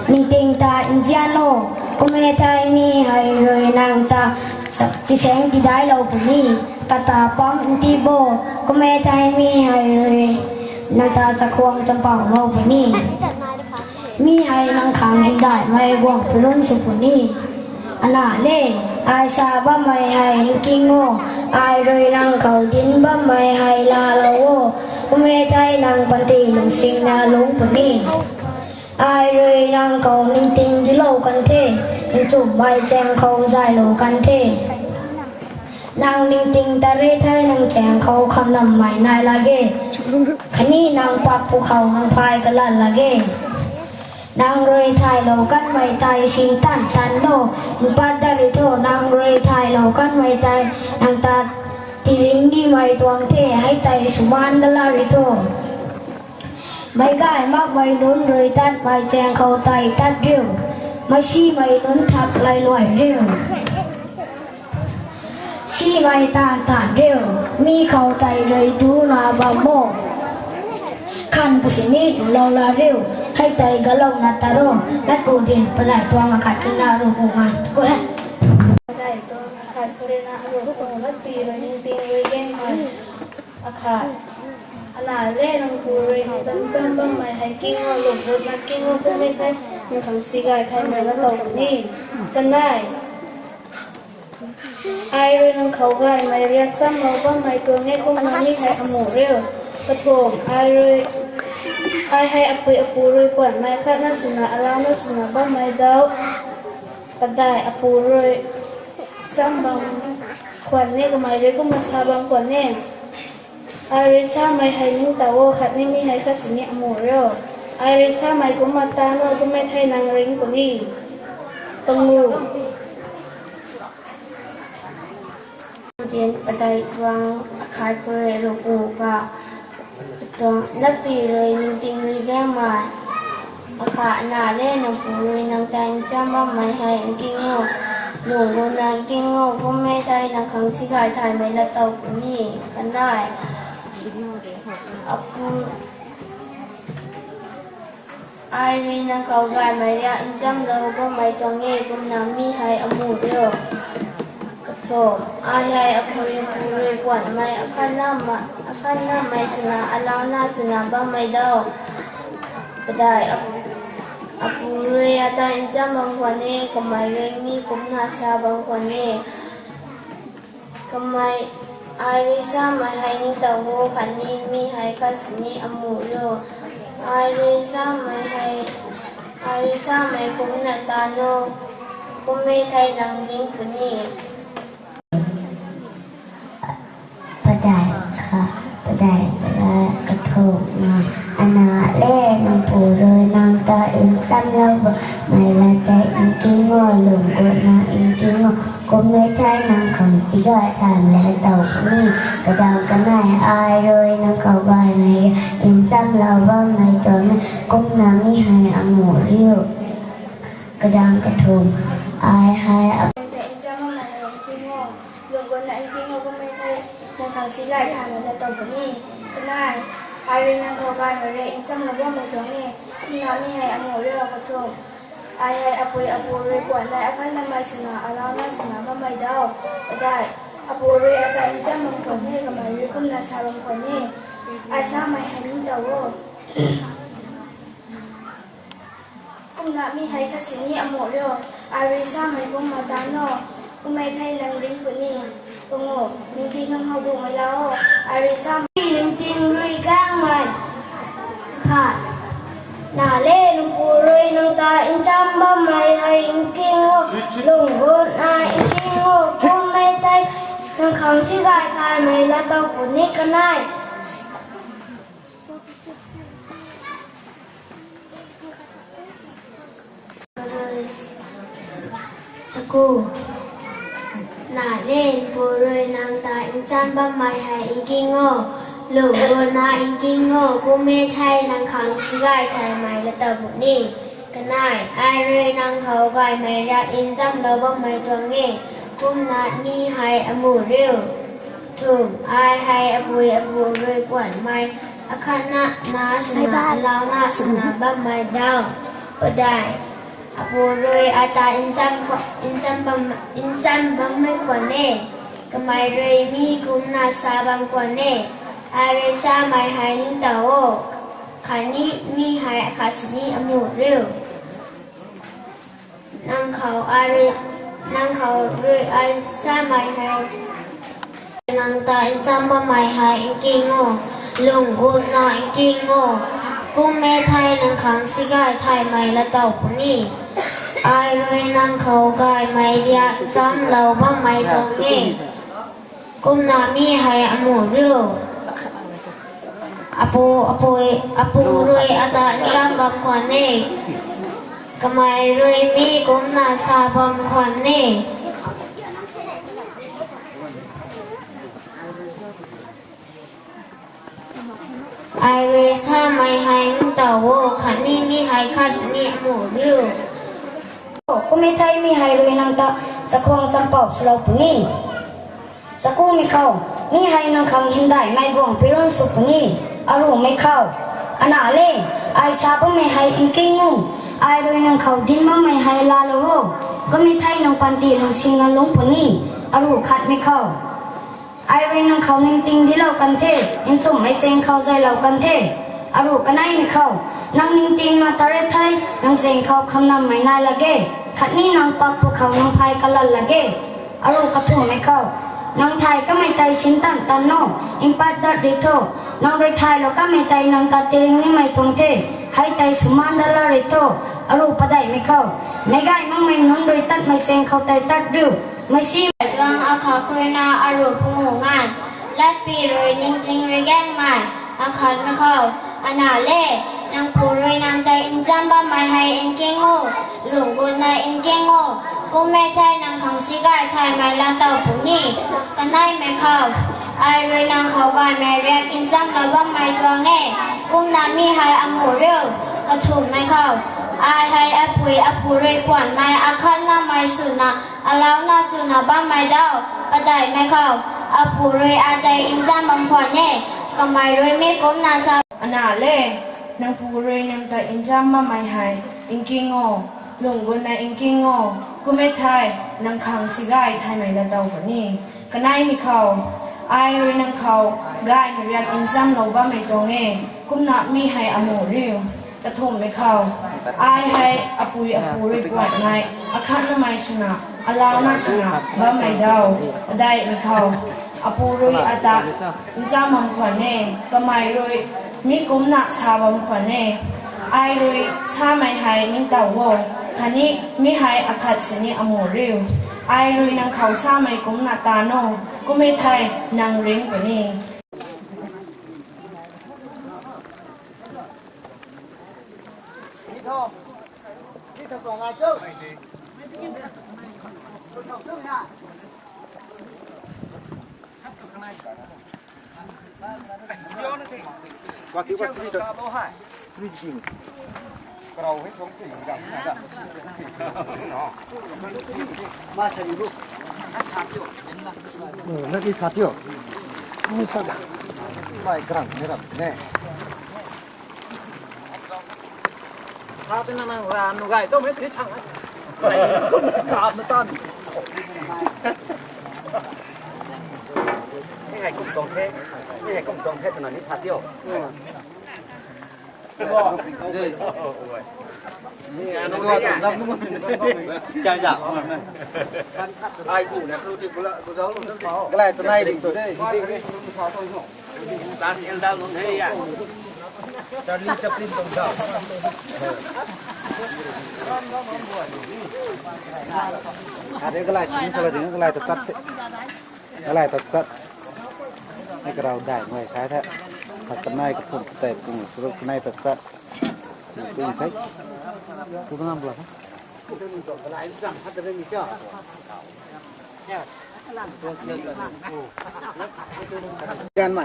Ningting ta nzian o, kummei thei mi hei rui nang ta tiseng tidailou puni. Kata pam nti bo, kummei thei mi hei rui nang ta chakhwang champaulou puni. Mi hei nang khang hymdaihmei guang pulun sw puni. Ana le, ai sa bammei hei nking o, ai rui nang khou dinc bammei hei laalou o, kummei thei nang panty lungsingna lungc puni. Ai rui nang khou ningting dilou kan the, nchumhmei chaeng khou zaylou kan the. Nang ningting ta re thei nang chaeng khou khamnammei nai lak ge, khatni nang pak pwkhou nang phay kalat lak ge. Nang rui thaylou kanmei tei sintan tan no, mpat dat ri tho, nang rui thaylou kanmei tei nang ta tiringc nimei tuang the, hei tei swmaan dat la ri tho. Meic gay makmei nunc rui tatmei chaeng khou tei tat riu. Meic simei nunc thak lay luai riu. Simei taanv taanv riu. Mi khou tei rui duna bam mo. Khan pu sini lou la riu. Hei tei galouna ta ro. Lat pu din padeih tuang akhat rui na ru pu ngan tu e. Padeih tuang akhat rui na ru pu lat pi rui ningting rui gaengmei. Akhat. Ana le nang pu rui nang ta ncham bammei hei nking o, lungc gutna nking o, kummei thei nang khang si gay thaymei lat tow puni. Kanei. Ai rui nang khou gaymei riak chamlou bammei tuang e, kumna mi hei amuh riu. Kathumh, ai rui, ai hei apui apu rui puanhmei khatna swna alauna swna bammei dau. Padeih, apu rui cham bam khwan e, kamei rui kumna sa bam khwan e. Ai rui samei hei ningtow o, khatni mi hei khat sini amuh riu. Ai rui samei kumna taanv o, kummei thei nang ring puni. Panguh. Din padeih tuang akhat khou rui ru pu pa tuang lat pi rui ningting rui gaengmei. Akhat, ana le nang pu rui nang ta ncham bammei hei nking o, lungc gutna nking o, kummei thei nang khang si gay thaymei lat tow puni. Kanei. Apu Ai rui nang khou gaymei riak nchamlou bammei tuang e, kumna mi hei amuh riu. Kathumh, ai hei apui apu rui puanhmei akhatna ma-, akhatnamei swna alauna swna bammei dau. Padeih, ap-, apu rui ata ncham bam khwan e, kamei rui mi kumna sa bam khwan e. Kamei, ai rui samei hei ningtow o, khatni mi hei khat sini amuh riu. Ai rui samei hei, ai rui samei kumna taanv o, kummei thei nang ring puni. Padeih khat, padeih padeih kathumhna, ana le nang pu rui nang ta nchamlou bammei lat tei nking o, lungc gutna nking o, kummei thei nang khang si gay thaymei lat tow puni. Kadang kanei, ai rui nang khou gaymei riak nchamlou bammei tuang e, kumna mi hei amuh riu. Kadang kathumh, ai hei ap- Tei ncham bammei hei nking o, lungc gutna nking o, kummei thei nang khang si gay thaymei lat tow puni. Kanei, ai rui nang khou gaymei riak nchamlou bammei tuang e, kumna mi hei amuh riu. Kathumh, ai hei apui apu rui puanhmei akhatnamei swna alauna swna bammei dau. Padeih, apu rui ata ncham bam khwan e, kamei rui kumna sa bam khwan e. Ai samei hei ningtow o, kumna mi hei khat sini amuh riu. Ai rui samei kumna taanv o, kummei thei nang ring puni. Panguh, ningting khang how duhmei lau o. Ai rui samei ningting rui gaengmei. Khat, ana le nang pu rui nang ta ncham bammei hei nking o, lungc gutna nking o, kummei thei nang khang si gay thaymei lat tow puni. Kanei. Saku, ana le nang pu rui nang ta ncham bammei hei nking o, lungc gutna nking o, kummei thei nang khang si gay thaymei lat tow puni. Kanei, ai rui nang khou gaymei riak nchamlou bammei tuang e, kumna mi hei amuh riu. Thumh, ai hei apui apu rui puanhmei akhatna swna alauna swna bammei dau. Padeih, apu rui ata ncham, ncham bam, ncham bammei khwan e, kamei rui mi kumna sa bam khwan e. Ai rui samei hei ningtow o, khatni mi hei khat sini amuh riu. Nang khou ai rui, nang khou rui ai samei hei, nang ta ncham bammei hei nking o, lungc gutna nking o, kummei thei nang khang si gay thaymei lat tow puni. Ai rui nang khou gaymei riak nchamlou bammei tuang e, kumna mi hei amuh riu. Apu, apu, apu rui ata ncham bam khwan e, kamei rui mi kumna sa bam khwan e. Ai rui samei hei ntaw o, khatni mi hei khat sini amu riu. Kummei thei mi hei rui nang ta chakhwang champou swlou puni. Chakumei khou, mi hei nang khang hymdaihmei guang pirun sw puni. Arumei khou, ana le, ai sa bammei hei nking o, ai rui nang khou dinc bammei hei laalou o, kummei thei nang panty lungsingna lungc puni. Aru khatmei khou, ai rui nang khou ningting dilou kan the, nchumhmei cheng khou zaylou kan the. Aru kaneimei khou, nang ningtingna taret thei, nang cheng khou khamnammei nai lak ge, khatni nang pak pwkhou nang phay kalat lak ge. Aru kathumhmei khou, nang thay kamei tei sintan tan no, mpat dat ri tho, nang rui thaylou kamei tei nang ta tiring nimei tuang the, hei tei swmaan dat la ri tho. Aru padeihmei khou, meic gay makmei nunc rui tatmei cheng khou tei tat riu, meic simei tuang akhat khou ruina aru pungu ngan, latpy rui ningting rui gaengmei, akhatmei khou, ana le, nang pu rui nang tei ncham bammei hei nking o, lungc gutna nking o, kummei thei nang khang si gay thaymei laatow puni. Kaneimei khou, ai rui nang khou gaymei riak nchamlou bammei tuang e, kumna mi hei amu riu. Kathumhmei khou, ai hei apui apu rui puanhmei akhatnamei swna, alauna swna bammei dau. Padeihmei khou, apu rui ai tei ncham bam khwan e, kamei rui mi kumna sa, ana le, nang pu rui nang ta ncham bammei hei nking o, lungc gutna nking o, kummei thei nang khang si gay thaymei laatow puni. Kaneimei khou, ai rui nang khou gaymei riak nchamlou bammei tuang e, kumna mi hei amu riu. Kathumhmei khou, ai hei apui apu rui puanhmei akhatnamei swna, alauna swna bammei dau. Padeihmei khou, apu rui ata ncham bam khwan e, kamei rui mi kumna sa bam khwan e, ai rui samei hei ningtow o, khatni mi hei akhat sini amu riu. Ai rui nang khou samei kumna ta no, kummei thei nang ring puni. Nang i khat tio. Nang sa da. Lai krang ne ram ne. Sa te nang nang ra nu gay to me ti chang. Ka na tan. Ni hai kum tong the. Ni hai kum tong the na ni sa tio. Chang ja. Ai ku na kru ti ku la ku zau lu. Kalai tanai ding tu de. Last elder lun hei ya. Charlie Chaplin tong zau. Ade kalai sini sala ding kalai ta chat. Kalai ta chat. Ni karau dai ngai khai the. Hat kanai ka phun tai pung suru kanai ta chat. Pung thai. Tu ngam bla.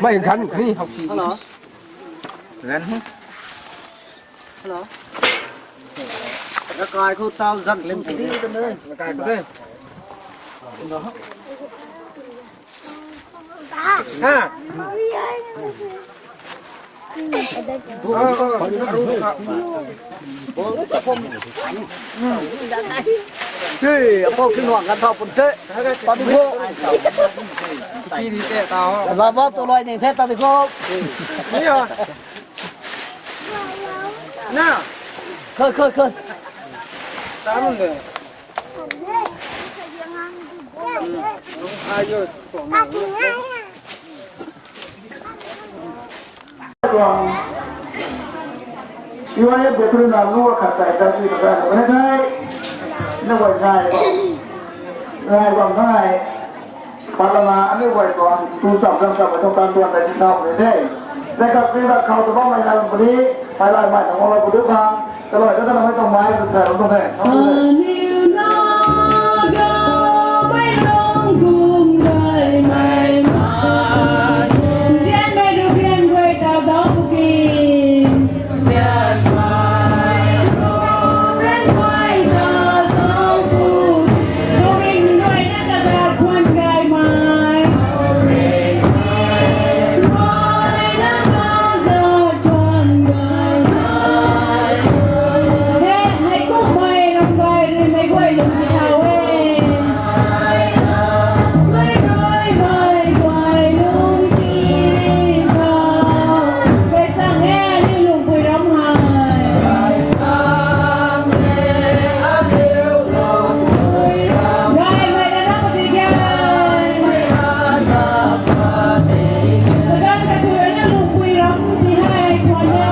Mai gan ni hau si. Hello. Gan he. Hello. Rakai khou tau zan lim ti di kan de. Rakai khou de. Ha. Hey, apou khin wang kan thau pun te. Tadi ko. Pi di te tau. Baba tu loi ni the tadi ko. Ni ya. Na. Khoi, khoi, khoi. Tau lun de. Tuang, C Y F veteran na lu khat tai ta tui ta kai na thai, na wai ngai bam, ngai bam ngai, pat lana ani wai tuang tu cham cham cham tuang tan tuan tai sin thau ne the. Zai khat sin khat khou tu bam mai na lam puni, pai lai mai na ngau la puni bang. Kaloi ta ta na mai tuang mai tu thai ram tuang the. Aniu na ga mai rong kum dai mai ma. Zian mai ruk rian guay ta dau ki. Ni thau e. Mei rui mei guay lungc ti thau. Guay sang e, aniu lungpui ram hei. Guay mei na na pati gay. Kaganv kathui aniu lungpui ram ti hei thuan e.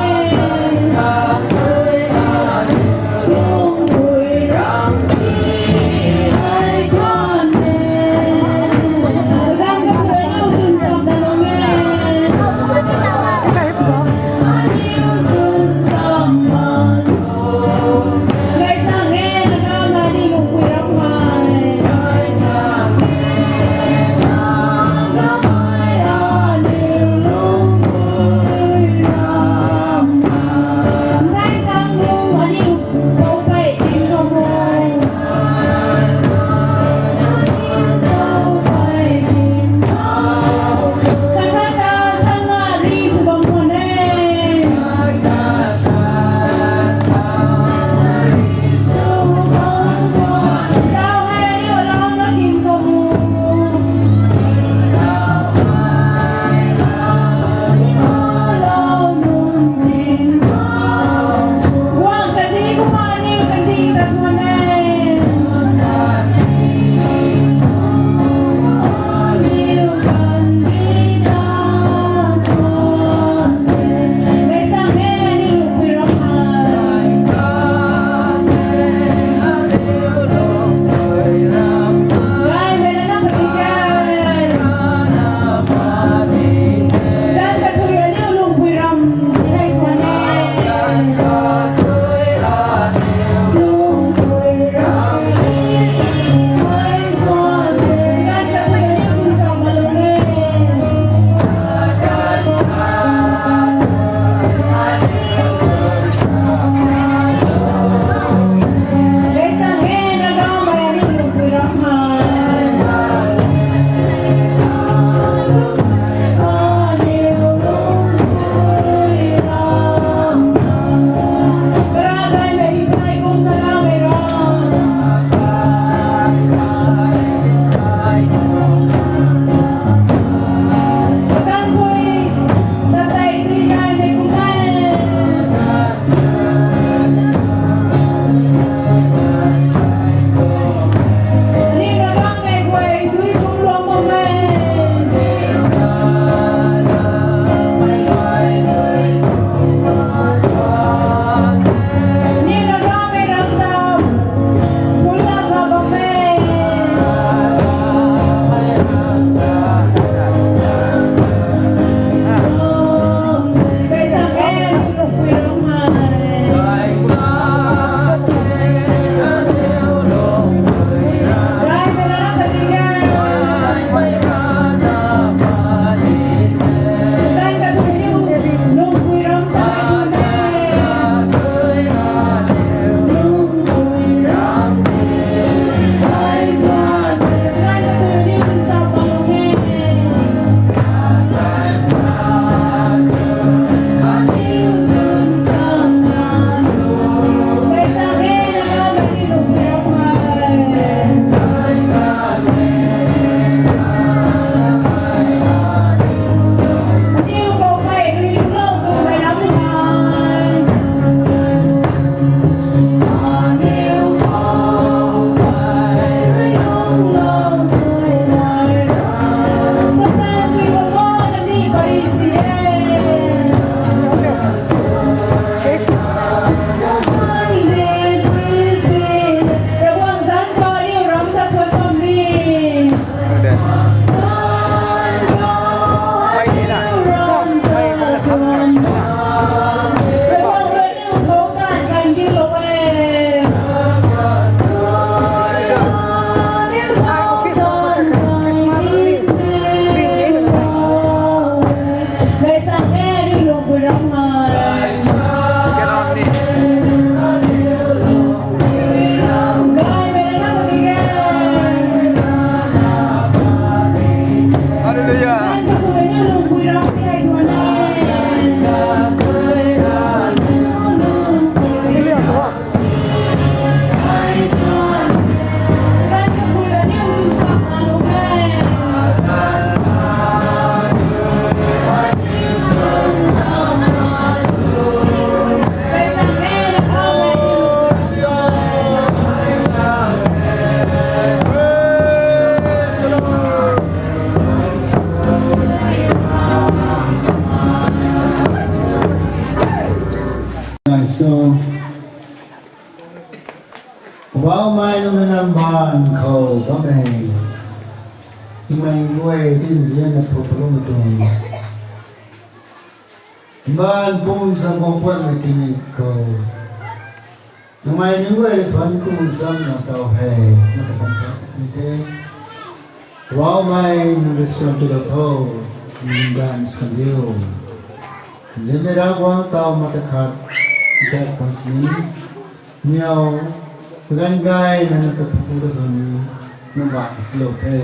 So, Poubauhmei nunc nam baan khou bam e. Mei guay tinzian na thu palum tuang. Baan pum sa bam puan mei tini khou. Nungai nunc guay thuan kum sam na tau hei, na ka sam tau hei the. Poubauhmei nunc restaurant tu da tho, nunc dance kan diu. Zimei Ravguangc tau mata khat, tat pasi, niau, pagan gay na na ta thupu da thani, nunc ba si lo the.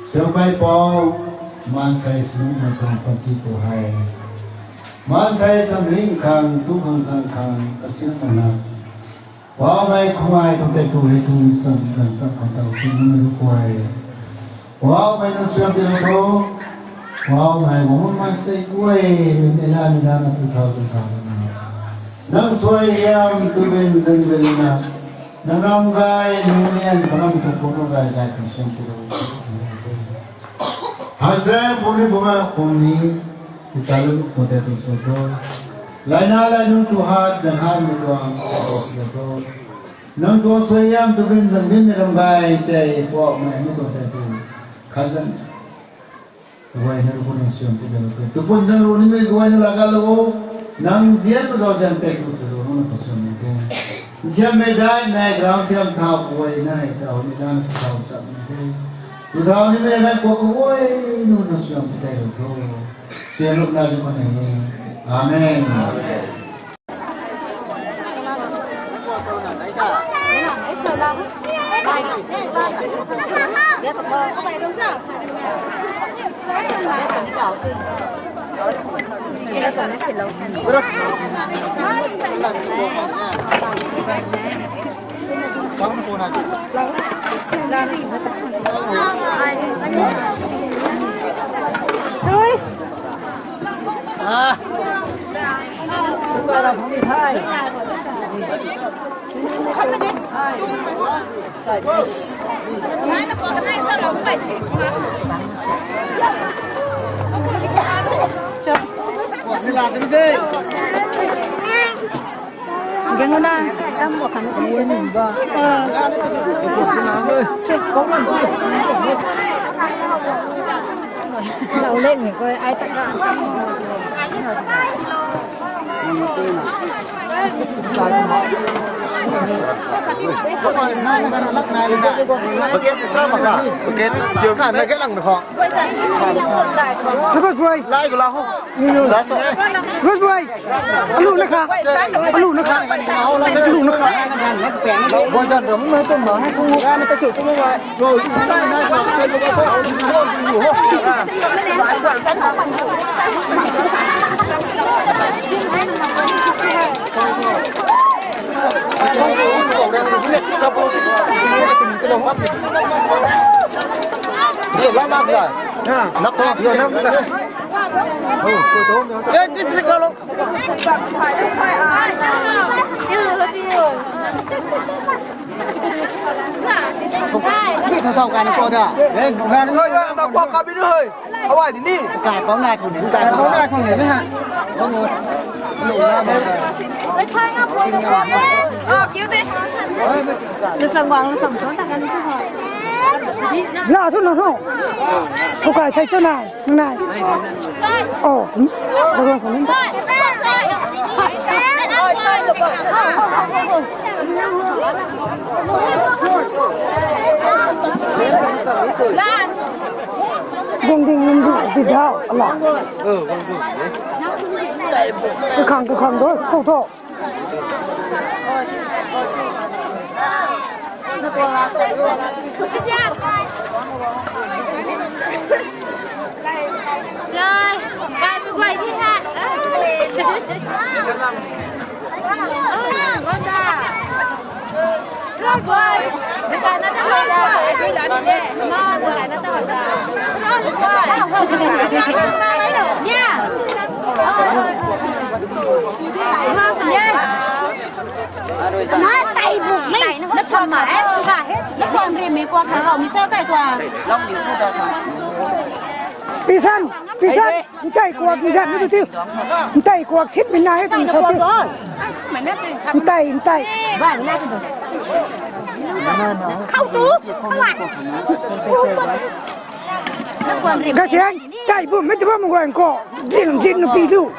Siampai pou, maansei sini na tuang panty tu hei. Maansei sam ring khang, tu khang zang khang, kasiam na na. Poubauhmei khumai tuang tei tu hei tu sam zang sam khang tau si nunc na lu kuay. Poubauhmei nang suam ti na tho. Poubauhmei wang maansei guay, nila nila na tu thau tu thau na. Nang suai liam tu ben zang ben na. Nang ram gay, nang nian, kanam tu pum gay gay kan suam ti lo. Haise puni bunga puni, italun pote tu so to. Laina lainung tu hat, zan hat mu tuang, tu so to. Nang tu suaihiam tu bin zan bin mi ram gay tei, Poubauhmei mu tu te tu. Khat zan. Guay na lu nang suam ti lo. Tu pun zan lu nimei guay na laga lo. Nang zian mu zau zian tei tu zan lu nang tu suam ni te. Thiam mei dai mei grau thiam thau guay na hei tau ni dan sa thau sa ni te. Tu thau ni mei rai kua kua guay nu na suam ti tei lo tho. Suam luk na zu ma nei ni. Amen. Rosebud, alu na kha, alu na kha, alu na kha. Thau thau kan ko da. Oi, oi, ma kwa ka bi nu hei. Awai di ni. Kai pau nai khun, kai pau nai khun ni ha. Lasam guang, lasam tuang ta kan tu ha. La tu na ho. Ko kai thai tu na, nai. Oh, hmm. Guang ding nunc du di dau ala. Kakhang kakhang do, khou tho. Jai, kai mi guay thi ha. Pisan, pisan. Ntei kuak ni zat ni tu tiu. Ntei kuak sit mi na he tu sa tiu. Ntai, ntai. Khau tu, khau ai. Gasiang, tai bu, mei tu ba mei guang ko. Jin, jin nu pi tu.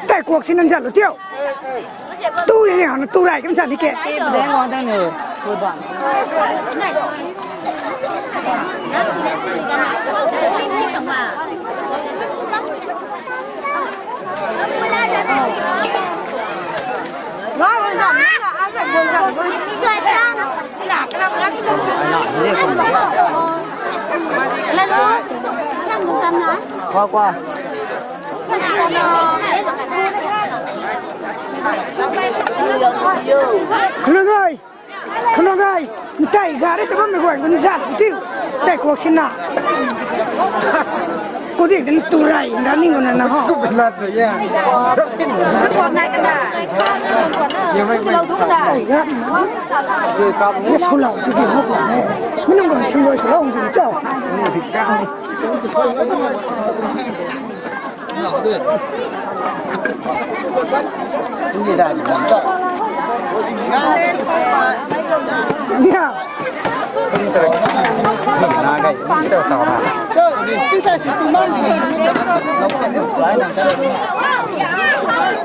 Tai kuak sin nan zat lu tiu. Tu ni hana tu rai kan sa ni ke. Khulung ai, khulung ai, ntai gari ta bam mei guang gun zat tiu, tai kuak sin na. Ko di din tu rai na ning gun na ho. Lat ya. Sab sin. Ye mai mai. Ye kap. Ye sulau tu di ho ko ne. Minung gun sim roi sulau di chau.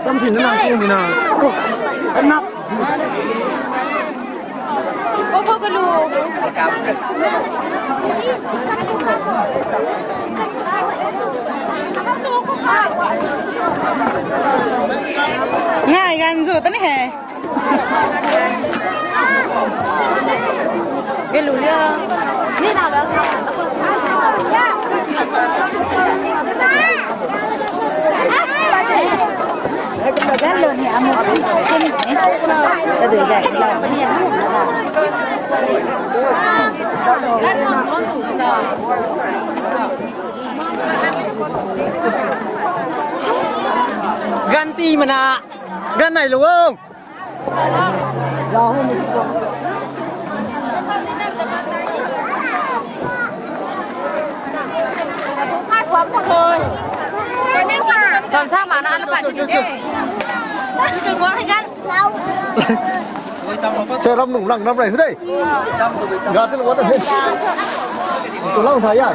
Tam sin na nang chungmei na. Ko. Nap. Ngai gan zu ta ni he. Galu lia. Ganti mana, gan nai lo. Kon sa mana na pa ti de. Tu tu guang hai gan. Seram nung lang nam rai hu dei. Ga te lo ta he. Tu lang tha ya.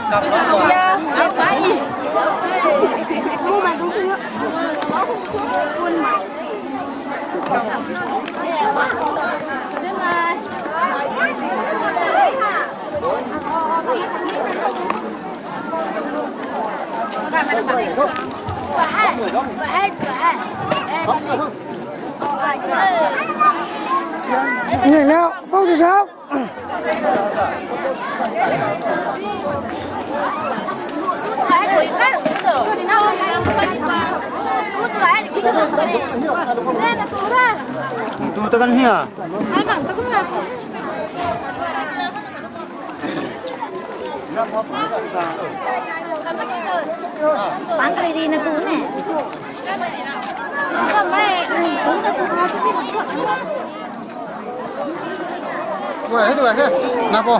Ngai leo, bau tu sao. Tu ta kan hia. Pang kali di na tu ne. Wah, itu wah, na po.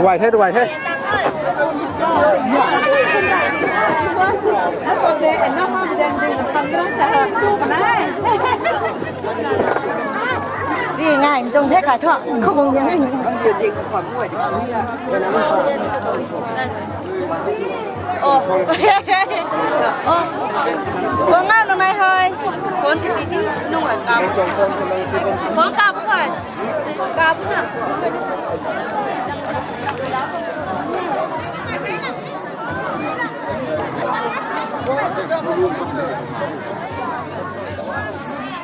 Tuay the, tuay the. Zi ngai mtung the kai tho. Khou bung yang. Oh. Oh. Kung ngau nung nai hoi. Kung ti ti nung ai kap. Kung kap hoi. Kap na.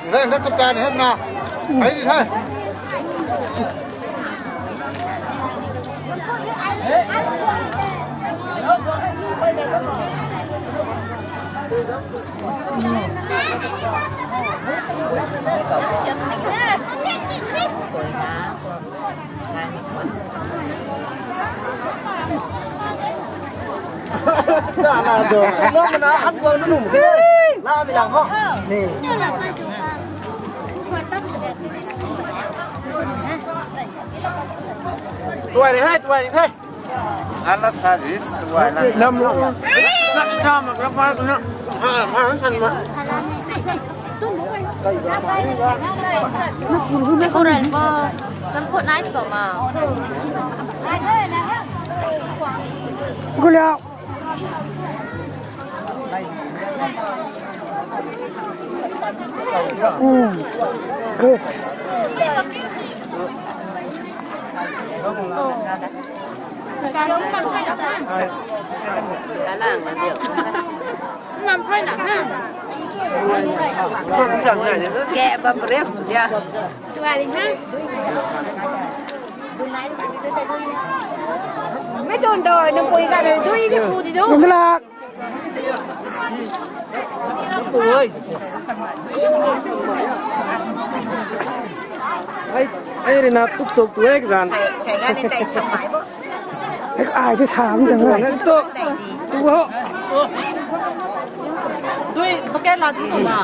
Hey, hey, tu kan hai na. Hey, hey. Tumna mana han guang nunc nunc ke. La mi lang ho. Ni. Tuai ni hai, tuai ni hai. Ana sa is tuai na. Nam lo. Nam tham ma, rafar na. Ha, ha, han ma. Ni ko ran bo. Sam ko nai to ma. Guliao. Mm. Good. Kala nang diu. Keh bam rem dia. Mei tuang doi, nang pui ka nang dui di pu di du. Tung lak. Ai, ai rui na tuk tuk tu ek zan. Sai, sai ga ni tai sa mai bo. Ek ai tu sa mi tang na. Tu, tu ho. Dui, pakai la tu ma.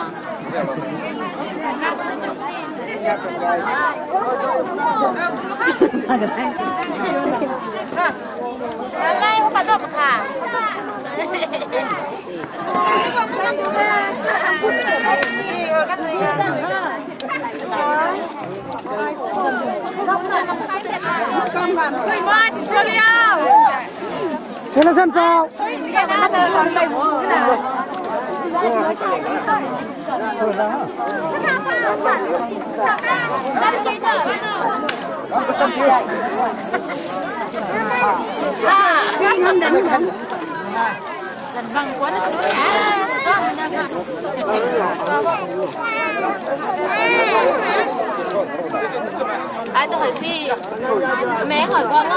Sela san pau. Ai tu hei si. Mei hoi guang o.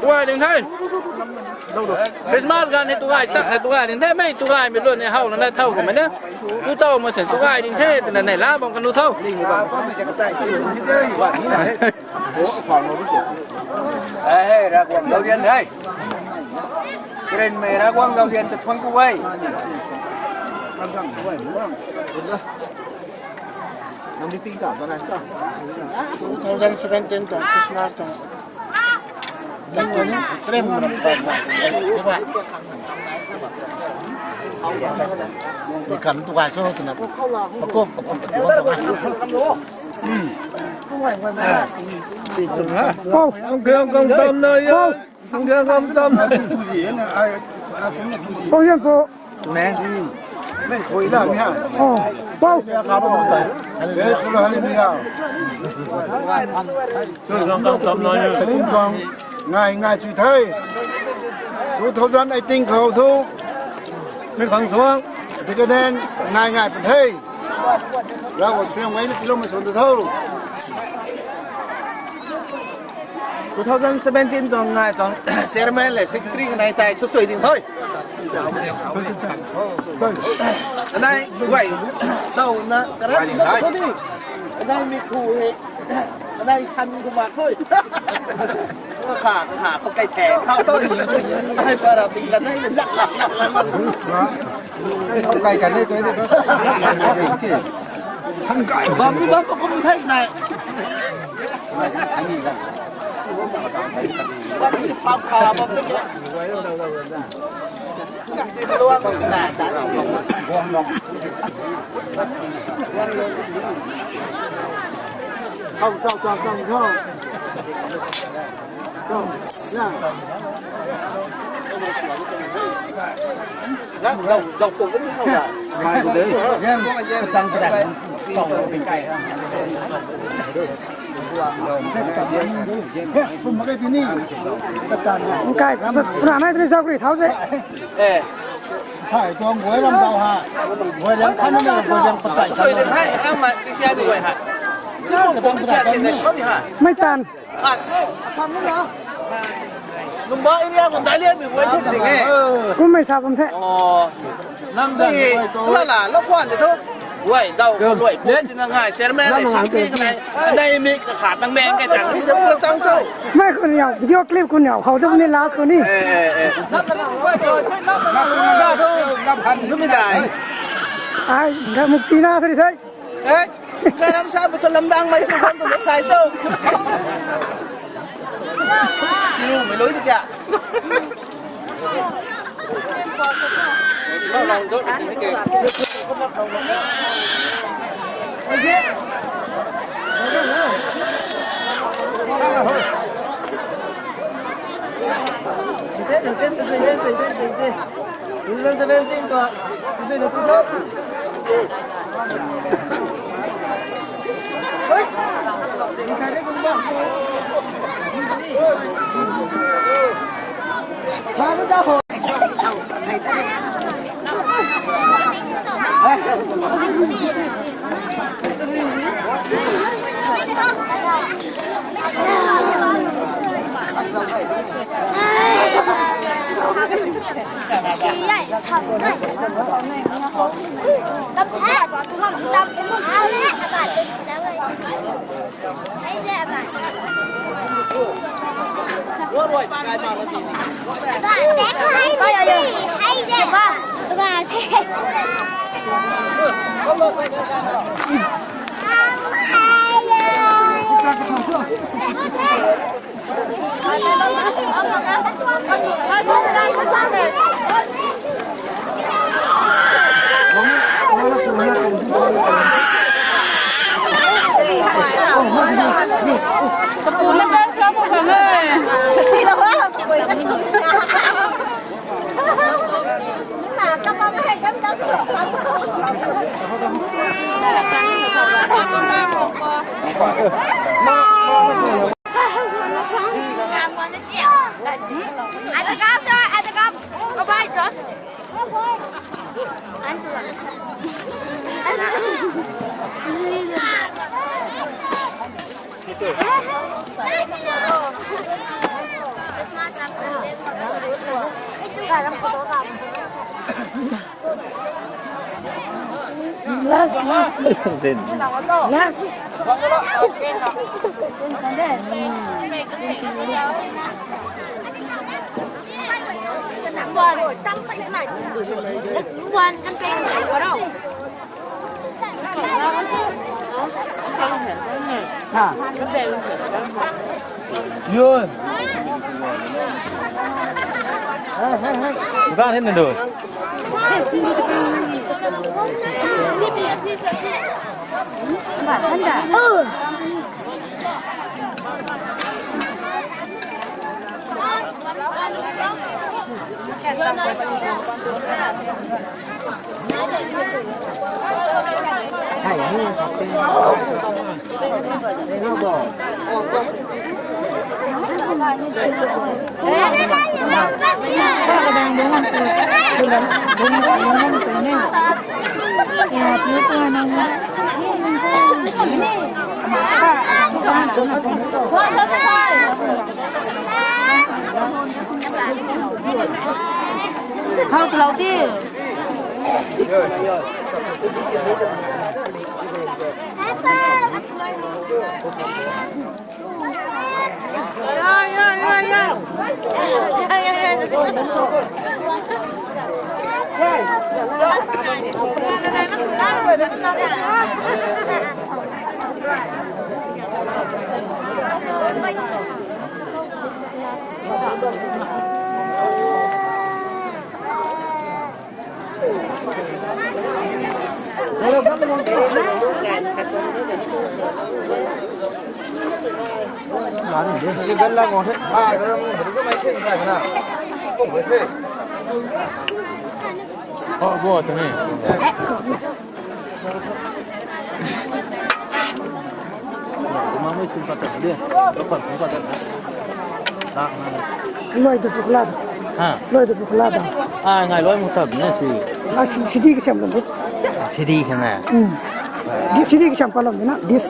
Tuai ding the. Christmas gan ni tuai, tak ni tuai ding the, mei tuai mi lun ni how na na thau ko mei na. Tu tau ma sen tuai ding the, tena nei la bam kan lu thau. Hey, hey, Ravguangc zauzian hey. Karen mei Ravguangc zauzian ta thuan ku wei. Two thousand seventeen tuang Christmas tuang. Threm ram pat na. Di kam tuai so tuna. Pakom, pakom, pakom. Hmm. Pau, ang kaya kang tam na ya. Ang kaya kang tam. Pau yan po. Mei thui la mi ha. Oh, pau. Eh, sula hali mi ha. Kang tam na ya. Salim kang ngai ngai chui thai. Two thousand eighteen khou thu. Mei khang suang. Deacon ngai ngai pun the. Ravguangc suang mei ni kilometer suang tu tho. Two thousand seventeen tuang ngai tuang chairman le secretary kanei tei sw sui ding tho. Anei guay tau na karan tho ni. Anei mi khu he. Anei san khu ma tho. Kha kha pakai the tho tho. Anei para ping la nei. Kai kan ni, kai ni. Thang kai. Bam ni bam ko kum thai nai. Bam ni pap kha bam ni. Sak ni luang ko na ta. Thau, thau, thau, thau, thau. Kai, pura nai tini zau kri thau se. Eh. Sai tuang guay ram dau ha. Guay ram khan na guay ram patai. Soi ding hai, ram ma P C I mi guay hai. Kadang patai. Mei tan. As. Lumba area ko dai lian mi guay thik ding e. Kum mei sa bam the. Oh. Nang dan ni, la la, lo kwan de tho. Guay dau ko luai pu tina ngai chairman le sangpi kanei. Dai mi kakhat nang meng kai tang ni de la chang so. Mei khun yau, video clip khun yau, khou tu ni last khun ni. Eh, eh, eh. Numi dai. Ai, ga mukti na thari thai. Eh, garam sa bu tu lamdang mei tu khon tu sai so. Kiu mei loi tu kya? Two thousand seventeen ko, two thousand two ko. Last, last, last. Last. Ha. Yun. Hey, hey, hey. Bukan hini dun. Khang tulou di. Loi tu pukla da. Ha? Loi tu pukla da. Ah, ngai loi mu tab ne si. Ah, si, sidi ke siam kan tu. Sidi ke na. Hmm. Di sidi ke siam palam na. Dis.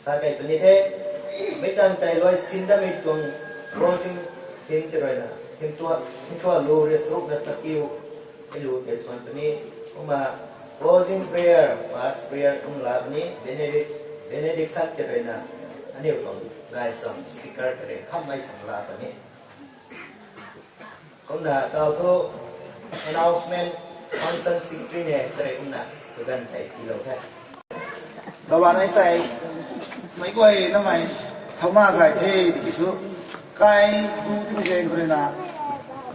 Sa kei puni the, mei tang tei luai sin damei tuang closing hymn tei ruina, hymn tua, hymn tua lu rui srukna sa kiu, hei lu tei suan puni, kumna closing prayer, mass prayer kum la puni, benedict-, benediction tei ruina, aniu tuang gaychamv speaker tei rui khammei sang la puni. Kumna tau thu announcement function secretary ne tei rui kumna kaganv tei tiilou the. Dalan ei tei, mei guay namei, thauna gay the tiki thu, kai tu tipi zaeng khou ruina,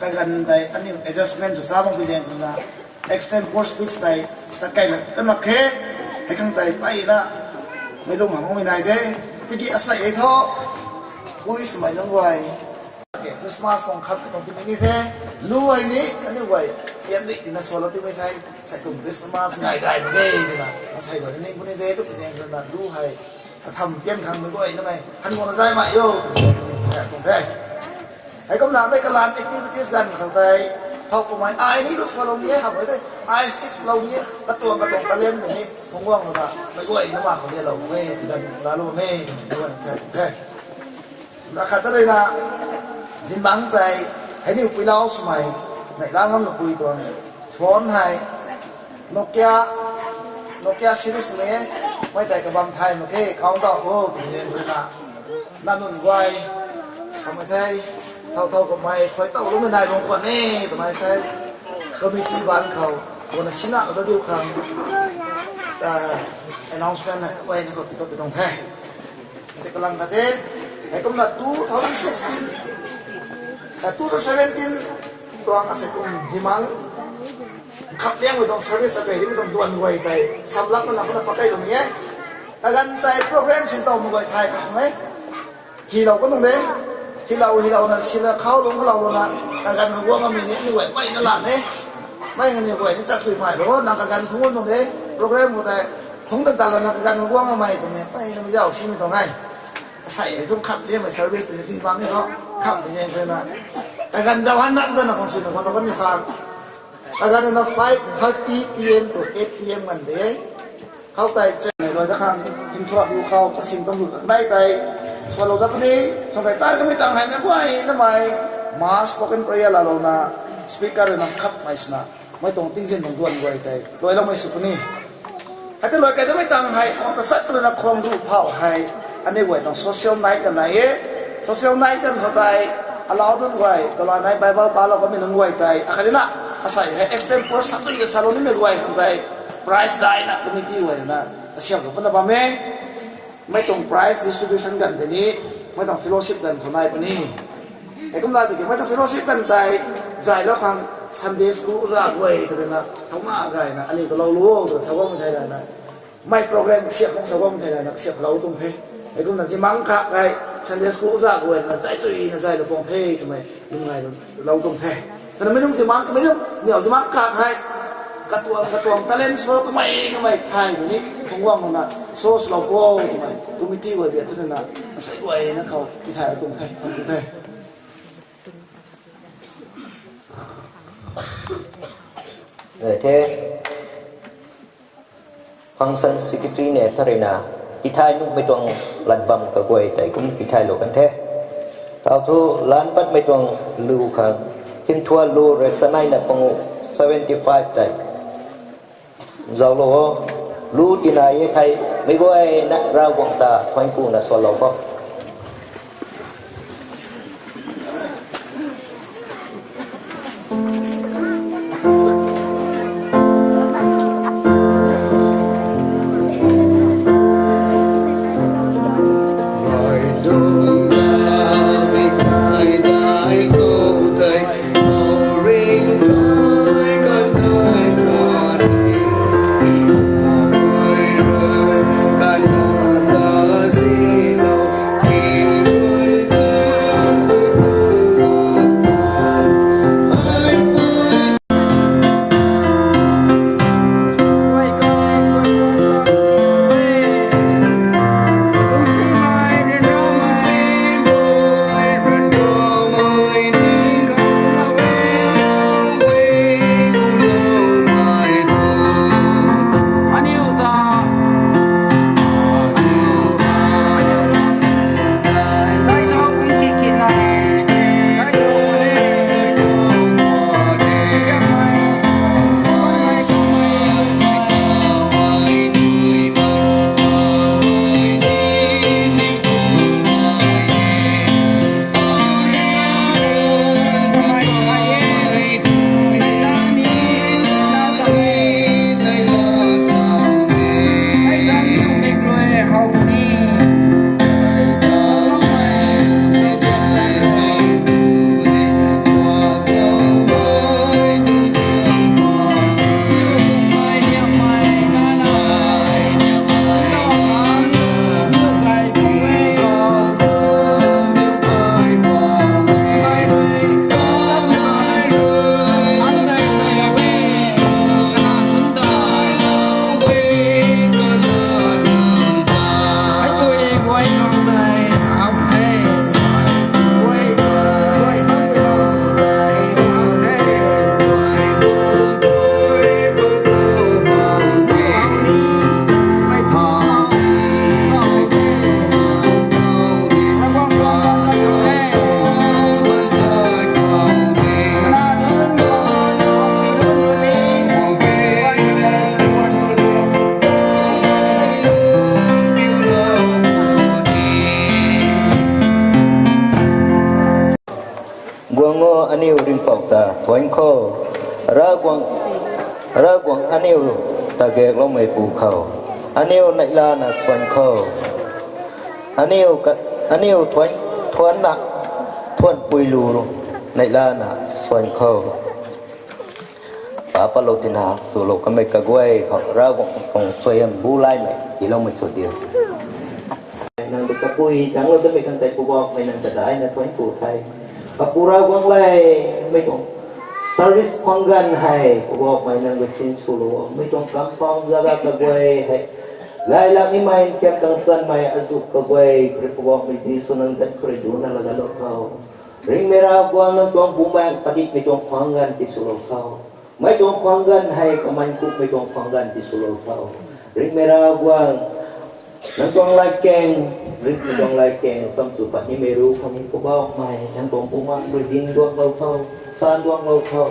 kaganv tei aniu adjustment sw cha mak pi zaeng khou ruina, extempore speech tei, tat kaina kan mak khe, hei khang tei mpeyna, mei lung hamh makmei nai de, tiki asei hei thu, pui swmei nunc guay, Christmas tuang khat tuang timei ni the, lu hei ni, aniu guay, pian ni tina swlou timei the, sei kum Christmas ngai gay mak de twna, asei guay ni puni de, tu pi zaeng khou ruina lu hei, katham pian khang mei guay namei, han guangna zaymei o, tuang the. Hei kumna mei kalan activities ganv khou tei, thow kummei ai ni lu swlou ni e, hamh e the, ai skit swlou ni e, katuang katuang talent ni, phungc guang lana, mei guay nama khou lelou e, ganv lalou e, tuang the. Na khat ta ruina, zingbangc tei, hei ni puilau swmei, neihla ngamna pui tuang, phone hei, Nokia, Nokia series mei, mei tei kabam thay mak khe, count tau o, pi zaeng khou ruina, na nunc guay, kamei the, thow thow kummei, khuay tow lumei nai bam khwan e, twmei the, committee baanc khou, guangna sina kata diu khang, ta, announcement hei, guay ni khou tiipat pi tuang the. Tei kalang khat the, hei kumna two thousand sixteen, eh, two thousand seventeen tuang asei kum zimang, khapliangmei tuang service ta pei rimei tuang duan guay tei, samlak mana kumna pakai tuang e. Kaganv tei program sin tow mak guay thay khang e. Hilou ka nung de, hilou, hilouna sina khou lung khou lou lana, kaganv khou guang amei ni, ni guay mpeyna lan e. Mei nga ni guay ni chak sui phay lo, nang kaganv khou nung de, program khou tei, phungc tan tan lana kaganv khou guang amei twmei, mpeyna mei zauc simei tuang e. Asei hei zung khat liammei service tei ti bam ni thu, khamhmei zaeng swna, kaganv zauc han nang tana khang swna khou na kan ni khang. Kaganv na five thirty P M to eight P M ngan de. Khou tei channei luai da khang, hymnthuak lu khou kasin tuang lu kanei tei, swlou dat puni, song kai tan kamei tang hei mei guay namei, mass spoken prayer lalouna, speaker ruina khammei swna, mei tuang tingzin tuang duan guay tei, luailoumei sw puni. Hei tei luai kai damei tang hei, khwang tachat ruina khwang ruh phauh hei, aniu guay tuang social night kan nai e, social night kan khou tei, alau nunc guay, kalanei Bible palou kamei nunc guay tei, akhat rina, asei hei extempore satui ka salou nimei guay khang tei, prize daina committee guay ruina, kasiamlou puna bam e, mei tuang prize distribution ganv tei ni, mei tuang fellowship ganv khou nai puni. Hei kumna tiki mei tuang fellowship ganv tei, zaylou khang Sunday school oja guay tei ruina, thouna gayna, aniu kalou lu o, twna sa guang thei rana. Mei program kasiamh khang sa guang thei rana, kasiamhlou tuang the. Hei kumna zimang kha kai, Sunday school oja guay ruina, zay chuina zaylou pang the, twmei, lum ngai lou tuang the. Kana mei nung zimang, kamei nung, niw zimang kha kai, katuang, katuang talent show kamei, kamei thay mei ni, phungc guang lana, show swlou po, twmei, committee guay biak tu ruina, asei guayna khou, tithaylou tuang the, khang tu the. Eh, the. Function secretary ne tharina, tithay nuhmei tuang lat bam kaguay tei kum tithaylou kan the. Tau thu lan patmei tuang lu khang, hymnthuak lu rek saneina pangu seventy five tei. Zauclou o, lu tina e thei, mei guayna Ravguangc ta thuanckuna swlou kho. Thuan khou, Ravguangc, Ravguangc aniu ta gakloumei pu khou, aniu neihlana suan khou, aniu ka, aniu thuan, thuanna, thuan pui lu, neihlana suan khou. Pa patlou tina, swlou kamei kaguay khou, Ravguangc tuang suaihiam bu laimei tiiloumei sw diu. Nang ta kapui, tangclou tamei khang tei Poubauhmei nang ta daina thuan pu the. Kapu Ravguangc le, mei tuang service khwang ganv hei, Poubauhmei nang rui sin swlou, mei tuang compound zaga kaguay hei. Gay lak nimei, thiam tang sanmei, azuh kaguay, kri Poubauhmei Jisu nang zanc khou rui duna lagatlou tho. Ringhmei Ravguangc nang tuang bumaengh padikmei tuang khwang ganv tiswlou tho. Mei tuang khwang ganv hei, kaman kukmei tuang khwang ganv tiswlou tho. Ringhmei Ravguangc, nang tuang latkaeng, ringhmei tuang latkaeng, samchu pat nimei ru khou ni Poubauhmei, nang tuang bumaengh rui ding duaklou tho, san duaklou tho.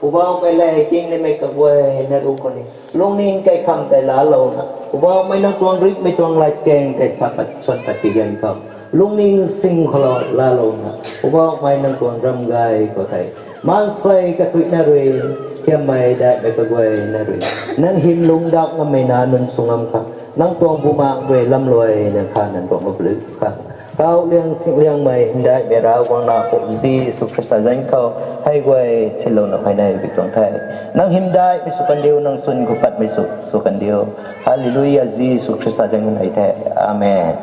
Poubauhmei le, king nimei kaguayna ru khou ni lungning kaikham tei laalouna, Poubauhmei nang tuang ringhmei tuang latkaeng tei sa pat, suan pat ti ganv khou, lungning sing khou lou laalouna, Poubauhmei nang tuang ram gay khou tei, maansei kathuicna rui, thiammei daihmei kaguayna rui, nang hym lungdauh ngammei nac nunc sw ngam khang, nang tuang bumaengh rui lamluai nang kha nang tuang maplun khang, kau liang sing liangmei hymdaihmei Ravguangc Nac Pu Jisu Khrista zanc khou, hei guay sinlouna phay nei pi tuang the. Nang hymdaihmei sw kandiu, nang chwn khou patmei sw, sw kandiu. Hallelujah, Jisu Khrista zanc khou nei the. Amen.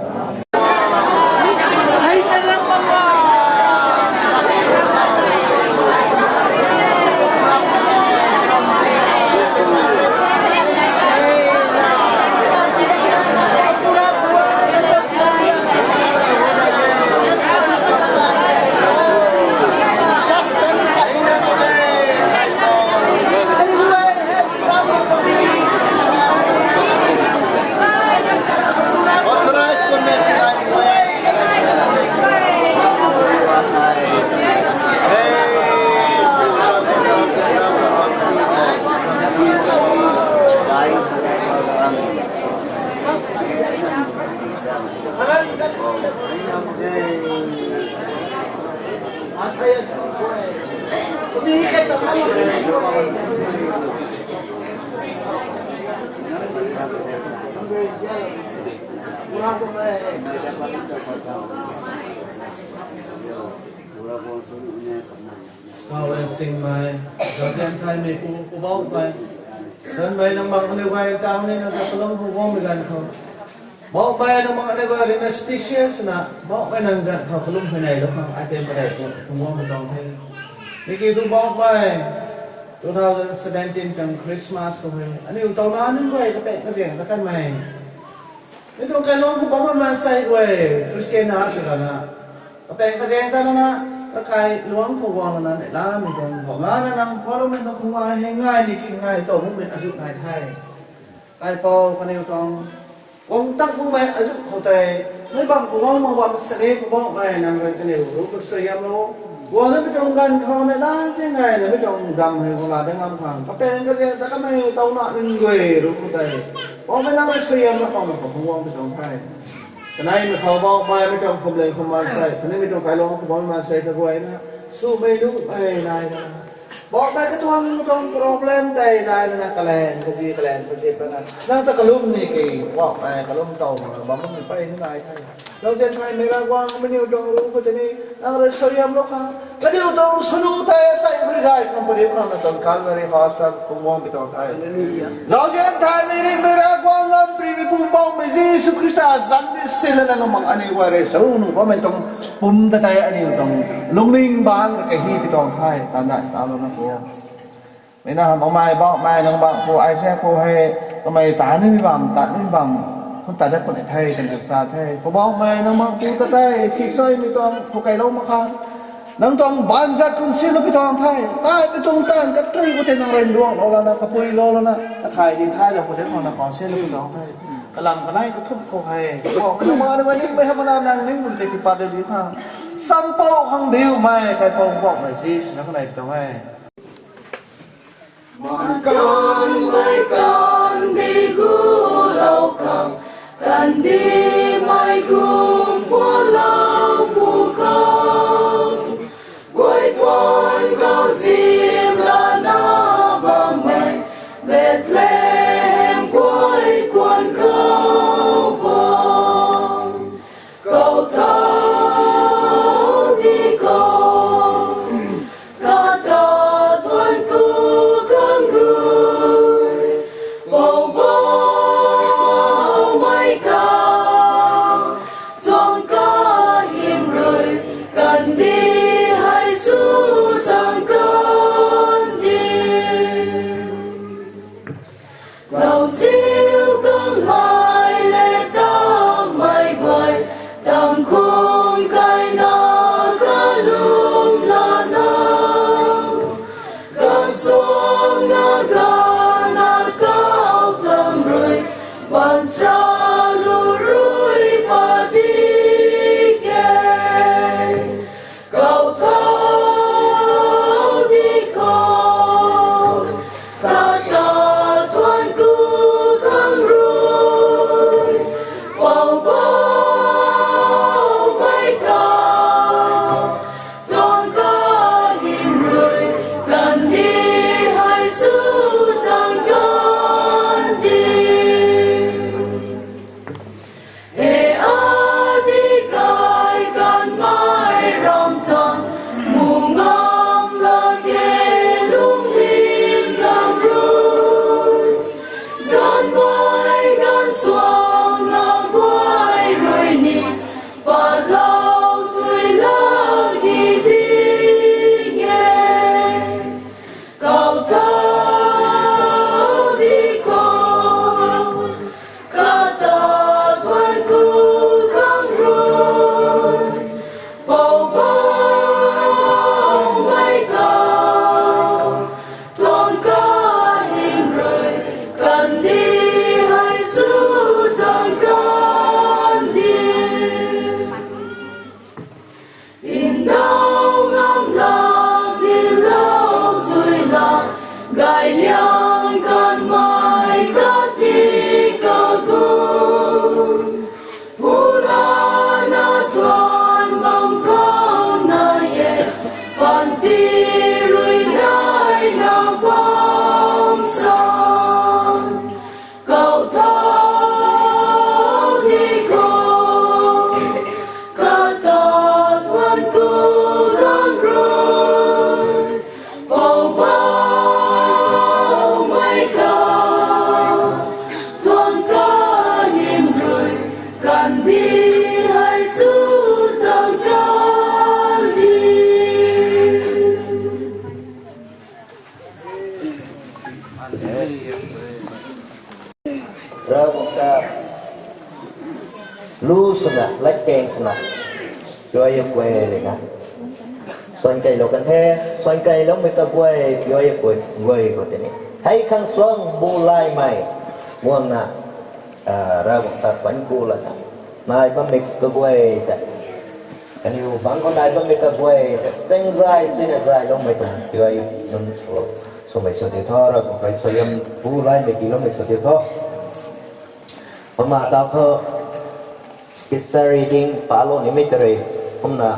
Kau rui singmei, zauzian thaymei pu, Poubauhmei. Sanmei nang bang aniu guay tang ni nang ta kalum hu guangmei ganv khou. Bauhmei nang bang aniu guay rui na special swna, Bauhmei nang zanc khou kalum huayneylou khang, ai tei padeih pu, hu guangmei tuang the. Tiki tu Bauhmei, two thousand seventeen tang Christmas khou hei, aniu tauna aniu guay kapeng kaziang ta kanmei. Mi tuang kailuangc khou bam maansei guay, Christian na sw rana. Kapeng kaziang ta nana, kakailuangc khou guang nana, neihlamei tuang khou ngana nang, khou rui nang khou ngai hei ngai ni ki ngai tow mumei azuh nai the. Kaipouc kaniw tuang, guang tak mumei azuh khou tei, mei bam khou guang mak bam sini khou bam mei nang rui kaniw ru khou suaihiamlou. Guang na mi tuang ganv khou na nang ti ngai na mi tuang dam hei guang la dang ngam khang. Kapeng kaziang ta kamei tauna nunc guay ru khou tei. Bauhmei nang rui suaihiamlou khou na khou khang guang mi tuang the. Kanei mi khou Bauhmei mi tuang khumleng khum maansei, khatni mi tuang kailuangc khou bam maansei kaguayna, swmei lu mei nai na. Bauhmei katuang tuang problem tei dai na kalen kazi kalen kazi pana. Nang ta kalum ni ki, Bauhmei kalum tow mak na bam mi pey ni nai the. Zauzian thaymei Ravguangc, kaniw tuang ru khou tei ni, nang rui suaihiamlou khang. Kaniw tuang swnu tei asei ri gay khang pariu khang na tuang Calvary Hospital khou guang pi tuang the. Zauzian thaymei ringhmei Ravguangc, ngamparymei pu Bauhmei Jisu Khrista zanc ni silana nang bang aniu guay rui swnu bammei tuang pum ta tei aniu tuang lungning bangc rui kahi pi tuang the. Tandai talouna pu. Mei na hamh makmei Bauhmei nang bang pu Isaac khou hei, kamei ta nimei bam, ta nimei bam, kum ta dat puni the twna sa the. Pu Bauhmei nang bang pu ta tei, sisuaimei tuang khou kailou mak khang. Nang tuang baanv zat khou sinlou pi tuang the, taimei tuang taanv katui khou tei nang rui nduangclou lana, kapuilou lana, kathay di thaylou khou tei nang khou sinlou pi tuang the. Kalam kanei kathumh khou hei, Bauhmei nang bang aniu guay ningmei hamh makna nang ningmei tei tipat di khang. Sampouh khang diumei, Kaipouc Bauhmei Jisu na kanei pi tuang e. Maankanmei kandih gulou khang, kandihmei kum gualou pu khang, guay tuang khou zi Ziu kangmei le tamei guay, tangkhum kaina kalum lana, gansuang na gana kau tam rui, baanchara lu rui padik e. Kau thau di khou, kata thuan ku khang rui, pou pou mei kau, tuang kahym rui, kandih hei su zang kandih. E adi kai kanmei ram thang, mungam la ke lungning thang rui, ganmei gansuang na guay rui ni, patlou tui lak ni ding e. Kau thau di khou, kata thuan ku khang rui, pou pou mei kau, tuang kahym rui, kandih hei su zang kandih. Ndauh ngam lak, dilou tui lak, gay liang kanmei kati kagu, pulana thuan bam khou nai e, panty rui nai na bam sa. Kau thau di khou, kata thuan ku khang rui, pou pou mei kau, tuang kahym rui, kandih hei su zang kandih. Ravguangc ta lu swna, lat keng swna, chuai guay lena, suan kailou kan the, suan kailoumei kaguay, chuai guay, guay khou tei ni, hei khang suang bu laymei guangna, Ravguangc ta pan ku lana, nai bammei kaguay ta, kaniw bangc khou nai bammei kaguay ta, chengzay suina zayloumei tuang chuai nunc swmei sw diu tho, Ravguangc rui suaihiam bu laymei tiiloumei sw diu tho. Pama tau khou scripture reading palou nimei ta rui, kumna,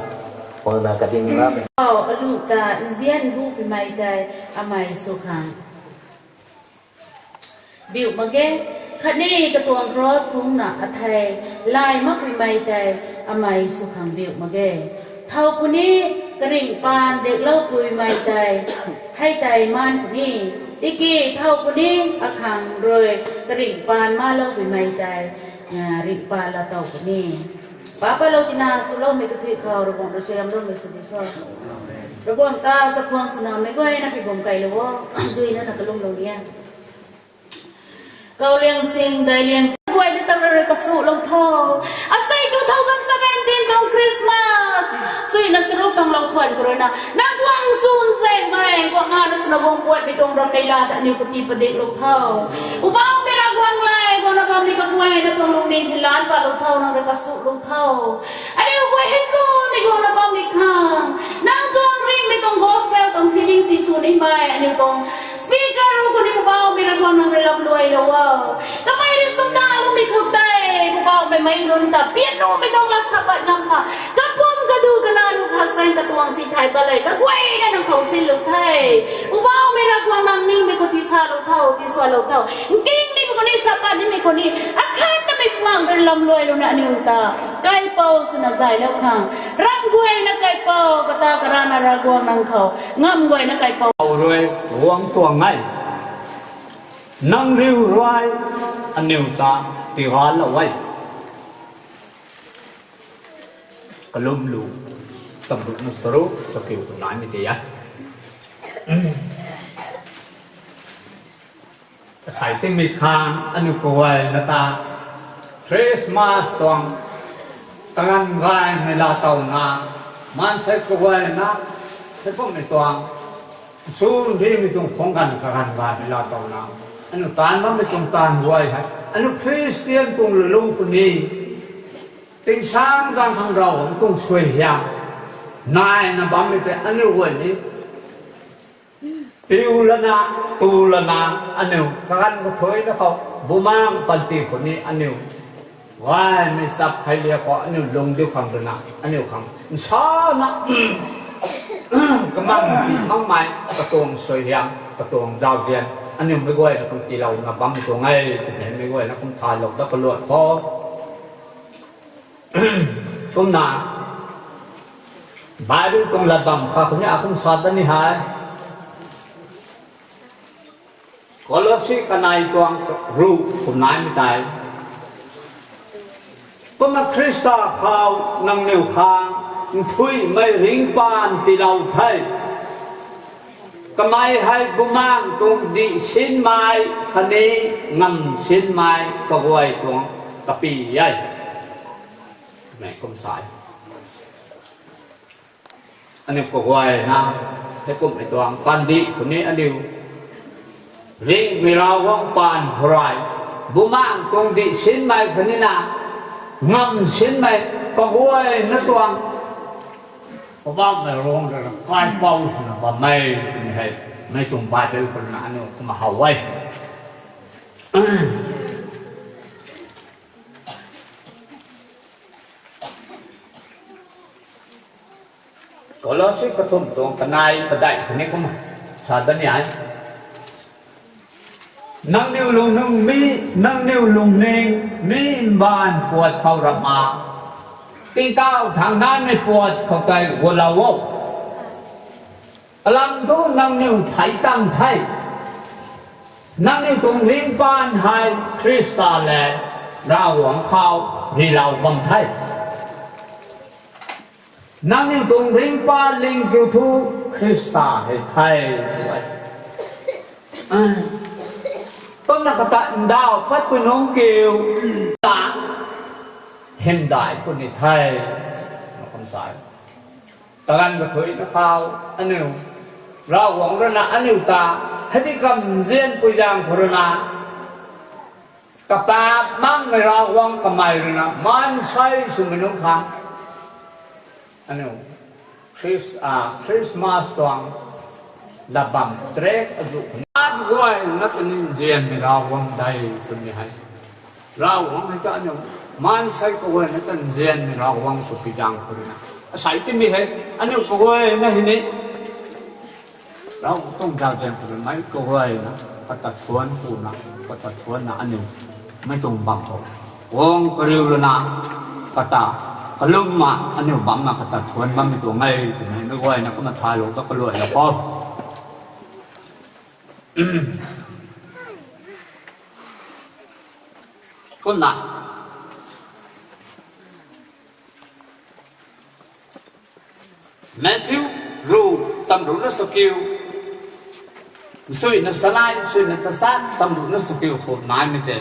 kumna kading lamei. Alu ta nzian bu pimei tei amei sw khang biu mak ge, khatni katuang cross phungna athei lay makpuimei tei amei sw khang biu mak ge. Thow puni karingh paan dekloupuimei tei, hei tei maan puni, tiki thow puni akhang rui karingh paan maaloupuimei tei, ringh paan laa tow puni. Papa lou tina swloumei kathuic khou Ravguangc rui suaihiamloumei sw di tho. Ravguangc ta chakhwang swna meic guayna pibum kailou o, duina na kalumlou ni e. Kau liang sing, dai liang sing guay ni tam rui kasuhlou tho. Asei two thousand seventeen tuang Christmas suina saru panglou thuan khou ruina, nang tuang sun zaengmei guangna swna guang puatmei tuang ram neihla ta aniw kati padiklou tho. Ubaumei Ravguangc le, guangna bammei kaguayna tuang lungning hei laan patlou tho, nang rui kasuhlou tho. Aniw guay hei zumei guangna bammei khang, nang tuang ringhmei tuang gospel tuang feeling tisw nimei aniw tuang speaker rui khou ni Poubauhmei Ravguangc nang rui lamluailou o. Kamei rui sw taloumei khou tei Poubauhmei mei nunc ta pian numei tuang la sa pat ngam kha, kapum kadu kana nu khak zaeng katuang si thay pat le, kaguayna nang khou sinlou the. Poubauhmei Ravguangc nang ningmei khou tiisalou tho, tiisualou tho. Nkingnimei khou ni, sa pat nimei khou ni, akhatnamei Poubauhmei lamluailouna aniw ta kaipouc swna zaylou khang, ram guayna kaipouc kata karana Ravguangc nang khou ngam guayna kaipouc rui guang tuang e. Nang riu rui aniw ta tigalou e. Kalum lu, tamruk na saru, sakiu khou naimei tei e. Asei tingmik khang aniu kaguayna ta Christmas tuang kaganv gaymei laatowna, maansei kaguayna, heikumhmei tuang, nchun rimei tuang khwang ganv kaganv gaymei laatowna, aniu taanv bammei tuang taanv guay hei aniu Christian tuang lulung khou ni, tingsaengzaeng khang Ravguangc tuang suaihiam naina bammei tei aniu guay ni piu lana, tu lana, aniu kaganv kathuicna khou, bumaengc panty khou ni aniu gaymei chap thei lia khou aniu lung diu khang ruina aniu khang nsana kamang ti makmei katuang suaihiam, katuang zauzian aniu meic guayna kum tiilouna bam tuang e twmei meic guayna kum thalou dat kaluat khou Kumna Bible tuang lat bam kha khou ni akum sa ta ni hei, Kolosi kanei tuang ruh khou naimei tei, kumna Khrista khou nangniw khang nthuihmei ringcpaan tiilou the. Kamei hei bumaengc tuang dihsinmei khatni ngamsinmei kaguay tuang kapy e. Mei kum sa e. Aniu kaguayna, heikumhmei tuang pandih khou ni aniu ringcmei Ravguangc paan khou rui, bumaengc tuang dihsinmei khatni na ngamsinmei kaguayna tuang Poubauhmei Ravguangc rui kaipouc swna bammei twmei hei, mei tuang Bible khou na aniu kumna how e. Kolosi kathumh tuang kanei padeih khatni kum sa dat ni e. Nangniw lungning mi, nangniw lungning mi mbaanv puat khou rap ma, tingkauh thangc naimei puat khou tei gualou o. Kalam thu nangniw thei tang the, nangniw tuang ringcpaan hei Khrista lev Ravguangc khou rilou bam the. Nangniw tuang ringcpaan ling kiu thu Khrista hei the. Kumna kata ndauh patpui nungc kiu ta hymdaih puni the. Kum sa e. Kaganv kathuicna khou aniu Ravguangc rui na aniu ta hei di kamzianpui zaeng khou rui na, kapaap makmei Ravguangc kamei rui na maansei swmei nunc khang aniu Chris-, a, Christmas tuang lat bam trek azuh khou ni, at guayna ta nzianmei Ravguangc de twmei hei, Ravguangc hei ta aniu maansei kaguayna ta nzianmei Ravguangc swpui zaeng khou rui na, asei timei hei aniu kaguayna hei ni Ravguangc tuang zauzian khou rui mei kaguayna kata thuanc kuna, kata thuanc na aniu mei tuang bam khou guang kariu lana, kata kalumna aniu bamna kata thuanc bammei tuang e twmei meic guayna kumna thalou ta kaluaina khou kumna Matthew ruh tamruhna sakiu, suina sanei, suina tachat, tamruhna sakiu khou naimei tei,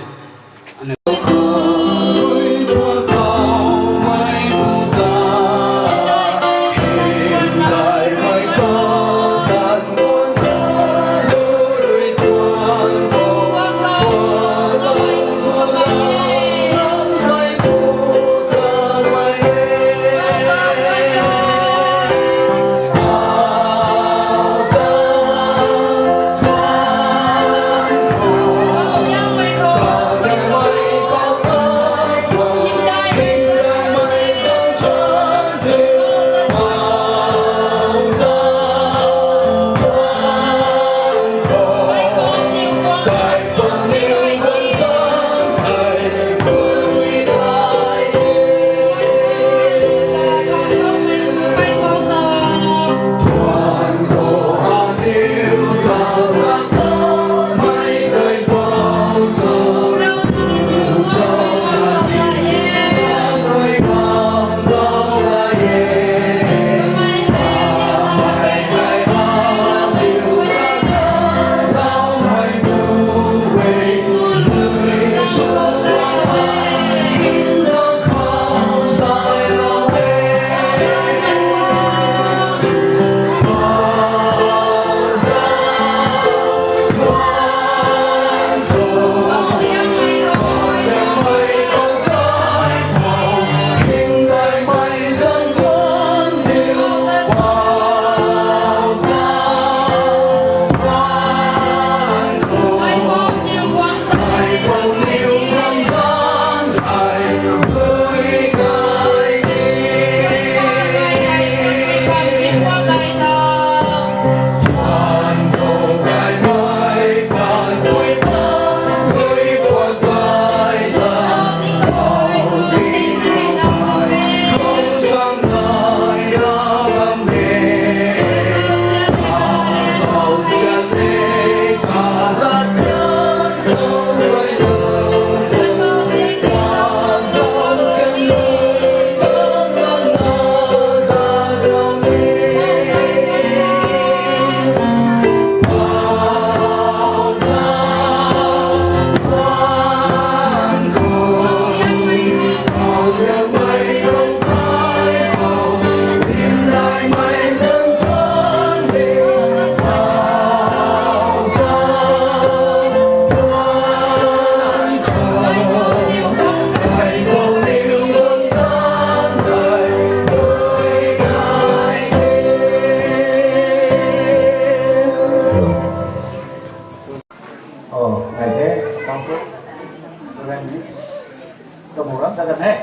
Kabu ram ta kan e.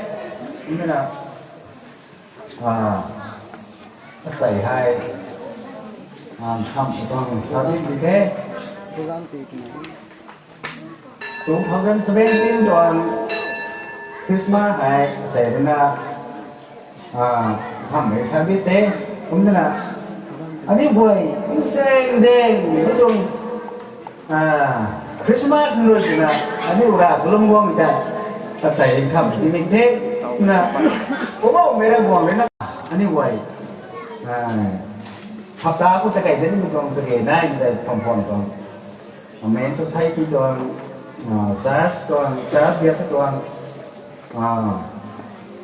Kumna, ah, asei hei, ah, tham tuang service di the. Two thousand seventeen tuang Christmas hei asei rui na, ah, thammei service the. Kumna, aniu guay, inseng zeng, tuang, ah, Christmas nunc rui na, aniu Rav kalum guang ta, asei tham di mei the. Na, kumna mei Rav guang rui na, aniu guay, ah, hapta khou ta kai de ni tuang ta ge nai ni ta pham pham tuang. Amen society tuang, ah, church tuang, church biak tuang, ah,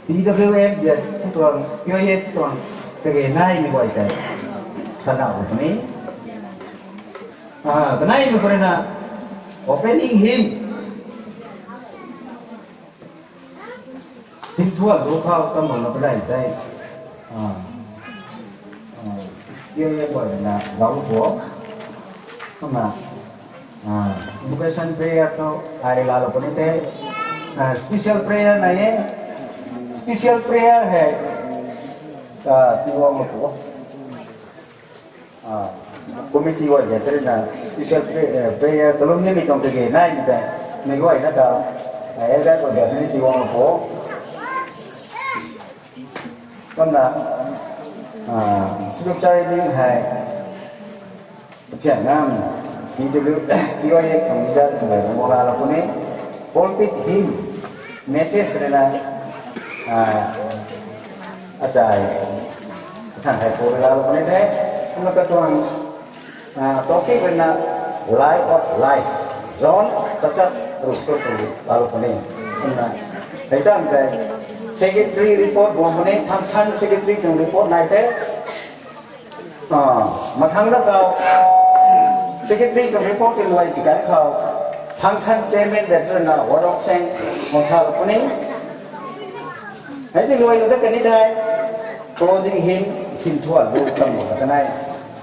P W F biak tuang, P Y F tuang, kage nai ni guay tei. Sana u puni. Ah, kanai ni puni na, opening hymn. Hymn thuan lu khou tam bam na padai tei. Ah. Ah. Ye ye guay na zauc lu po. Kumna. Ah. Invocation prayer tu ai laa lu puni the. Ah, special prayer na ye. Special prayer hei. Ah, tiwang lu po. Ah, committee guay ge tei na special pray-, eh, prayer kalum nimei tuang kage nai ni tei, mei guay na ta, eh, elder guay ge tei ni tiwang lu po. Kumna, ah, scripture reading hei, pian nam, P W, P Y F tuang leader kummei rui na laa lu puni, pulpit hymn, message rui na, ah, asei, thang hei puri laa lu puni the. Kumna katuang, ah, topic rui na Light of Life. John kachat ruk sut rui laa lu puni. Kumna, hei tang tei, secretary report guang puni, thang san secretary tuang report nai the. Ah, mathang da khou, secretary tuang report ti luai ti kan khou, function chairman veteran na warok seng, masa lu puni. Hei ti luai lu da kani thei, closing hymn, hymn thuan lu tam lu da kanai,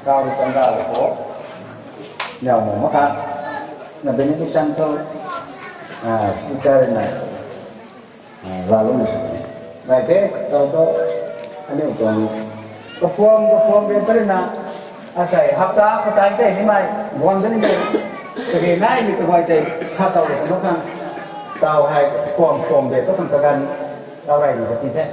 kau lu tam da lu po. Niaw mo ma kha, na benediction tu, ah, speaker na. Ah, laa lu na sa. Nai the, tau tau, aniu tuang. Kapham, kapham rui pari na, asei, hapta, katai tei ni mei, guang da ni mei. Kage nai ni kaguay tei, sa tau lu na khang. Tau hei, kapham, pham de, tu khang kagan, tau rey na kati the.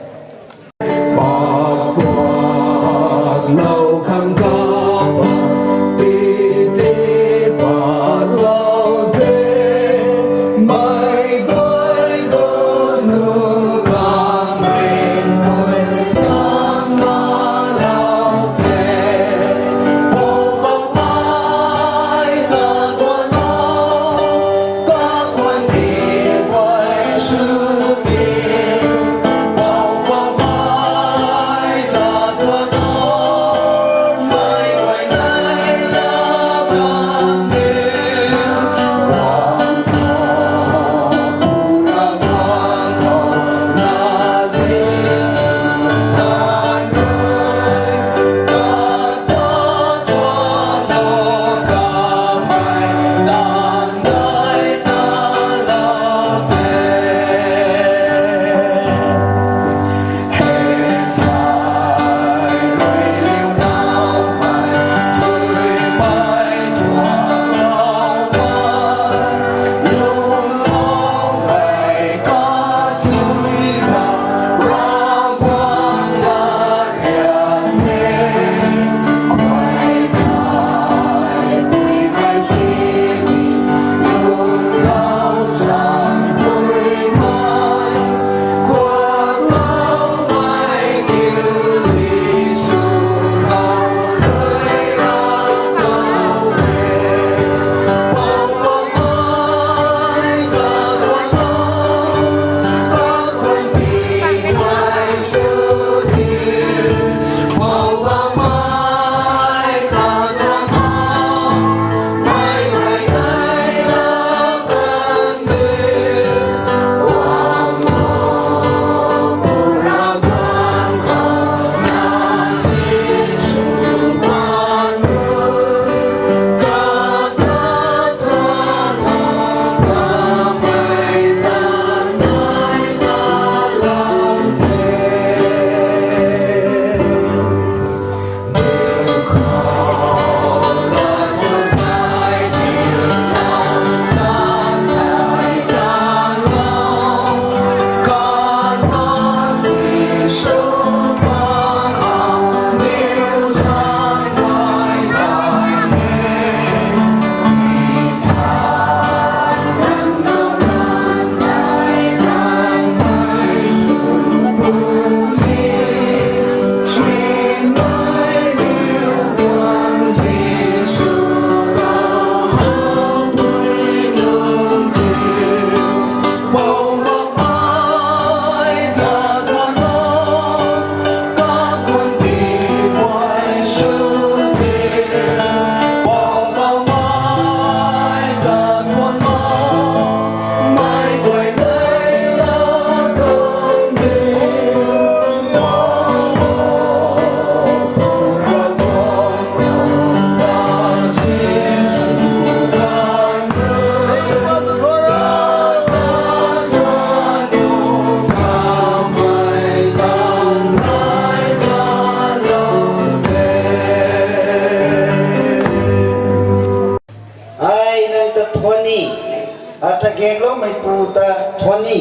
Thuanni,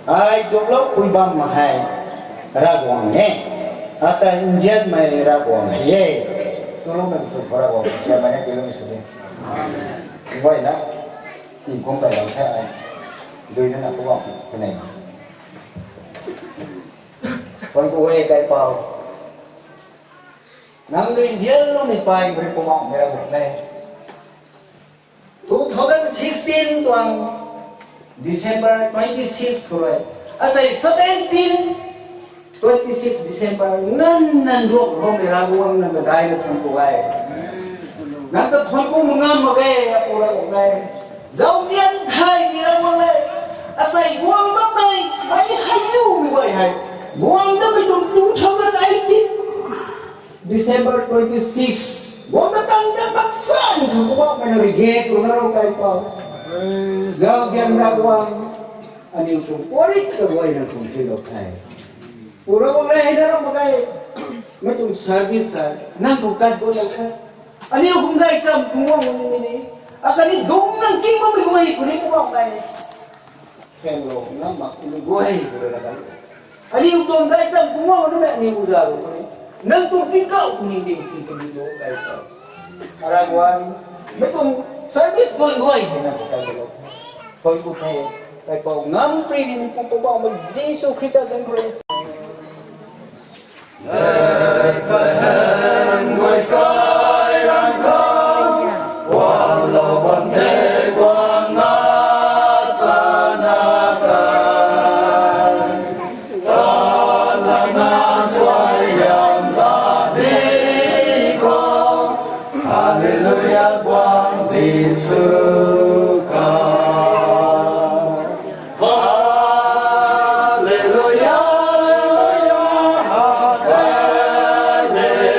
ai duklou pui bam hei Ravguangc e, ata nzianmei Ravguangc hei e. Chuloumei tu Ravguangc siamei na tiiloumei sw de. Guayna, tingkum kai lam the ai. Duina na Pu Ravguangc kanei. Thuan ku e kaipouc. Nang rui nzianloumei pay rui Pu Ravguangc mei ra buk e. Two thousand sixteen tuang December twenty six khou rui, asei seventeen, twenty six December nganv nganv duak bammei Ravguangc nang kadaina thuan ku e. Nang ta thuan ku ngam mak ge, Apu Ravguangc e. Zauzian thay ni Ravguangc e. Asei guang bammei, mei hei liumei guay hei, guang damei tuang two thousand eighteen December twenty six, guang ta tang ta maksan thu Pu Ravguangc mei na regret lou na rou kaipouc. Zauzian Ravguangc, aniu tuang puarik ta guay nang tuang silou the. Pu Ravguangc e, hei na rou mak ge. Mei tuang service hei nang tuang tat guang lou the. Aniu kum gaychamv tuang guang nimei ni, akhatni dungc nang king bammei guay khou ni Pu Ravguangc e. Khenlou ngam mak tumei guay khou rui na kan, aniu tuang gaychamv tuang guang nimei aniu uza rui khou ni, nang tuang tingkauh khou ni ding tingkauh ni lou kaipouc. Aram guan, mei tuang service guang guay hei nang ta lou. Thuan ku the, kaipouc ngam pri ni Pu Poubauhmei Jisu Khrista zanc khou rui. Bethlehem guay kai rang khou, guanglou bam the guang na sana kai. Talana suai yam la di khou, Hallelujah guang Jisu ka. Hallelujah, hallelujah, hallelujah.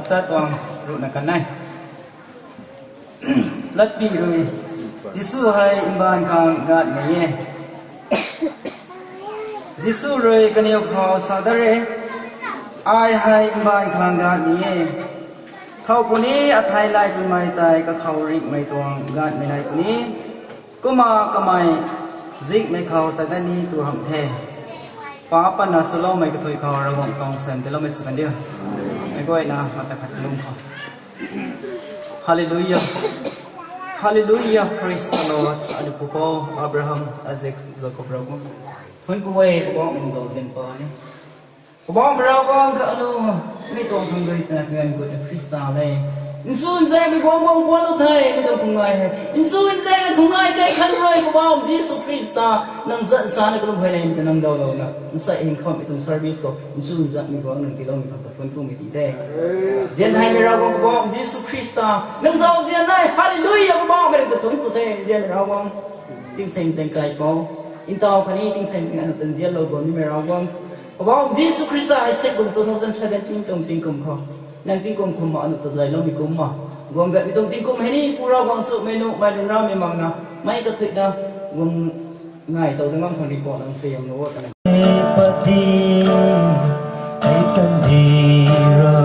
Chat tuang ruhna kan e. Latpy rui, Jisu hei mbaanv khang gatmei e. Jisu rui kaniw khou sa dat re, ai hei mbaanv khang gatmei e. Thow puni athei lay pumei tei kakhou ringhmei tuang gatmei nai puni. Kumna kamei zingmei khou tat dat ni tu hamh the. Pa patna swloumei kathuic khou Ravguangc tuang suaihiam tiiloumei sw kan diu. Meic guayna mata khat kalum khou. Hallelujah. Hallelujah, praise the Lord. Aniu Pupouc Abraham, Isaac, Jacob Ravguangc, thuanc ku e, Poubauhmei zauzian pa ni. Poubauhmei Ravguangc, kha aniu mei tuang khang rui twna kan gut na Khrista le. Nsu nzaengmei guang guang puanclou the, mei tuang khung ngai hei. Nsu nzaengmei khung ngai kei khang rui Poubauhmei Jisu Khrista, nang zanc sana kalum hei le, mei ta nang dawlouna nsei hyn khou mei tuang service khou nsu nzaengmei guang nang tiiloumei khang ta thuanc kumei ti the. Nzian heimei Ravguangc Poubauhmei Jisu Khrista, nang zauzian e, hallelujah, Poubauhmei ta thuanc ku the, nzianmei Ravguangc. Tingsaeng zaeng kaipouc, ntaw khatni tingsaeng zaeng aniu ta nzianlou bam nimei Ravguangc, Poubauhmei Jisu Khrista hei sek kum two thousand seventeen tuang tingkum khou, nang tingkum khou ma aniu ta zayloumei kumna, guang gatmei tuang tingkum hei ni Pu Ravguangc sumei nuhmei ryanramei makna, meic kathuicna guang ngai tow dat ngam khang ni pau nang suaihiamlou o twna pati, hei kandih ra